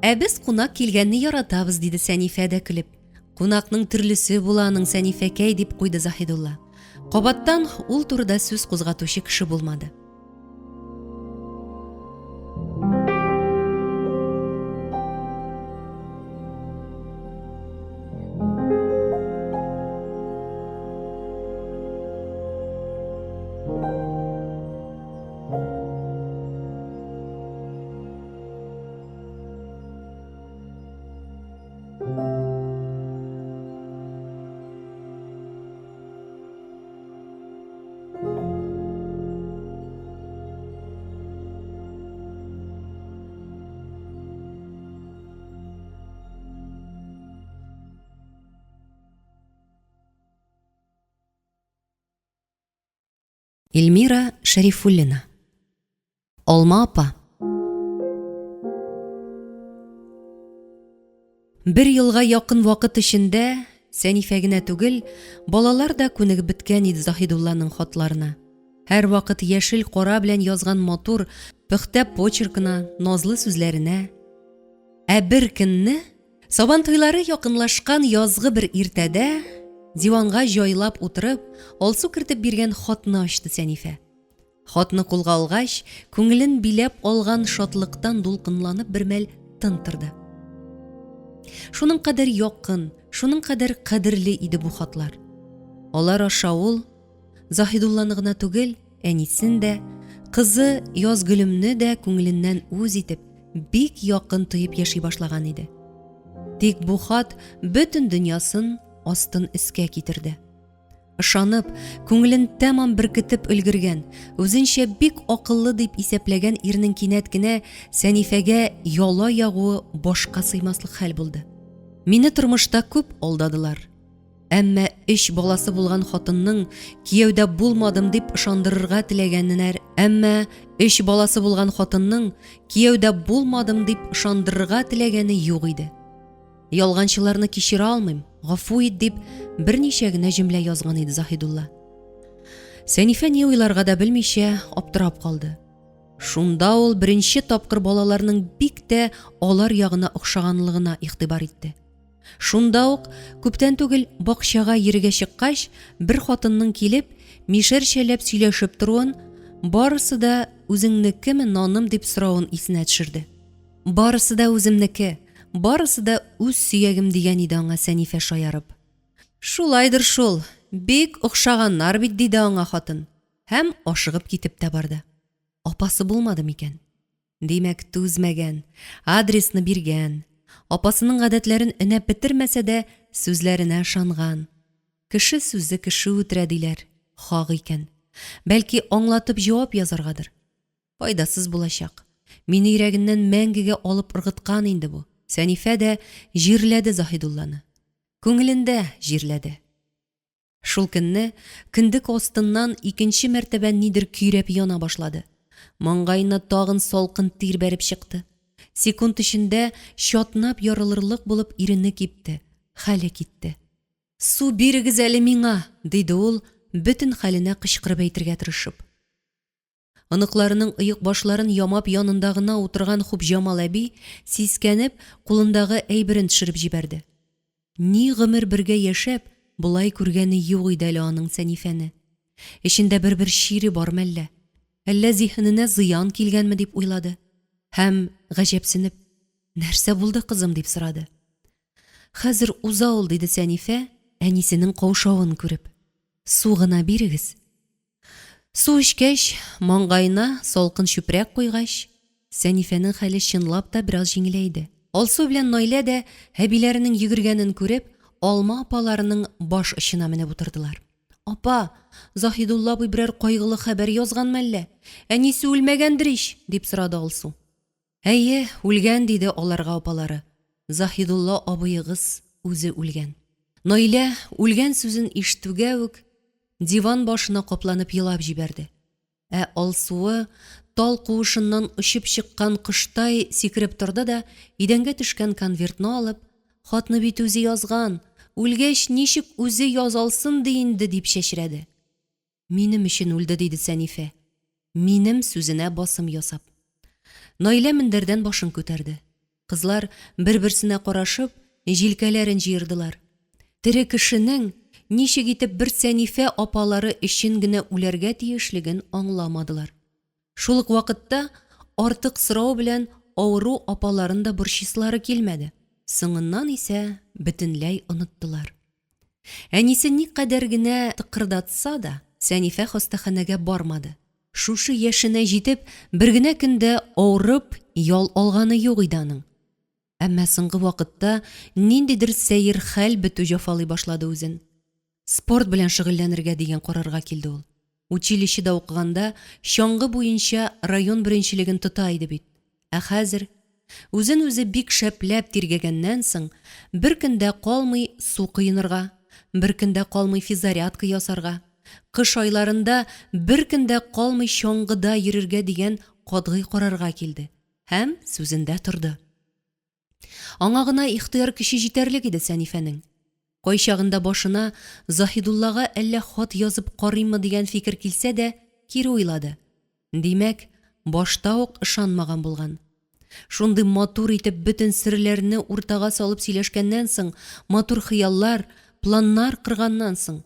[SPEAKER 1] Ә без кунак килгәнне яратабыз, диде Сәнифә дә көлеп. Кунакның төрлесе була аның, Сәнифәкәй, дип куйды Заһидулла. Кабаттан ул турыда сүз кузгатучы кеше булмады. Эльмира Шәрифуллина. Алма апа. Бер елга якын вакыт эчендә Сәнифә генә түгел, балалар да күнегеп беткән иде Заһидулланың хатларына. Һәрвакыт яшел кара белән язган матур, пөхтә почеркына, назлы сүзләренә. Ә бер көнне, Сабантуйлары якынлашкан язгы бер иртәдә, диванга җайлап утырып, Алсу кертеп биргән хатны ачты Сәнифә. Хатны кулга алгач, күңелен биләп алган шатлыктан дулкынланып бер мәл тын торды. Шуның кадәр якын, шуның кадәр кадерле иде бу хатлар. Алар аша ул Заһидулланы гына түгел, әнисен дә, кызы Язгөлемне дә күңеленнән үз итеп, бик якын тоеп яши башлаган иде. Тик бу хат бөтен дөньясын астын өскә китерде. Ышанып, күңелен тәмам беркетеп өлгергән, үзенчә бик акыллы дип исәпләгән ирнең кинәт кенә Сәнифәгә яла ягуы башка сыймаслык хәл булды. Мине тормышта күп алдадылар. Әмма өч баласы булган хатынның кияүдә булмадым дип ышандырырга теләгәннәр, әмма өч баласы булган хатынның кияүдә булмадым дип ышандырырга теләгәне юк иде. Ялганчыларны кичерә алмыйм, гафу ит дип берничә генә җөмлә язган иде Заһидулла. Сәнифә ни уйларга да белмичә аптырап калды. Шунда ул беренче тапкыр балаларның бик тә алар ягына охшаганлыгына игътибар итте. Шунда ук, күптән түгел бакчага йөрергә чыккач, бер хатынның килеп, мишәрчәләп сөйләшеп торуын, барысы да үзеңнекеме, наным дип соравын исенә төшерде. Барысы да үземнеке, барысы да үз сөягем дигән иде аңа Сәнифә шаярып. Шулайдыр шул, бик охшаганнар бит, диде аңа хатын һәм ашыгып китеп тә барды. Апасы булмады микән? Димәк, түзмәгән, адресны биргән. Апасының гадәтләрен өнәп бетермәсә дә, сүзләренә ышанган. Кеше сүзе кеше үтерә, диләр. Хак икән. Бәлки, аңлатып җавап язаргадыр? Файдасыз булачак. Мине йөрәгеннән мәңгегә алып ыргыткан инде бу. Сәнифә дә җирләде Заһидулланы. Күңелендә җирләде. Шул көнне кендек астыннан икенче мәртәбә нидер көйрәп яна башлады. Маңгаена тагын салкын тир бәреп чыкты. Секунд эчендә чатнап ярылырлык булып ирене кипте, хәле китте. Су бирегез әле миңа! диде ул, бөтен хәленә кычкырып әйтергә тырышып. Оныкларының оекбашларын ямап янында гына утырган Хупҗамал әби, сискәнеп, кулындагы әйберен төшереп җибәрде. Ни гомер бергә яшәп, болай күргәне юк иде әле аның Сәнифәне. Эчендә бер-бер чире бар мәллә? Әллә зиһененә зыян килгәнме дип уйлады. Һәм, гаҗәпсенеп, Нәрсә булды, кызым? дип сорады. Хәзер уза ул, диде Сәнифә, әнисенең каушавын күреп. Су гына бирегез. Су эчкәч, маңгаена салкын чүпрәк куйгач, Сәнифәнең хәле чынлап та бераз җиңеләйде. Алсу белән Найлә дә, әбиләренең йөгергәнен күреп, алма апаларының баш очына менеп утырдылар. Апа, Заһидулла абый берәр кайгылы хәбәр язган мәллә? Әнисе үлмәгәндер ич? дип сорады Алсу. Әйе, үлгән, диде аларга апалары. Заһидулла абыегыз үзе үлгән. Наилә, үлгән сүзен ишетүгә үк, диван башына капланып елап җибәрде. Ә Алсуы, тал куышыннан очып чыккан коштай сикереп торды да, идәнгә төшкән конвертны алып, Хатны бит үзе язган, үлгәч ничек үзе язалсын ди инде, дип чәчрәде. Минем өчен үлде, диде Сәнифә, минем сүзенә басым ясап. Наилә мендәрдән башын күтәрде. Кызлар, бер-берсенә карашып, җилкәләрен җыердылар. Тере кешенең ничек итеп бер Сәнифә апалары өчен генә үләргә тиешлеген аңламадылар. Шул ук вакытта артык сорау белән авыру апаларын да борчыйсылары килмәде. Соңыннан исә бөтенләй оныттылар. Әнисе никадәр генә тыкырдатса да, Сәнифә хастаханәгә бармады. Шушы яшенә җитеп, бер генә көн дә авырып ял алганы юк иде аның. Әмма соңгы вакытта ниндидер сәер хәл бетү җафалый башлады үзен. Спорт белән шөгыльләнергә дигән карарга килде ул. Училищеда укыганда чаңгы буенча район беренчелеген тота иде бит. Ә хәзер, үзен-үзе бик шәпләп тиргәгәннән соң, бер көн дә калмый су коенырга, бер көн дә калмый физзарядка ясарга, кыш айларында бер көн дә калмый чаңгыда йөрергә дигән катгый карарга килде һәм сүзендә торды. Аңа гына ихтыяр көче җитәрлек иде Сәнифәнең. Кайчагында башына Заһидуллага әллә хат язып карыйммы дигән фикер килсә дә, кире уйлады. Димәк, башта ук ышанмаган булган. Шундый матур итеп бөтен серләрне уртага салып сөйләшкәннән соң, матур хыяллар, планнар корганнан соң,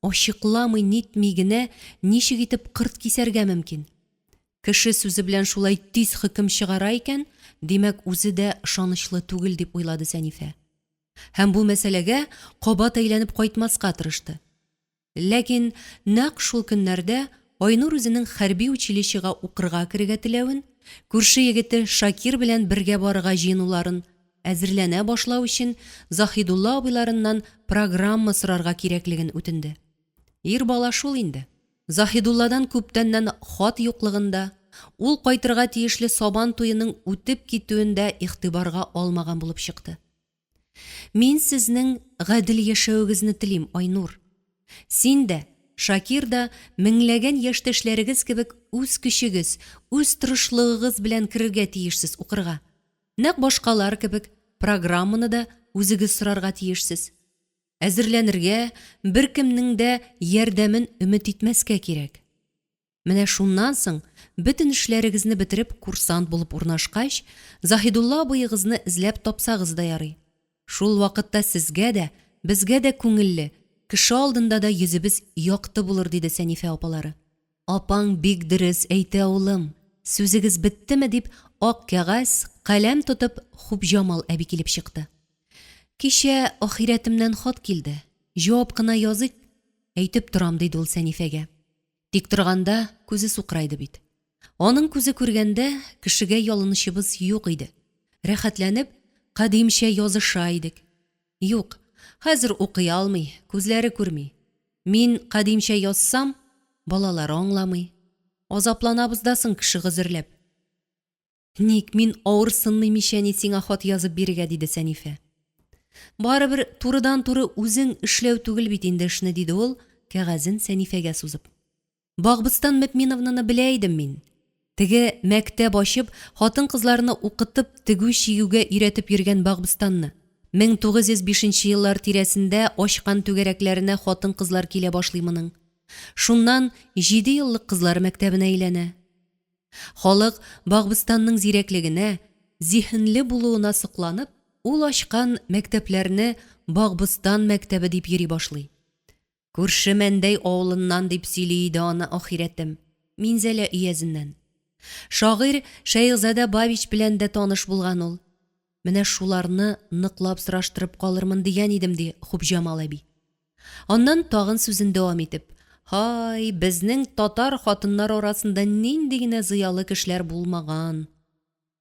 [SPEAKER 1] ачыкламый-нитми генә ничек итеп кырт кисәргә мөмкин? Кеше сүзе белән шулай тиз хөкем чыгара икән, димәк, үзе дә ышанычлы түгел, дип уйлады Сәнифә. Һәм бу мәсьәләгә кабат әйләнеп кайтмаска тырышты. Ләкин нәкъ шул көннәрдә Айнур үзенең хәрби училищега укырга керергә теләвен, күрше егете Шакир белән бергә барырга җыенуларын, әзерләнә башлау өчен Заһидулла абыйларыннан программа сорарга кирәклеген үтенде. Ир бала шул инде. Заһидулладан күптәннән хат юклыгын да, ул кайтырга тиешле Сабан туеның үтеп китүен дә игътибарга алмаган булып чыкты. Мин сезнең гадел яшәвегезне телим, Айнур. Син дә, Шакир да меңләгән яшьтәшләрегез кебек үз көчегез, үз тырышлыгыгыз белән керергә тиешсез укырга. Нәкъ башкалар кебек программаны да үзегез сорарга тиешсез. Әзерләнергә, беркемнең дә ярдәмен өмет итмәскә кирәк. Менә шуннан соң, бөтен эшләрегезне бетереп курсант булып урнашкач, Заһидулла абыегызны эзләп тапсагыз да ярый. Шул вакытта сезгә дә, безгә дә күңелле, кеше алдында да йөзебез якты булыр, диде Сәнифә апалары. Апаң бик дөрес әйтә, улым, сүзегез беттеме, дип, ак кәгазь, каләм тотып Хупҗамал әби килеп чыкты. Кичә ахирәтемнән хат килде, җавап кына языйк, әйтеп торам, диде ул Сәнифәгә. Тик торганда күзе сукырайды бит. Аның күзе күргәндә кешегә ялынычыбыз юк иде. Рәхәтләнеп, кадимчә языша идек. Юк, хәзер укый алмый, күзләре күрми. Мин кадимчә язсам, балалар аңламый. Азапланабыз да соң кеше гозерләп. Ник мин авырсынмыйм ич, әни, сиңа хат язып бирергә, диде Сәнифә. Барыбер турыдан-туры үзең эшләү түгел бит инде эшне, диде ул, кәгазен Сәнифәгә сузып. Багбыстан Мөтминовнаны белә идем мин. Теге мәктәп ачып, хатын-кызларны укытып, тегү-чигүгә өйрәтеп йөргән Багбыстанны. 1905 нче еллар тирәсендә ачкан түгәрәкләренә хатын-кызлар килә башлый моның. Шуннан җидееллык кызлар мәктәбенә әйләнә. Халык Багбыстанның зирәклегенә, зиһенле булуына сокланып, ул ачкан мәктәпләрне Багбыстан мәктәбе дип йөри башлый. Күрше Мәндәй авылыннан дип сөйли иде аны ахирәтем, Минзәлә өязеннән. Шагыйрь Шәехзадә Бабич белән дә таныш булган ул. Менә шуларны ныклап сораштырып калырмын дигән идем, ди Хупҗамал әби. Аннан тагын сүзен дәвам итеп, Һай, безнең татар хатыннары арасында нинди генә зыялы кешеләр булмаган!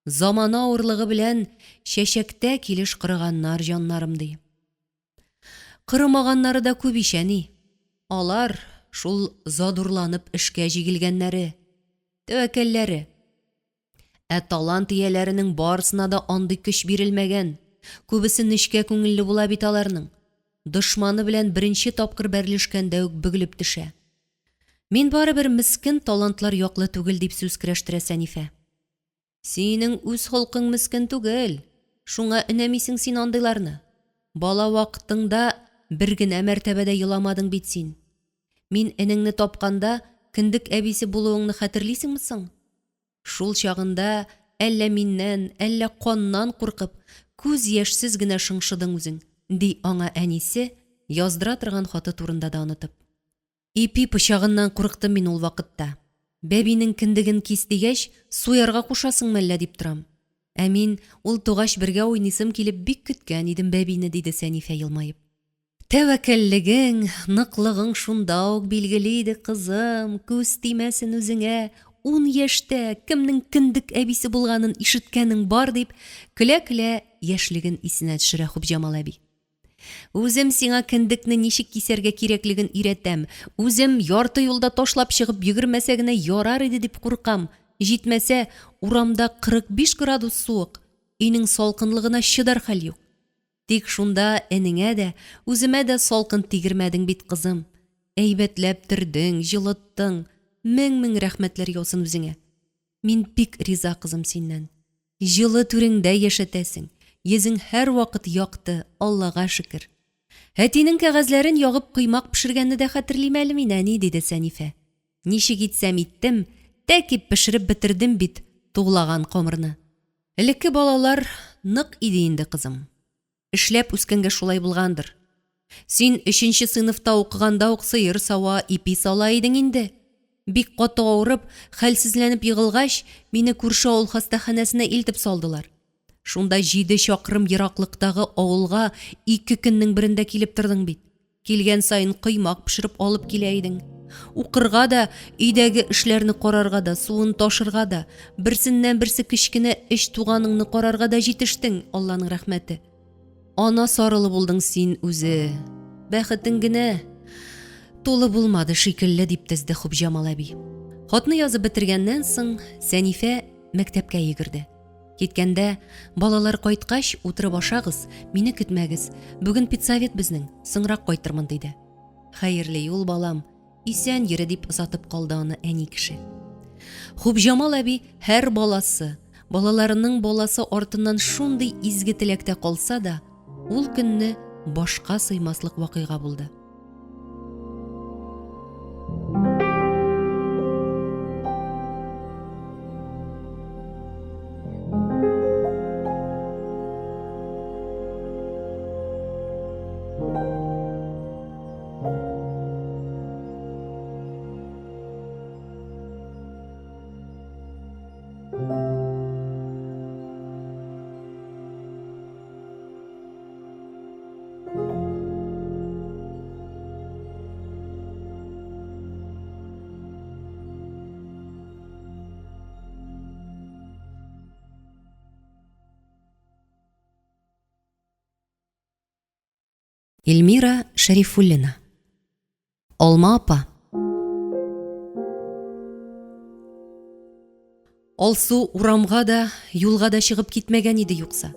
[SPEAKER 1] Замана авырлыгы белән чәчәктә килеш корыганнар, җаннарым, ди. Корымаганнары да күп ич, әни. Алар шул задурланып эшкә җигелгәннәре, тәвәккәлләре. Ә талант ияләренең барысына да андый көч бирелмәгән. Күбесе нечкә күңелле була бит аларның. Дошманы белән беренче тапкыр бәрелешкәндә үк бөгелеп төшә. Мин барыбер мескен талантлар яклы түгел, дип сүз көрәштерә Сәнифә. Синең үз холкың мескен түгел, шуңа өнәмисең син андыйларны. Бала вакытыңда бер генә мәртәбә дә еламадың бит син. Мин энеңне тапканда кендек әбисе булуыңны хәтерлисеңме соң? Шул чагында әллә миннән, әллә каннан куркып, күз яшьсез генә шыңшыдың үзең, ди аңа әнисе, яздыра торган хаты турында да онытып. Ипи пычагыннан курыктым мин ул вакытта. Бәбинең кендеген кис дигәч, суярга кушасыңмы әллә дип торам. Ә мин, ул тугач бергә уйныйсым килеп бик көткән идем бәбине, диде Сәнифә елмаеп. Тәвәккәллегең, ныклыгың шунда ук билгеле иде, кызым, күз тимәсен үзеңә, ун яшьтә кемнең кендек әбисе булганын ишеткәнең бар, дип, көлә-көлә яшьлеген исенә төшерә Хупҗамал әби. Үзем сиңа кендекне ничек кисәргә кирәклеген өйрәтәм. Үзем ярты юлда ташлап чыгып йөгермәсә генә ярар иде дип куркам. Җитмәсә, урамда 45 градус суык, өйнең салкынлыгына чыдар хәл юк. Тик шунда энеңә дә, үземә дә салкын тигермәдең бит, кызым. Әйбәтләп төрдең, җылыттың. Мең-мең рәхмәтләр яусын үзеңә. Мин бик риза, кызым, синнән. Җылы түреңдә яшәтәсең, йөзең һәрвакыт якты, Аллага шөкер. Әтинең кәгазьләрен ягып коймак пешергәнне дә хәтерлим әле мин, әни, диде Сәнифә. Ничек итсәм иттем, тәки пешереп бетердем бит туглаган камырны. Элекке балалар нык иде инде, кызым. Эшләп үскәнгә шулай булгандыр. Син өченче сыйныфта укыганда ук сыер сава, ипи сала идең инде. Бик каты авырып, хәлсезләнеп егылгач, мине күрше авыл хастаханәсенә илтеп салдылар. Шунда җиде чакрым ераклыктагы авылга ике көннең берендә килеп тордың бит. Килгән саен коймак пешереп алып килә идең. Укырга да, өйдәге эшләрне карарга да, суын ташырга да, берсеннән-берсе кечкенә өч туганыңны карарга да җитештең, Алланың рәхмәте. Ана сарылы булдың син үзе. Бәхетең генә тулы булмады шикелле, дип тезде Хупҗамал әби. Хатны язып бетергәннән соң, Сәнифә мәктәпкә йөгерде. Киткәндә, балалар кайткач, утырып ашагыз, мине көтмәгез. Бүген педсовет безнең, соңрак кайтырмын, диде. Хәерле юл, балам, исән йөре, дип озатып калды аны әни кеше. Хупҗамал әби һәр баласы, балаларының баласы артыннан шундый изге теләктә калса да, ул көнне башка сыймаслык вакыйга булды. Эльмира Шәрифуллина. Алма апа. Алсу урамга да, юлга да чыгып китмәгән иде юкса.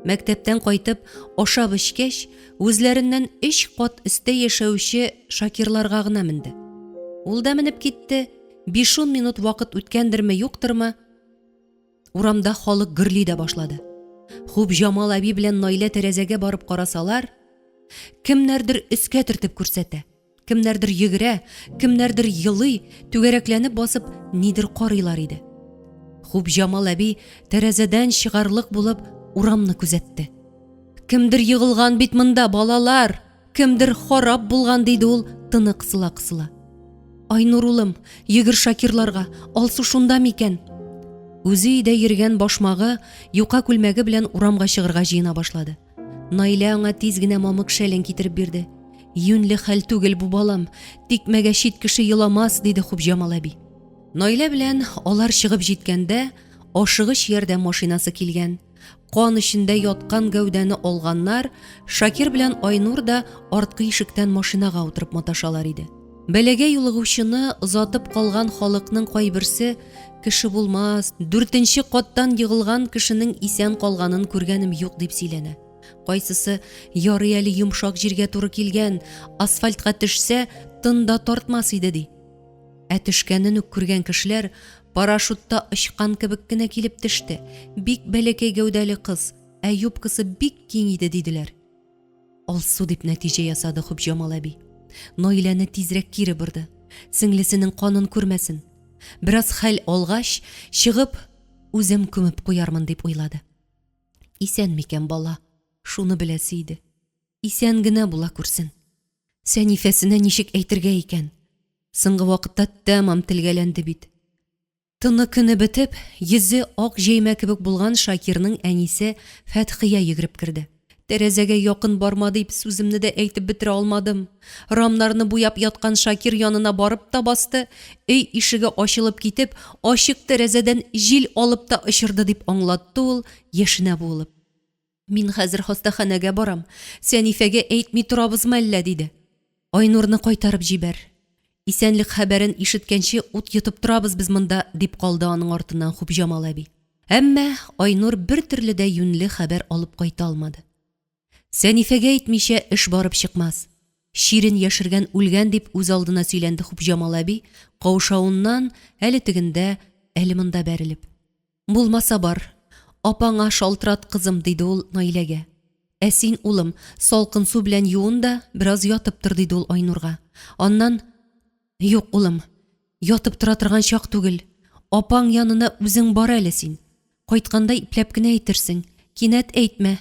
[SPEAKER 1] Мәктәптән кайтып, ашап эчкәч, үзләреннән өч кат өстә яшәүче Шакирларга гына менде. Ул да менеп китте, биш-ун минут вакыт үткәндерме, юктырмы, урамда халык гөрли дә башлады. Хупҗамал әби белән Наилә тәрәзәгә барып карасалар, кемнәрдер өскә төртеп күрсәтә. Кемнәрдер йөгерә, кемнәрдер елый, түгәрәкләнеп басып нидер карыйлар иде. Хупҗамал әби тәрәзәдән чыгарлык булып урамны күзәтте. Кемдер егылган бит монда, балалар! Кемдер харап булган, диде ул, тыны кысыла-кысыла. Айнур улым, йөгер Шакирларга, Алсу шунда микән? Үзе өйдә йөргән башмагы, юка күлмәге белән урамга чыгарга җыена башлады. Наилә аңа тиз генә мамык шәлен китереп бирде. Юньле хәл түгел бу, балам. Тикмәгә чит кеше еламас, диде Хупҗамал әби. Наилә белән алар чыгып җиткәндә, ашыгыч ярдәм машинасы килгән. Кан эчендә яткан гәүдәне алганнар, Шакир белән Айнур да арткы ишектән машинага утырып маташалар иде. Бәлагә юлыгучыны озатып калган халыкның кайберсе, Кеше булмас, дүртенче каттан егылган кешенең исән калганын күргәнем юк, дип сөйләнә. Кайсысы, ярый әле йомшак җиргә туры килгән, асфальтка төшсә, тын да тартмас иде, ди. Ә төшкәнен үк күргән кешеләр парашютта очкан кебек кенә килеп төште, бик бәләкәй гәүдәле кыз, ә юбкасы бик киң иде, диделәр. Алсу дип нәтиҗә ясады Хупҗамал әби. Наиләне тизрәк кире борды. Сеңлесенең канын күрмәсен. Бераз хәл алгач, чыгып, үзем күмеп куярмын дип уйлады. Исән микән бала? Шуны беләсе иде. Исән генә була күрсен. Сәнифәсенә ничек әйтергә икән? Соңгы вакытта тәмам телгәләнде бит. Тыны көне бетеп, йөзе ак җәймә кебек булган Шакирның әнисе Фәтхия йөгереп керде. Тәрәзәгә якын барма дип, сүземне дә әйтеп бетерә алмадым. Рамнарны буяп яткан Шакир янына барып та басты, өй ишеге ачылып китеп, ачык тәрәзәдән җил алып та очырды, дип аңлатты ул, яшенә буылып. Мин хәзер хастаханәгә барам. Сәнифәгә әйтми торабызмы әллә, диде. Айнурны кайтарып җибәр. Исәнлек хәбәрен ишеткәнче ут йотып торабыз без монда, дип калды аның артыннан Хупҗамал әби. Әмма Айнур бер төрле дә юньле хәбәр алып кайта алмады. Сәнифәгә әйтмичә эш барып чыкмас. Чирен яшергән үлгән дип үз алдына сөйләнде Хупҗамал әби, каушавыннан әле тегендә, әле монда бәрелеп. Булмаса бар, апаңа шалтырат, кызым, диде ул Наиләгә. Ә син, улым, салкын су белән юын да, бераз ятып тор, диде ул Айнурга. Аннан, Юк, улым, ятып тора торган чак түгел. Апаң янына үзең бар әле син. Кайтканда ипләп кенә әйтерсең. Кинәт әйтмә.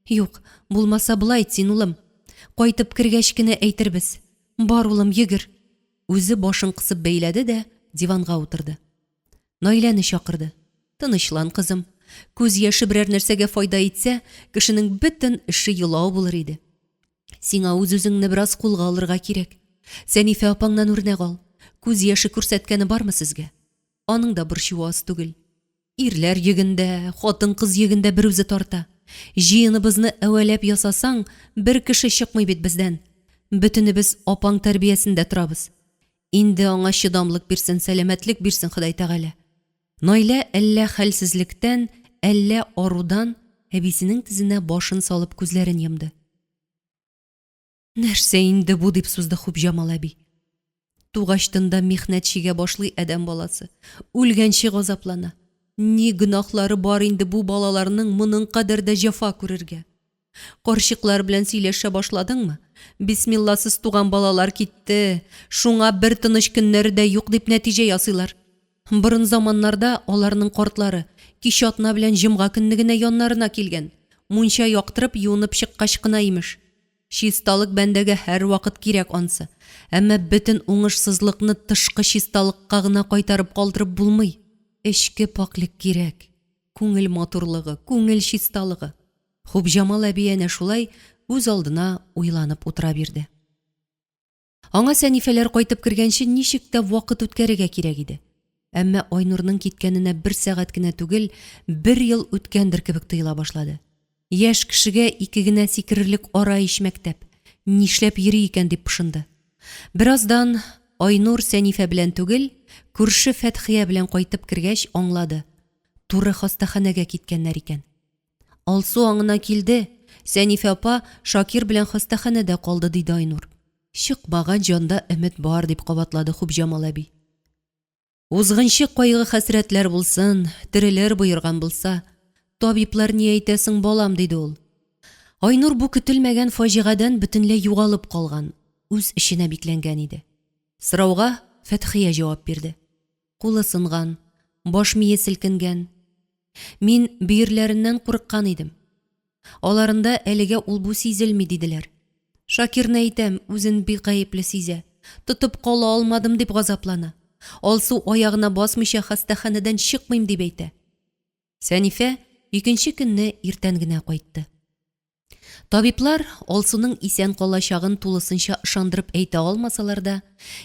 [SPEAKER 1] Юк, булмаса болай ит син, улым. Кайтып кергәч кенә әйтербез. Бар, улым, йөгер. Үзе башын кысып бәйләде дә диванга утырды. Наиләне чакырды. Тынычлан, кызым. Күз яше берәр нәрсәгә файда итсә, кешенең бөтен эше елау булыр иде. Сиңа үз-үзеңне бераз кулга алырга кирәк. Сәнифә апаңнан үрнәк ал. Күз яше күрсәткәне бармы сезгә? Аның да борчуы аз түгел. Ирләр йөген дә, хатын-кыз йөген дә берүзе тарта. Җыеныбызны әвәләп ясасаң, бер кеше чыкмый бит бездән. Бөтенебез апаң тәрбиясендә торабыз. Инде аңа чыдамлык бирсен, сәламәтлек бирсен Ходай Тәгалә. Наилә әллә хәлсезлектән, әллә арудан әбисенең тезенә башын салып күзләрен йомды. Нәрсә инде бу, дип сузды Хупҗамал әби. Тугачтын да михнәт чигә башлый адәм баласы. Үлгәнче газаплана. Ни гөнаһлары бар инде бу балаларның моның кадәр дә җәфа күрергә? Карчыклар белән сөйләшә башладыңмы? Бисмилласыз туган балалар китте, шуңа бер тыныч көннәре дә юк дип нәтиҗә ясыйлар. Борын заманнарда аларның картлары кич атна белән җомга көнне генә яннарына килгән, мунча яктырып юынып чыккач кына имеш. Чисталык бәндәгә һәрвакыт кирәк ансы. Әмма бөтен уңышсызлыкны тышкы чисталыкка гына кайтарып калдырып булмый. Эчке пакьлек кирәк. Күңел матурлыгы, күңел чисталыгы. Хупҗамал әби әнә шулай үз алдына уйланып утыра бирде. Аңа Сәнифәләр кайтып кергәнче ничек тә вакыт үткәрергә кирәк иде. Әмма Айнурның киткәненә бер сәгать кенә түгел, бер ел үткәндер кебек тоела башлады. Яшь кешегә ике генә сикерерлек ара ич мәктәп. Нишләп йөри икән дип пошынды. Бераздан Айнур Сәнифә белән түгел, күрше Фәтхия белән кайтып кергәч аңлады, туры хастаханәгә киткәннәр икән. Алсу аңына килде, Сәнифә апа Шакир белән хастаханәдә калды, диде Айнур. Чыкмаган җанда өмет бар, дип кабатлады Хупҗамал әби. Узгынчы кайгы-хәсрәтләр булсын, терелер боерган булса. Табиблар ни әйтә соң, балам, диде ул. Айнур бу көтелмәгән фаҗигадән бөтенләй югалып калган, үз эченә бикләнгән иде. Сорауга Фәтхия җавап бирде. Кулы сынган, баш мие селкенгән. Мин бөерләреннән курыккан идем. Аларында әлегә ул-бу сизелми, диделәр. Шакирны әйтәм, үзен бик гаепле сизә. Тотып кала алмадым дип газаплана. Алсу аягына басмыйча хастаханәдән чыкмыйм дип әйтә. Сәнифә икенче көнне иртән генә кайтты. Табиблар Алсуның исән калачагын тулысынча ышандырып әйтә алмасалар да,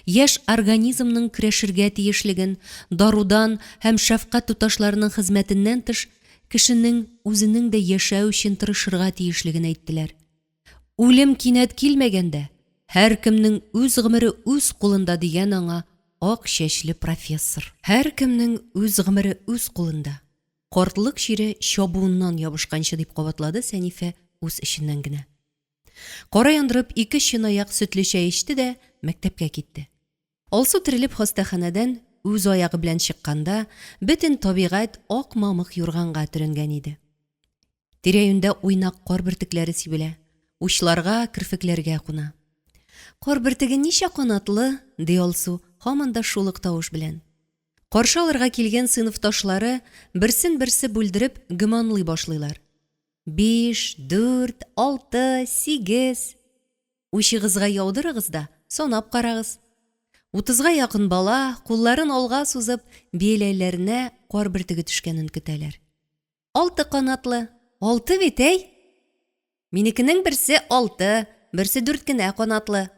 [SPEAKER 1] яшь организмның көрәшергә тиешлеген, дарудан һәм шәфкать туташларының хезмәтеннән тыш, кешенең үзенең дә яшәү өчен тырышырга тиешлеген әйттеләр. Үлем кинәт килмәгәндә, һәркемнең үз гомере үз кулында, дигән аңа ак чәчле профессор. Һәркемнең үз гомере үз кулында. Картлык чире чабуыннан ябышканчы, дип кабатлады Сәнифә үз эченнән генә. Кара яндырып ике чынаяк сөтле чәй эчте дә мәктәпкә китте. Алсу терелеп хастаханәдән үз аягы белән чыкканда, бөтен табигать ак мамык юрганга төренгән иде. Тирә-юньдә уйнак кар бөртекләре сибелә, учларга, керфекләргә куна. Кар бөртеге ничә канатлы? ди Алсу, һаман да шул ук тавыш белән. Каршы алырга килгән сыйныфташлары берсен-берсе бүлдереп гөманлый башлыйлар. Биш, дүрт, алты, сигез. Учыгызга яудырыгыз да, санап карагыз. Утызга якын бала, кулларын алга сузып, бияләйләренә кар бөртеге төшкәнен көтәләр. Алты канатлы. Алты бит, әй! Минекенең берсе алты, берсе дүрт кенә канатлы.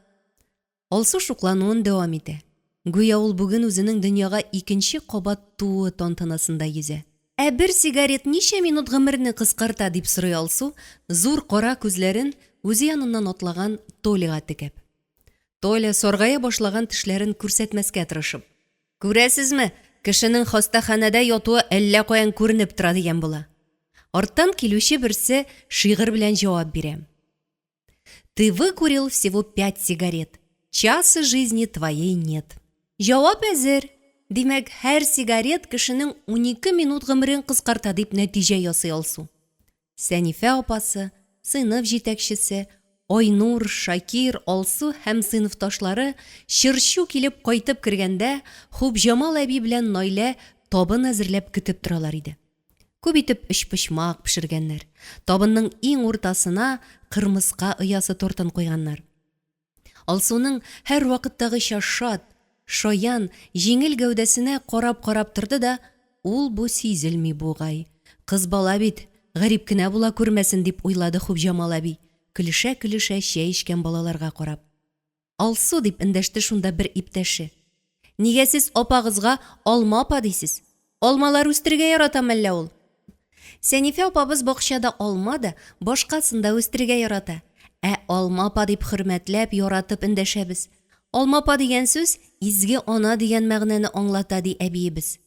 [SPEAKER 1] Алсу шуклануын дәвам итә. Гүя ул бүген үзенең дөньяга икенче кабат тууы тантанасында йөзә. Ә бер сигарет ничә минут гомерне кыскарта, дип сорый Алсу, зур кара күзләрен үзе яныннан атлаган Толяга текәп. Толя, саргая башлаган тешләрен күрсәтмәскә тырышып. Күрәсезме, кешенең хастаханәдә ятуы әллә каян күренеп тора, дигән була. Арттан килүче берсе шигырь белән җавап бирә. Ты выкурил всего пять сигарет, часа жизни твоей нет. Җавап әзер. Димәк, һәр сигарет кешенең 12 минут гомерен кыскарта, дип нәтиҗә ясый Алсу. Сәнифә апасы, сыйныф җитәкчесе, Айнур, Шакир, Алсу һәм сыйныфташлары чыр-чу килеп кайтып кергәндә, Хупҗамал әби белән Найлә табын әзерләп көтеп торалар иде. Күп итеп өчпочмак пешергәннәр. Табынның иң уртасына кырмыска оясы тортын куйганнар. Алсуның һәрвакыттагыча шат, шаян, җиңел гәүдәсенә карап-карап торды да, ул-бу сизелми бугай, кыз бала бит, гарип кенә була күрмәсен, дип уйлады Хупҗамал әби, көлешә-көлешә чәй эчкән балаларга карап. Алсу, дип эндәште шунда бер иптәше. Нигә сез апагызга Алма апа дисез? Алмалар үстерергә ярата мәллә ул? Сәнифә апабыз бакчада алма да, башкасын да үстерергә ярата. Ә Алма апа дип хөрмәтләп, яратып эндәшәбез. Алма апа дигән сүз изге ана дигән мәгънәне аңлата, ди әбиебез.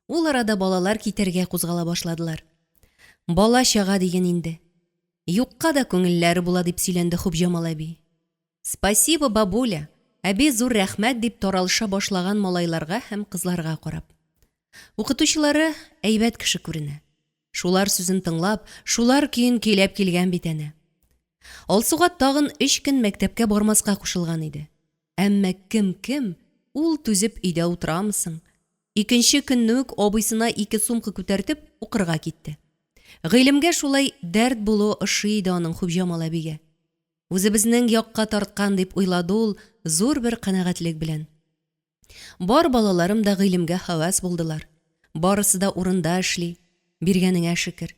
[SPEAKER 1] Ул арада балалар китәргә кузгала башладылар. Бала-чага диген инде. Юкка да күңелләре була, дип сөйләнде Хупҗамал әби. Спасибо, бабуля, әби, зур рәхмәт, дип таралыша башлаган малайларга һәм кызларга карап. Укытучылары әйбәт кеше күренә. Шулар сүзен тыңлап, шулар көен көйләп килгән бит әнә. Алсуга тагын өч көн мәктәпкә бармаска кушылган иде. Әмма кем-кем, ул түзеп өйдә утырамы соң? Икенче көнне үк абыйсына ике сумка күтәртеп, укырга китте. Гыйлемгә шулай дәрт булуы ошый иде аның Хупҗамал әбигә. Үзебезнең якка тарткан, дип уйлады ул зур бер канәгатьлек белән. Бар балаларым да гыйлемгә һәвәс булдылар. Барысы да урында эшли. Биргәнеңә шөкер.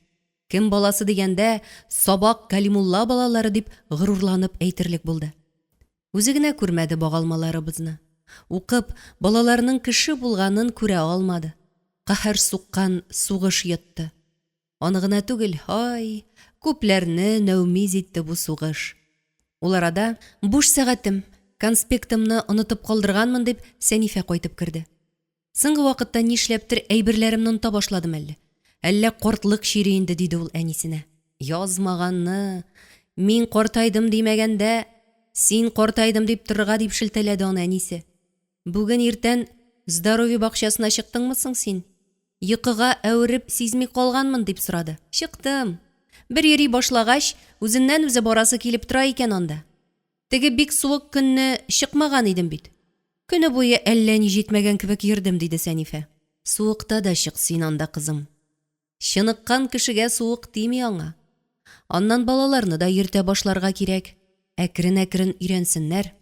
[SPEAKER 1] Кем баласы дигәндә, Сабак Кәлимулла балалары дип горурланып әйтерлек булды. Үзе генә күрмәде багалмаларыбызны. Укып, балаларының кеше булганын күрә алмады. Каһәр суккан сугыш йотты. Аны гына түгел, һай, күпләрне нәүмиз итте бу сугыш. Ул арада, Буш сәгатем. Конспектымны онытып калдырганмын, дип, Сәнифә кайтып керде. Соңгы вакытта нишләптер әйберләремне оныта башладым әллә. Әллә картлык чире инде, диде ул әнисенә. Язмаганны! Мин картайдым димәгәндә, син картайдым дип торырга, дип шелтәләде аны әнисе. Бүген иртән Здоровье бакчасына чыктыңмы соң син? Йокыга әвереп сизми калганмын, дип сорады. Чыктым. Бер йөри башлагач, үзеннән-үзе барасы килеп тора икән анда. Теге бик суык көнне чыкмаган идем бит. Көне буе әллә ни җитмәгән кебек йөрдем, диде Сәнифә. Суыкта да чык син анда, кызым. Чыныккан кешегә суык тими аңа. Аннан балаларны да йөртә башларга кирәк. Әкрен-әкрен өйрәнсеннәр.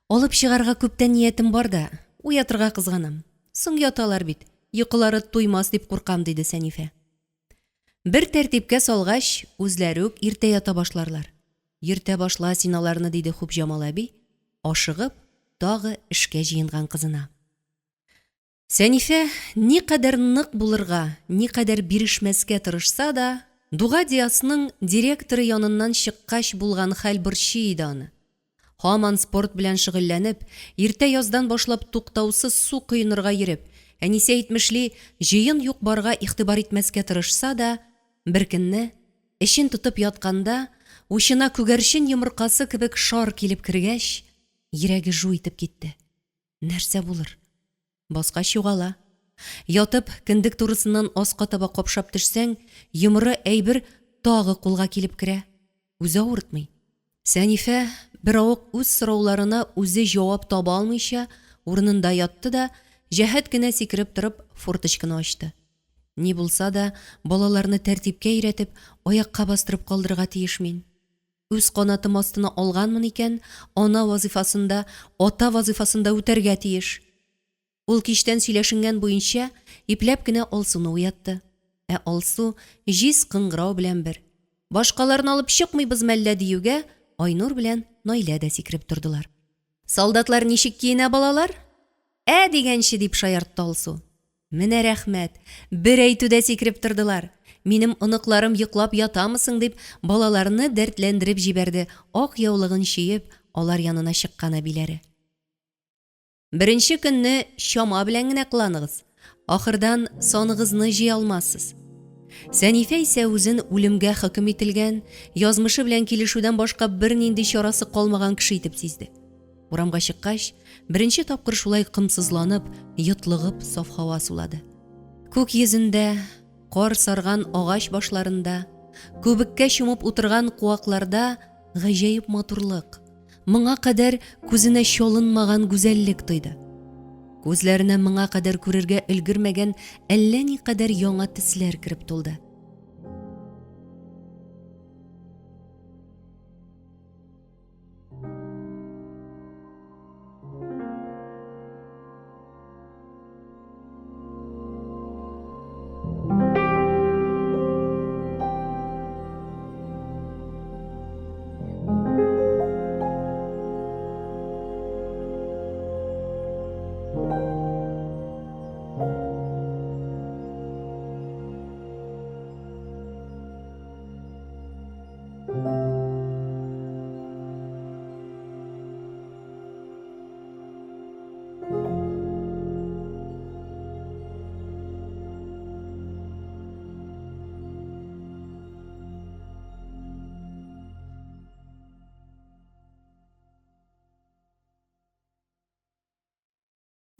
[SPEAKER 1] Алып чыгарга күптән ниятем бар да, уятырга кызганам. Соң яталар бит, йокылары туймас дип куркам, диде Сәнифә. Бер тәртипкә салгач, үзләре үк иртә ята башларлар. Йөртә башла син аларны, диде Хупҗамал әби, ашыгып, тагы эшкә җыенган кызына. Сәнифә никадәр нык булырга, никадәр бирешмәскә тырышса да, Дуга Диасның директоры яныннан чыккач булган хәл борчый иде аны. Һаман спорт белән шөгыльләнеп, иртә яздан башлап туктаусыз су коенырга йөреп, әнисе әйтмешли, җыен юк-барга игътибар итмәскә тырышса да, беркөнне, эчен тотып ятканда, учына күгәрчен йомыркасы кебек шар килеп кергәч, йөрәге жу итеп китте. Нәрсә булыр? Баскач югала. Ятып, кендек турысыннан аска таба капшап төшсәң, йомры әйбер тагы кулга килеп керә. Үзе авыртмый. Сәнифә, беравык үз сорауларына үзе җавап таба алмыйча, урынында ятты да, җәһәт кенә сикереп торып, форточканы ачты. Ни булса да, балаларны тәртипкә өйрәтеп, аякка бастырып калдырырга тиеш мин. Үз канатым астына алганмын икән, ана вазыйфасын да, ата вазыйфасын да үтәргә тиеш. Ул кичтән сөйләшенгән буенча, ипләп кенә Алсуны уятты. Ә Алсу җиз кыңгырау белән бер. Башкаларны алып чыкмыйбыз мәллә диюгә, Айнур белән Наилә дә сикереп тордылар. Солдатлар ничек киенә, балалар? Ә дигәнче, дип шаяртты Алсу. Менә рәхмәт! Бер әйтүдә сикереп тордылар. Минем оныкларым йоклап ятамы соң, дип, балаларны дәртләндереп җибәрде ак яулыгын чөеп, алар янына чыккан әбиләре. Беренче көнне чама белән генә кыланыгыз, ахырдан саныгызны җыя алмассыз. Сәнифә исә үзен үлемгә хөкем ителгән, язмышы белән килешүдән башка бернинди чарасы калмаган кеше итеп сизде. Урамга чыккач, беренче тапкыр шулай комсызланып, йотлыгып саф һава сулады. Күк йөзендә, кар сарган агач башларында, күбеккә чумып утырган куакларда гаҗәеп матурлык, моңа кадәр күзенә чалынмаган гүзәллек тойды. Күзләренә моңа кадәр күрергә өлгермәгән әллә никадәр яңа төсләр кереп тулды.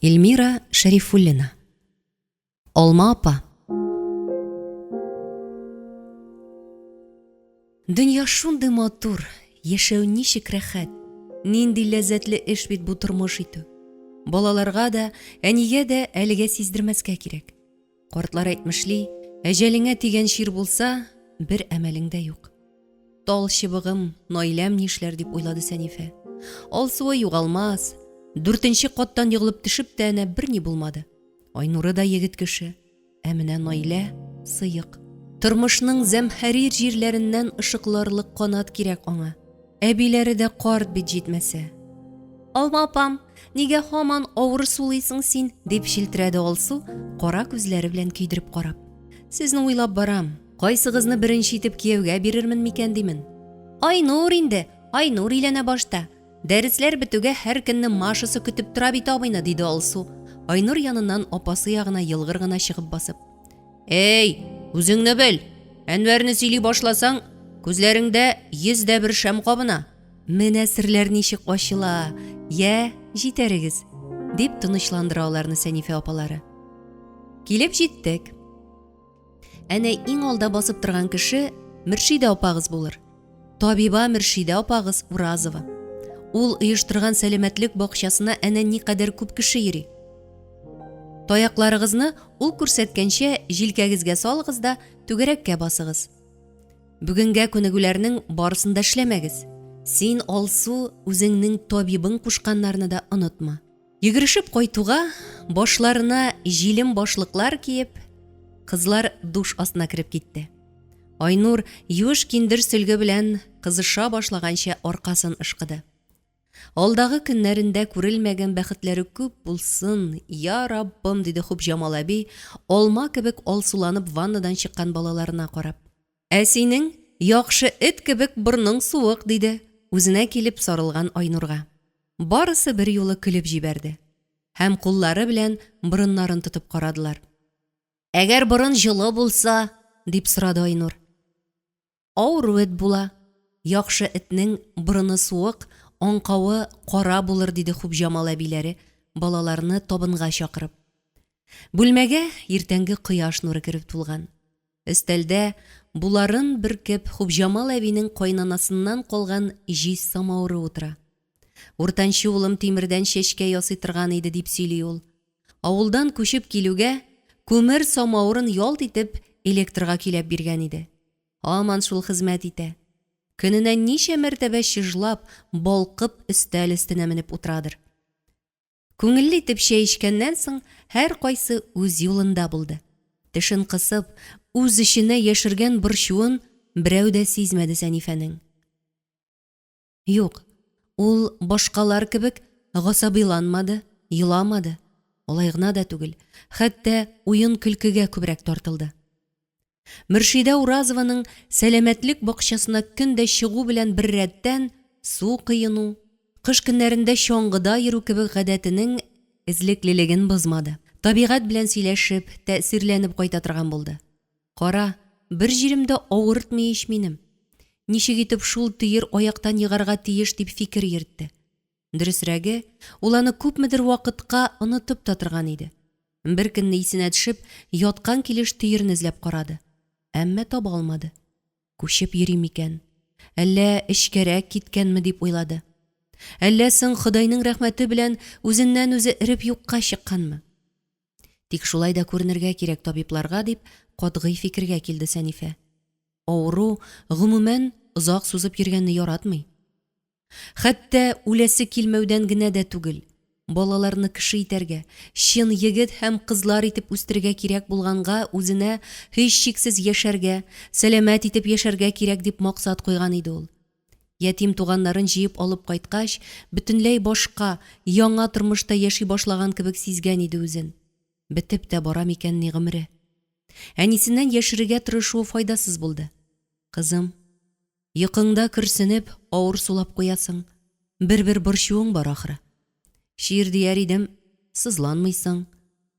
[SPEAKER 1] Эльмира Шәрифуллина. Алма апа. Дөнья шундый матур, яшәү ничек рәхәт. Нинди ләззәтле эш бит бу тормыш итү. Балаларга да, әнигә дә әлегә сиздермәскә кирәк. Картлар әйтмешли, әҗәлеңә тигән чир булса, бер әмәлең дә юк. Тал чыбыгым, Наиләм нишләр дип уйлады Сәнифә. Алсуы югалмас. Дүртенче каттан егылып төшеп тә әнә берни булмады. Айнуры да егет кеше. Ә менә Наилә сыек. Тормышның зәмһәрир җирләреннән ышыкларлык канат кирәк аңа. Әбиләре дә карт бит җитмәсә. Алма апам, нигә һаман авыр сулыйсың син? дип челтерәде Алсу, кара күзләре белән көйдереп карап. Сезне уйлап барам. Кайсыгызны беренче итеп кияүгә бирермен микән димен. Айнур инде, Айнур өйләнә башта. Дәресләр бетүгә һәр көнне Машасы көтеп тора бит абыйны, диде Алсу, Айнур яныннан апасы ягына елгыр гына чыгып басып. Эй, үзеңне бел! Әнвәрне сөйли башласаң, күзләреңдә 101 шәм кабына. Менә серләр ничек ачыла! Йә, җитәрегез, дип тынычландыра аларны Сәнифә апалары. Килеп җиттек. Әнә иң алда басып торган кеше Мөршидә апагыз булыр. Табиба Мөршидә апагыз Уразова. Ул оештырган сәламәтлек бакчасына әнә никадәр күп кеше йөри. Таякларыгызны ул күрсәткәнчә җилкәгезгә салыгыз да түгәрәккә басыгыз. Бүгенгә күнегүләрнең барысын да эшләмәгез. Син, Алсу, үзеңнең табибың кушканнарны да онытма. Йөгерешеп кайтуга, башларына җилем башлыклар киеп, кызлар душ астына кереп китте. Айнур юеш киндер сөлге белән кызыша башлаганча аркасын ышкыды. Алдагы көннәрендә күрелмәгән бәхетләре күп булсын, я Раббым, диде Хупҗамал әби, алма кебек алсуланып ваннадан чыккан балаларына карап. Ә синең яхшы эт кебек борның суык, диде, үзенә килеп сарылган Айнурга. Барысы берьюлы көлеп җибәрде һәм куллары белән борыннарын тотып карадылар. Әгәр борын җылы булса? дип сорады Айнур. Авыру эт була. Яхшы этнең борыны суык, аңкавы кара булыр, диде Хупҗамал әбиләре, балаларны табынга чакырып. Бүлмәгә иртәнге кояш нуры кереп тулган. Өстәлдә, буларын бөркеп, Хупҗамал әбинең кайнанасыннан калган җиз самавыры утыра. Уртанчы улым тимердән чәчкә ясый торган иде, дип сөйли ул. Авылдан күчеп килүгә, күмер самавырын ялт итеп электрга көйләп биргән иде. Һаман шул хезмәт итә. Көненә ничә мәртәбә чыжлап, балкып өстәл өстенә менеп утырадыр. Күңелле итеп чәй эчкәннән соң, һәркайсы үз юлында булды. Тешен кысып, үз эченә яшергән борчуын берәү дә сизмәде Сәнифәнең. Юк, ул башкалар кебек гасабиланмады, еламады, алай гына да түгел, хәтта уен-көлкегә күбрәк тартылды. Мөршидә Уразованың сәламәтлек бакчасына көн дә чыгу белән беррәттән су коену, кыш көннәрендә чаңгыда йөрү кебек гадәтенең эзлеклелеген бозмады. Табигать белән сөйләшеп, тәэсирләнеп кайта торган булды. Кара, бер җирем дә авыртмый ич минем. Ничек итеп шул төер аяктан егарга тиеш, дип фикер йөртте. Дөресрәге, ул аны күпмедер вакытка онытып та торган иде. Беркөнне исенә төшеп, яткан килеш төерне эзләп карады. Әмма таба алмады. Күчеп йөри микән? Әллә эчкәрәк киткәнме дип уйлады. Әллә соң Ходайның рәхмәте белән үзеннән-үзе эреп юкка чыкканмы? Тик шулай да күренергә кирәк табибларга, дип катгый фикергә килде Сәнифә. Авыру, гомумән, озак сузып йөргәнне яратмый. Хәтта үләсе килмәүдән генә дә түгел, балаларны кеше итәргә, чын егет һәм кызлар итеп үстерергә кирәк булганга үзенә һичшиксез яшәргә, сәламәт итеп яшәргә кирәк дип максат куйган иде ул. Ятим туганнарын җыеп алып кайткач, бөтенләй башка, яңа тормышта яши башлаган кебек сизгән иде үзен. Бетеп тә бара микәнни гомере? Әнисеннән яшерергә тырышуы файдасыз булды. Кызым, Йокыңда көрсенеп, авыр сулап куясың. Бер-бер борчуың бар, ахры. Чир дияр идем, сызланмыйсың.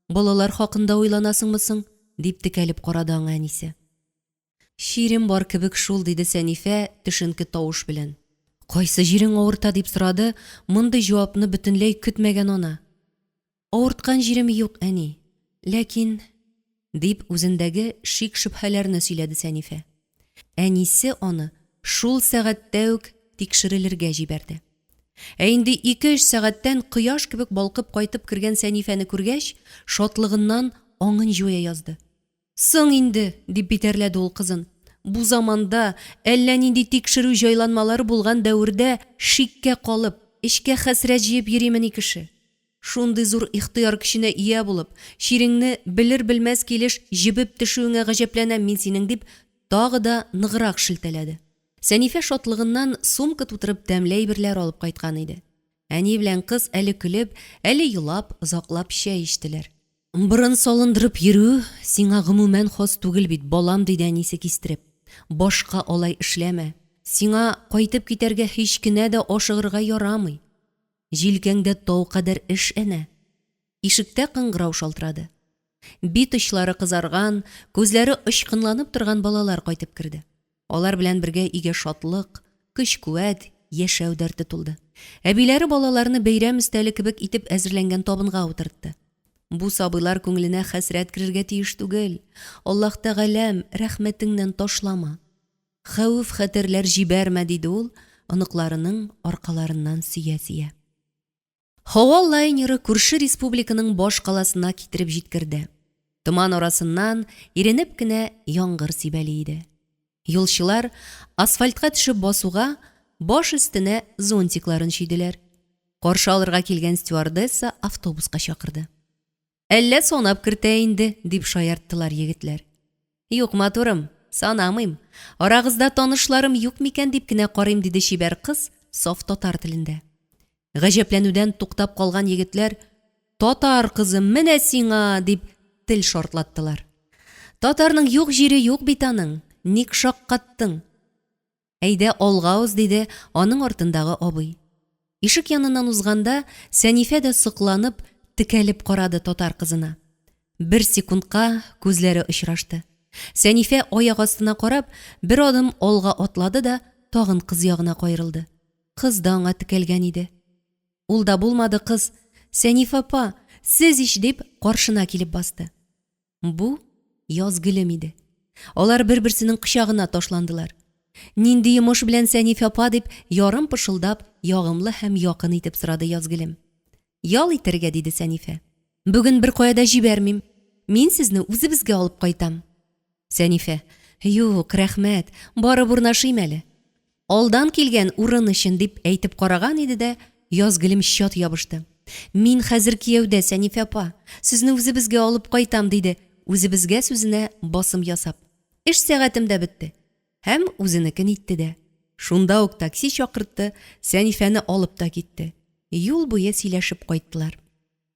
[SPEAKER 1] Балалар хакында уйланасыңмы соң? дип текәлеп карады аңа әнисе. Чирем бар кебек шул, диде Сәнифә төшенке тавыш белән. Кайсы җирең авырта? дип сорады мондый җавапны бөтенләй көтмәгән ана. Авырткан җирем юк, әни. Ләкин. Дип, үзендәге шик-шөбһәләрне сөйләде Сәнифә. Әнисе аны шул сәгатьтә үк тикшерелергә җибәрде. Ә инде ике-өч сәгатьтән кояш кебек балкып кайтып кергән Сәнифәне күргәч, шатлыгыннан аңын җуя язды. Соң инде, дип битәрләде ул кызын. Бу заманда, әллә нинди тикшерү җайланмалары булган дәвердә шиккә калып, эчкә хәсрәт җыеп йөримени кеше? Шундый зур ихтыяр көченә ия булып, чиреңне белер-белмәс килеш җебеп төшүеңә гаҗәпләнәм мин синең, дип тагы да ныграк шелтәләде. Сәнифә шатлыгыннан сумка тутырып тәмле әйберләр алып кайткан иде. Әни белән кыз әле көлеп, әле елап, озаклап чәй эчтеләр. Борын салындырып йөрү сиңа гомумән хас түгел бит, балам, диде әнисе кистереп. Башка алай эшләмә. Сиңа кайтып китәргә һич кенә дә ашыгырга ярамый. Җилкәңдә тау кадәр эш әнә. Ишектә кыңгырау шалтырады. Бит очлары кызарган, күзләре очкынланып торган балалар кайтып керде. Алар белән бергә өйгә шатлык, көч-куәт, яшәү дәрте тулды. Әбиләре балаларны бәйрәм өстәле кебек итеп әзерләнгән табынга утыртты. Бу сабыйлар күңеленә хәсрәт керергә тиеш түгел. Аллаһ Тәгаләм, рәхмәтеңнән ташлама. Хәвеф-хәтәрләр җибәрмә, диде ул, оныкларының аркаларыннан сөя-сөя. Һава лайнеры күрше республиканың баш каласына китереп җиткерде. Томан арасыннан иренеп кенә яңгыр сибәли иде. Юлчылар, асфальтка төшеп басуга, баш өстенә зонтикларын чөйделәр. Каршы алырга килгән стюардесса автобуска чакырды. Әллә санап кертә инде, дип шаярттылар егетләр. Юк, матурым, санамыйм. Арагызда танышларым юк микән дип кенә карыйм, диде чибәр кыз саф татар телендә. Гаҗәпләнүдән туктап калган егетләр, Татар кызы, менә сиңа, дип тел шартлаттылар. Татарның юк җире юк бит аның, ник шаккаттың? Әйдә, алга уз, диде аның артындагы абый. Ишек яныннан узганда, Сәнифә дә сокланып, текәлеп карады татар кызына. Бер секундка күзләре очрашты. Сәнифә аяк астына карап, бер адым алга атлады да тагын кыз ягына каерылды. Кыз да аңа текәлгән иде. Ул да булмады, кыз, Сәнифә апа, сез ич, дип, каршына килеп басты. Бу Язгөлем иде. Алар бер-берсенең кочагына ташландылар. Нинди йомыш белән Сәниф апа, дип, ярым пышылдап, ягымлы һәм якын итеп сорады Язгөлем. Ял итәргә, диде Сәнифә. Бүген беркая да җибәрмим. Мин сезне үзебезгә алып кайтам. Сәнифә. Юк, рәхмәт, барып урнашыйм әле. Алдан килгән урын өчен, дип әйтеп караган иде дә, Язгөлем чат ябышты. Мин хәзер кияүдә, Сәнифә апа. Сезне үзебезгә алып кайтам, диде, үзебезгә сүзенә басым ясап. Эш сәгатем дә бетте. Һәм үзенекен итте дә. Шунда ук такси чакыртты, Сәнифәне алып та китте. Юл буе сөйләшеп кайттылар.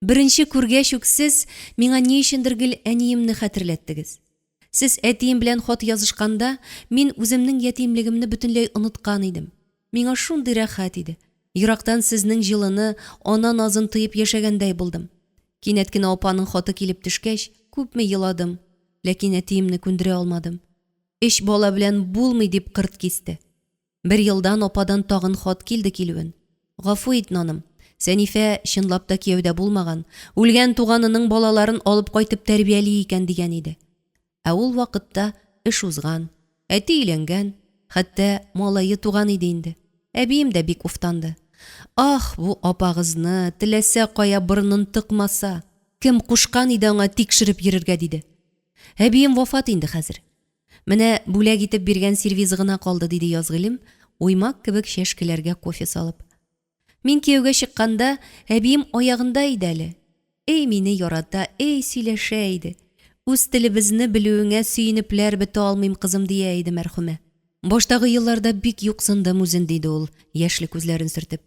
[SPEAKER 1] Беренче күргәч үк сез миңа ни өчендер гел әниемне хәтерләттегез. Сез әтием белән хат язышканда, мин үземнең ятимлегемне бөтенләй оныткан идем. Миңа шундый рәхәт иде. Ерактан сезнең җылыны, ана назын тоеп яшәгәндәй булдым. Кинәт кенә апаның хаты килеп төшкәч, күпме еладым, ләкин әтиемне күндерә алмадым. Өч бала белән булмый, дип кырт кисте. Бер елдан ападан тагын хат килде килүен. Гафу ит, наным, Сәнифә чынлап та кияүдә булмаган, үлгән туганының балаларын алып кайтып тәрбияли икән дигән иде. Ә ул вакытта эш узган, әти өйләнгән, хәтта малае туган иде инде. Әбием дә бик уфтанды. Ах, бу апагызны, теләсә кая борынын тыкмаса! Кем кушкан иде аңа тикшереп йөрергә, диде. Әбием вафат инде хәзер. Менә бүләк итеп биргән сервизы гына калды, диде Язгыйлем, уймак кебек чәшкеләргә кофе салып. Мин кияүгә чыкканда, әбием аягында иде әле. Эй, мине ярата, эй, сөйләшә иде. Үз телебезне белүеңә сөенепләр бетә алмыйм, кызым, дия иде мәрхүмә. Баштагы елларда бик юксындым үзен, диде ул, яшьле күзләрен сөртеп.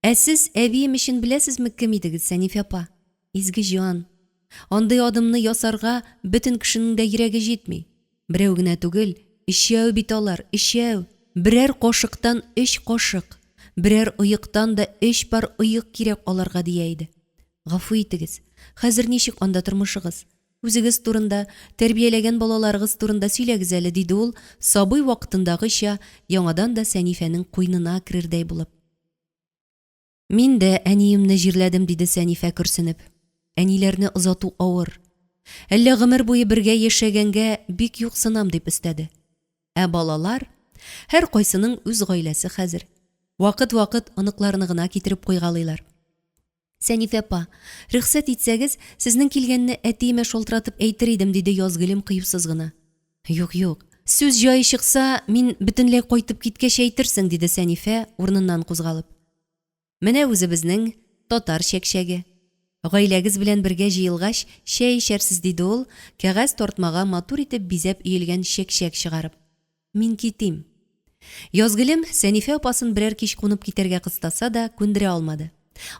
[SPEAKER 1] Ә сез әбием өчен беләсезме кем идегез, Сәнифә апа? Изге җан. Андый адымны ясарга бөтен кешенең дә йөрәге җитми. Берәү генә түгел, өчәү бит алар, өчәү! Берәр кашыктан өч кашык, берәр оектан да өч пар оек кирәк аларга, дия иде. Гафу итегез, хәзер ничек анда тормышыгыз? Үзегез турында, тәрбияләгән балаларыгыз турында сөйләгез әле, диде ул, сабый вакытындагыча, яңадан да Сәнифәнең куенына керердәй булып. Мин дә әниемне җирләдем, диде Сәнифә көрсенеп. Әниләрне озату авыр. Әллә гомер буе бергә яшәгәнгә бик юксынам, дип өстәде. Ә балалар? Һәркайсының үз гаиләсе хәзер. Вакыт-вакыт оныкларны гына китереп куйгалыйлар. Сәнифә апа, рөхсәт итсәгез, сезнең килгәнне әтиемә шалтыратып әйтер идем, диде Язгөлем кыюсыз гына. Юк, юк. Сүз җае чыкса, мин бөтенләй кайтып киткәч әйтерсең, диде Сәнифә, урыныннан кузгалып. Менә үзебезнең татар чәкчәге. Гаиләгез белән бергә җыелгач, чәй эчәрсез, диде ул, кәгазь тартмага матур итеп бизәп өелгән чәкчәк чыгарып. Мин китим. Язгөлем, Сәнифә апасын берәр кич кунып китәргә кыстаса да, күндерә алмады.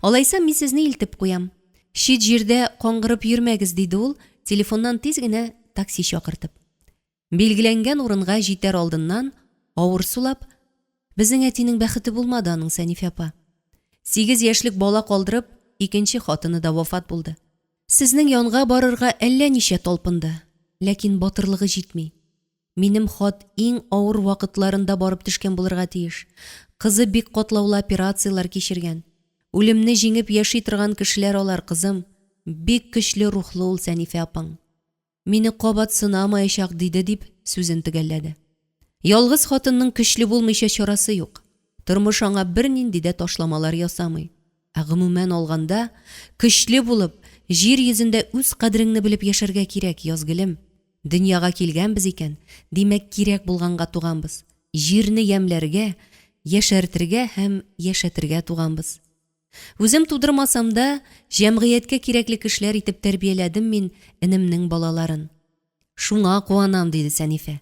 [SPEAKER 1] Алайса, мин сезне илтеп куям. Чит җирдә каңгырып йөрмәгез, диде ул, телефоннан тиз генә такси чакыртып. Билгеләнгән урынга җитәр алдыннан, авыр сулап, Безнең әтинең бәхете булмады аның, Сәнифә апа. Сигез яшьлек бала калдырып, икенче хатыны да вафат булды. Сезнең янга барырга әллә ничә талпынды, ләкин батырлыгы җитми. Минем хат иң авыр вакытларында барып төшкән булырга тиеш. Кызы бик катлаулы операцияләр кичергән. Үлемне җиңеп яши торган кешеләр алар, кызым. Бик көчле рухлы ул Сәнифә апаң. Мине кабат сынамаячак, диде, дип сүзен төгәлләде. Ялгыз хатынның көчле булмыйча чарасы юк. Тормыш аңа бернинди дә ташламалар ясамый. Ә гомумән алганда, көчле булып, җир йөзендә үз кадереңне белеп яшәргә кирәк, Язгөлем. Дөньяга килгәнбез икән, димәк, кирәк булганга туганбыз. Җирне ямьләргә, яшәртергә һәм яшәтергә туганбыз. Үзем тудырмасам да, җәмгыятькә кирәкле кешеләр итеп тәрбияләдем мин энемнең балаларын. Шуңа куанам, диде Сәнифә.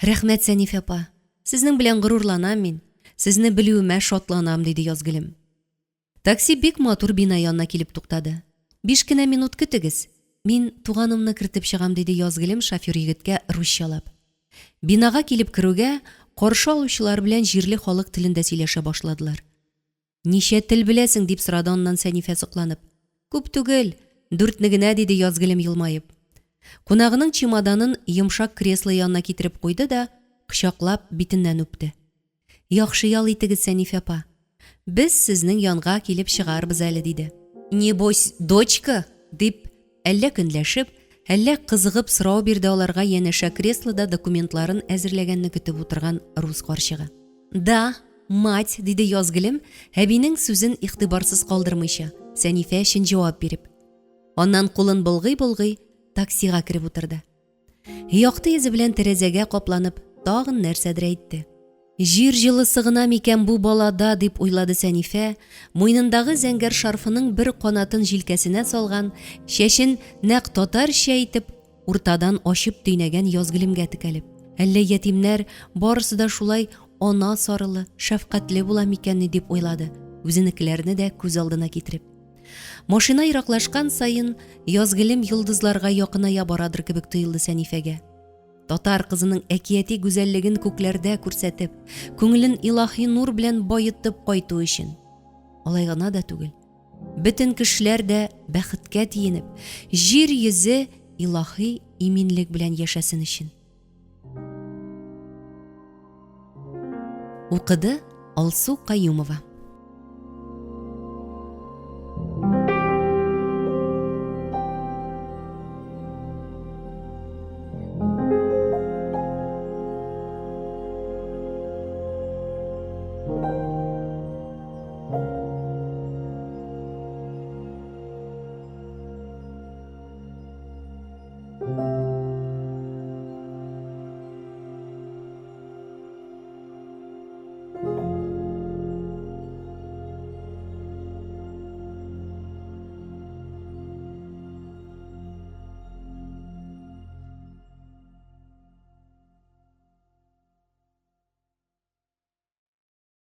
[SPEAKER 1] Рәхмәт, Сәнифә апа. Сезнең белән горурланам мин. Сезне белүемә шатланам, диде Язгөлем. Такси бик матур бина янына килеп туктады. Биш кенә минут көтегез, мин туганымны кертеп чыгам, диде Язгөлем шофер егеткә русчалап. Бинага килеп керүгә, каршы алучылар белән җирле халык телендә сөйләшә башладылар. Ничә тел беләсең? дип сорады аннан Сәнифә сокланып. Күп түгел, дүртне генә, диде Язгөлем елмаеп. Кунагының чемоданын йомшак кресло янына китереп куйды да, кочаклап, битеннән үпте. Яхшы ял итегез, Сәнифә апа. Без сезнең янга килеп чыгарбыз әле, диде. Небось, дочка? дип, әллә көнләшеп, әллә кызыгып сорау бирде аларга янәшә креслода документларын әзерләгәнне көтеп утырган рус карчыгы. Да, мать, диде Язгөлем, әбинең сүзен игътибарсыз калдырмыйча, Сәнифә өчен җавап биреп. Аннан кулын болгый-болгый таксига кереп утырды. Якты йөзе белән тәрәзәгә капланып, тагын нәрсәдер әйтте. Җир җылысы гына микән бу балада, дип уйлады Сәнифә, муенындагы зәңгәр шарфының бер канатын җилкәсенә салган, чәчен нәкъ татарча итеп уртадан ачып төйнәгән Язгөлемгә текәлеп. Әллә ятимнәр барысы да шулай ана сарылы, шәфкатьле була микәнни, дип уйлады, үзенекеләрне дә күз алдына китереп. Машина ераклашкан саен, Язгөлем йолдызларга якыная барадыр кебек тоелды Сәнифәгә. Татар кызының әкияти гүзәллеген күкләрдә күрсәтеп, күңелен илаһи нур белән баетып кайту өчен. Алай гына да түгел. Бөтен кешеләр дә бәхеткә тиенеп, җир йөзе илаһи иминлек белән яшәсен өчен. Укыды Алсу Каюмова.